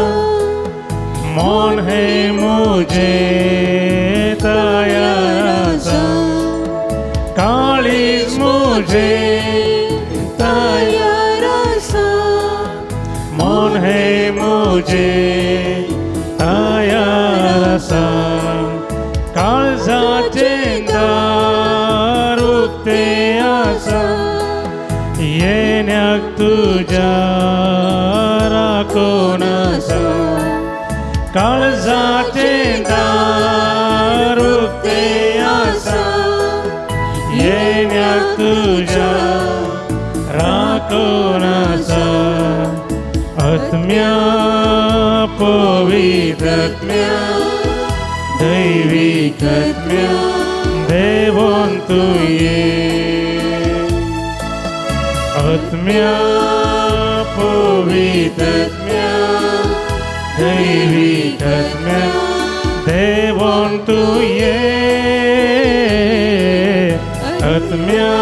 मन हे मुझे तयार आसा काळीज मुझे तयार आसा मन हे मुझे तयार आसा काळजाचें दार उक्तें आसा येण्याक तुज्या राखून आसा काळजाचें दार उक्तें आसा येण्याक तुज्या राखून आसा आत्म्या पवित्र आत्म्या दैवी आत्म्या देवोन तूं ये आत्म्या पवित्र आत्म्या दैवी आत्म्या देवोन तूं ये आत्म्या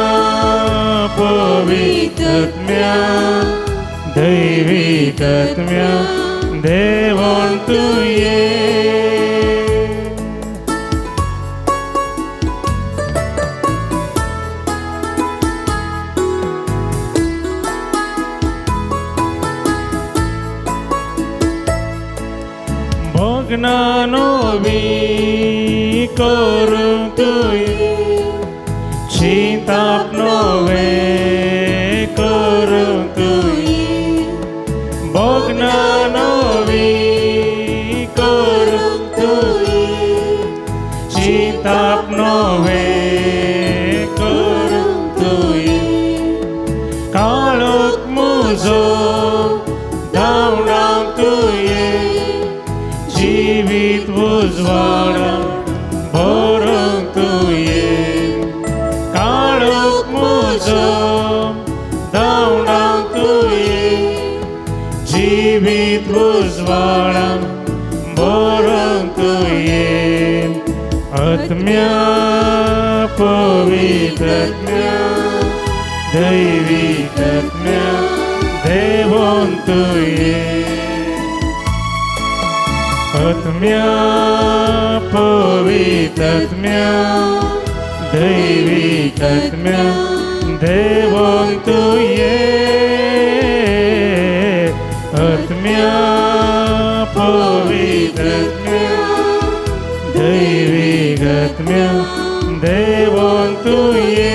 पवित्र आत्म्या दैवी आत्म्या देवोन तूं ये। भोगनानोवी करूं तुवें चिंताप नोवे करूं तुवें भोगनानोवी करूं तुवें चिंताप नोवे करूं तुवें काळोख मुजो धांवडावंक तुवें जीवित उजवाडा भरूंक तुवें काळोख मुजो धांवडावंक तुवें जीवित उजवाडा भरूंक तुवें आत्म्या पवित्र आत्म्या दैवी आत्म्या देवोन तूं ये आत्म्या पवित्र आत्म्या दैवी आत्म्या देवोन तूं ये आत्म्या पवित्र आत्म्या दैवी आत्म्या देवोन तूं ये।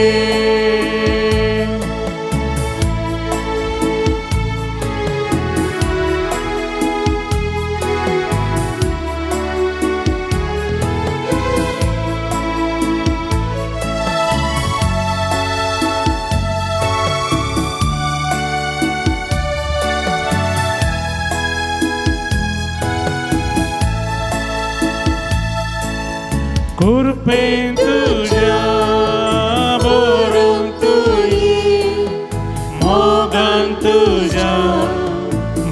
कृपेन तुज्या भरून तुवें मोगान तुज्या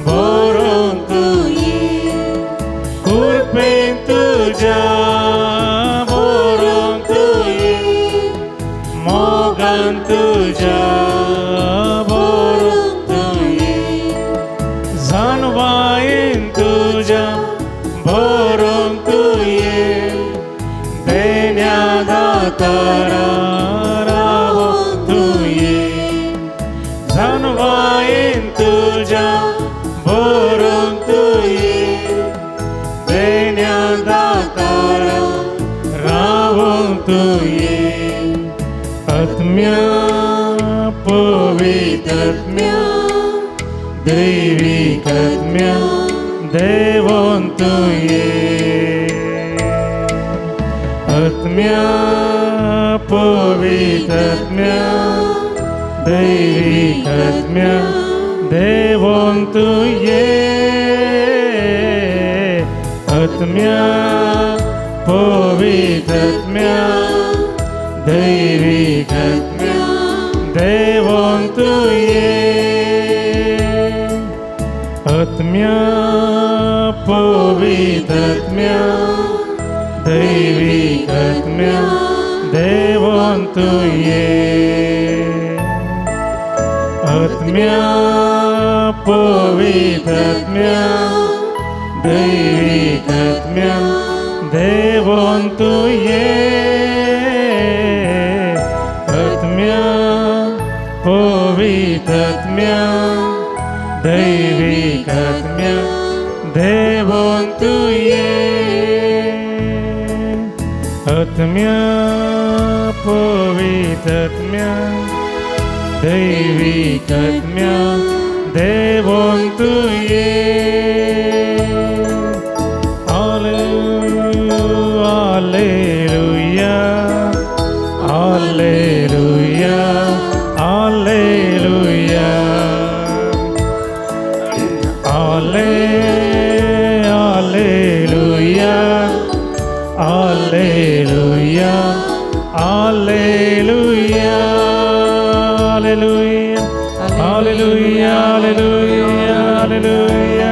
भरून तुवें कृपेन तुज्या भरून तुवें मोगान तुज्या भरून तुवें जाणवायेन तुज्या भरून तुवें देण्या दातारा रावोंक तुवें जाणवायेन तुज्या भरून तुवें देण्या दातारा रावोंक तुवें आत्म्या पवित्रात्म्या दैवीक आत्म्या देवोन तुये आत्म्या पवित्रात्म्या दैवीक आत्म्या देवोन तुये आत्म्या पवित्रात्म्या दैवीक आत्म्या देवोन तुये आत्म्या पवित्रात्म्या दैवीक आत्म्या देवोन तुये आत्म्या पवित्रात्म्या दैवीक आत्म्या देवोन तुये आत्म्या पवित्रात्म्या दैवीक आत्म्या देवोन तुये आत्म्या पवित्रात्म्या दैवीक आत्म्या देवोन Tuem Alleluia, Alleluia, Alleluia, Alleluia, Alleluia, Alleluia, Alleluia, Alleluia, Alleluia, Alleluia,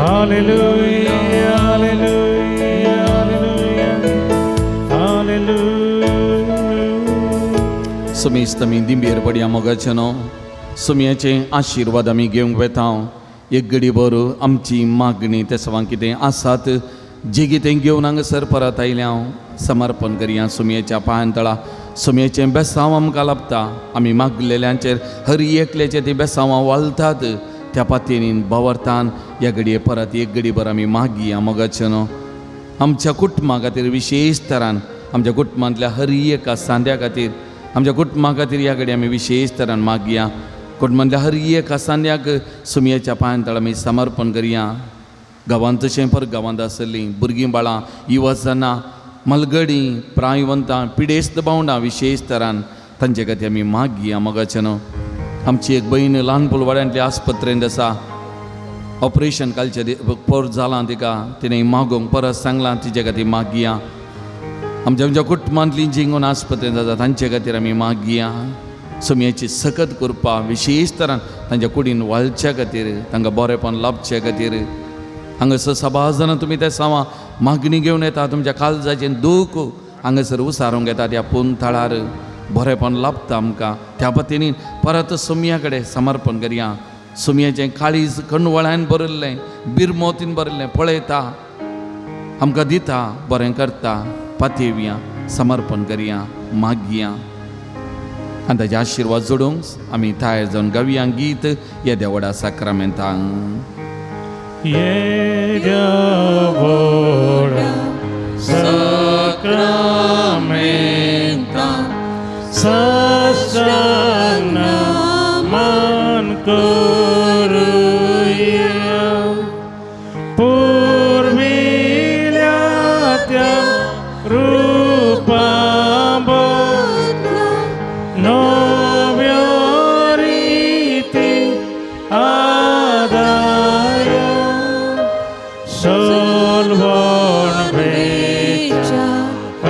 Alleluia, Alleluia, Alleluia, Alleluia. समेस्त आमी दिंबेर पडया मोगाचे न्हू सुमयाचे आशिर्वाद आमी घेवंक वेता. एक घडी भर आमची मागणी ते सवांक कितें आसात जी कितें घेवन हांगासर परत आयल्या हांव समर्पण करया सुमयेच्या पांयां तळा. सुमयेचें बेसांव आमकां लाभता. आमी मागलेल्यांचेर हर एकल्याचेर ती बेसांवां वाळतात. त्या पातयेन भवरतान ह्या घडये परत एक घडी भर आमी मागया मोगाचे न्हू आमच्या कुटुंबा खातीर, विशेश तरान आमच्या कुटुंबांतल्या हर एका सांद्या खातीर, आमच्या कुटुंबा खातीर ह्या घडये आमी विशेश तरान मागया. कुटुंबांतल्या हर एका सांद्याक सुमयेच्या पांयां तळा आमी समर्पण करया. गांवांत तशें पर गांवांत आसलीं भुरगीं बाळां युवजनां मलगडी प्रायवंतां पिडेस्त भावंडां विशेश तरान तांचे खातीर आमी मागया मोगाचे न्हू. आमची एक भयण ल्हान पुलवाड्यांतल्या आस्पत्रेंत आसा. ऑपरेशन कालचे पोर जालां तिका, तिणें मागूंक परत सांगलां, तिजे खातीर मागया. आमच्या आमच्या कुटुंबांतलीं जीं कोण आस्पत्रेंत आसा तांचे खातीर आमी मागया. सुमयेची सकत करपा विशेश तरान तांच्या कुडीन वाळच्या खातीर, तांकां बरेपण लाभचे खातीर. हांगासर सभाजनां तुमी त्या सावा मागणी घेवन येता. तुमच्या काळजाचें दूख हांगासर उसारूंक येता. त्या पुनथळार बरेपण लाभता आमकां. त्या पतीनी परत सुमया कडेन समर्पण करया. सुमयेचें काळीज कणवळ्यान भरिल्लें, बिरमोतीन भरिल्लें पळयता, आमकां दिता, बरें करता. पातयेवया, समर्पण करया, मागया आनी ताजे आशिर्वाद जोडूंक आमी तयार जावन गावया गीत येद्या व्हडा साक्रामेंतांक. येद्या व्हडा साक्रामेंता साष्टांग नमन करुया. पुर्विल्या त्या रूपा बदला नव्या रिती आदाया सलवण वेच्या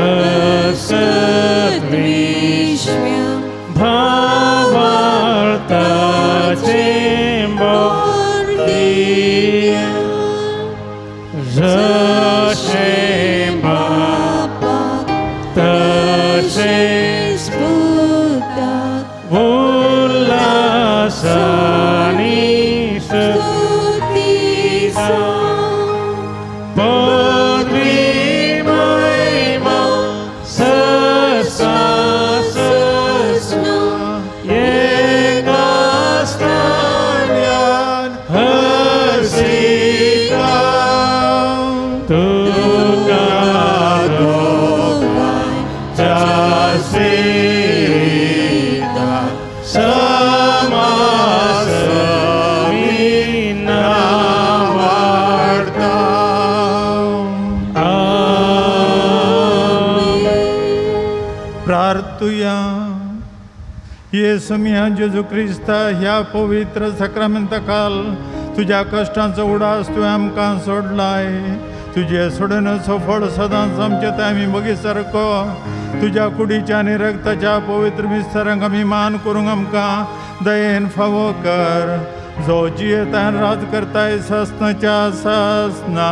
असत विश्व्या भावार्थाचे बोलदिया जशें बापाक तशेंच पुताक उल्हासानी स्तुती पदवी महिमा ससा सस्ना एका स्थान्यान हर्षिता तुका दोगांच्या स्पिरितान प्रार्थुया. येसू मिया जेजू क्रिस्ता, ह्या पवित्र साक्रामेंता काल तुज्या कश्टांचो उडास तुवें आमकां सोडलाय. तुजे सोडून फळ सदांच आमचे ते आमी बगी सारको तुज्या कुडीच्या आनी रक्ताच्या पवित्र मिस्तरांक आमी मान करूंक आमकां दयेन फावो कर, जो जियेता आनी राज करताय सासनाच्या सासना.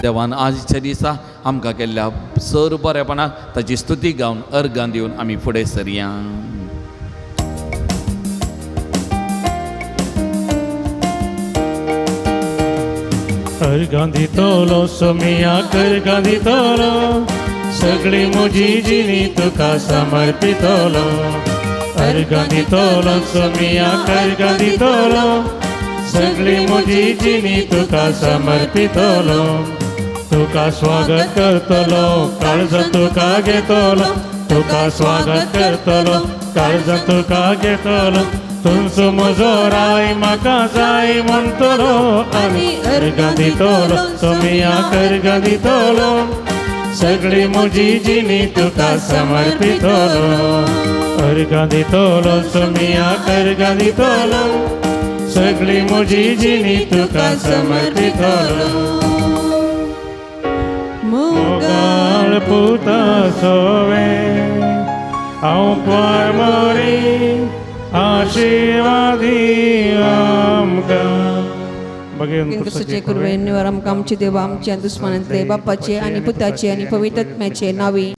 देवान आजच्या दिसा आमकां केल्ल्या सर बरेपणाक ताची स्तुती गावन अर्गां दिवन आमी फुडें सरया. कर गांधी तोलो सोमिया, कर गांधी तोलो, सगळी म्हजी जिणी तुका समर्पितलो. कर गांधी तोलो सोमिया, कर गांधी तोलो, सगळी म्हजी जिणी तुका समर्पितलो. तुका स्वागत करतलो काळजांत तुका घेतलो, तुका स्वागत करतलो काळजांत तुका घेतलो. तुमचो म्हजो राय म्हाका जाय म्हणटलो आनी अर्गां दितलो सोमिया, अर्गां दितलो, सगळी म्हजी जिणी तुका समर्पितलो. अर्गां दितलो सोमिया, अर्गां दितलो, सगळी म्हजी जिणी तुका समर्पितलो. मोगाळ पुता सोवे हांव पार मोरी आशिर्वादी आमकां. क्रिस्ताचे कुर्वे निवार आमकां आमचे देवा आमच्या दुस्मानांतले बापाचे आनी पुताचे आनी पवित्र आत्म्याचे नावी.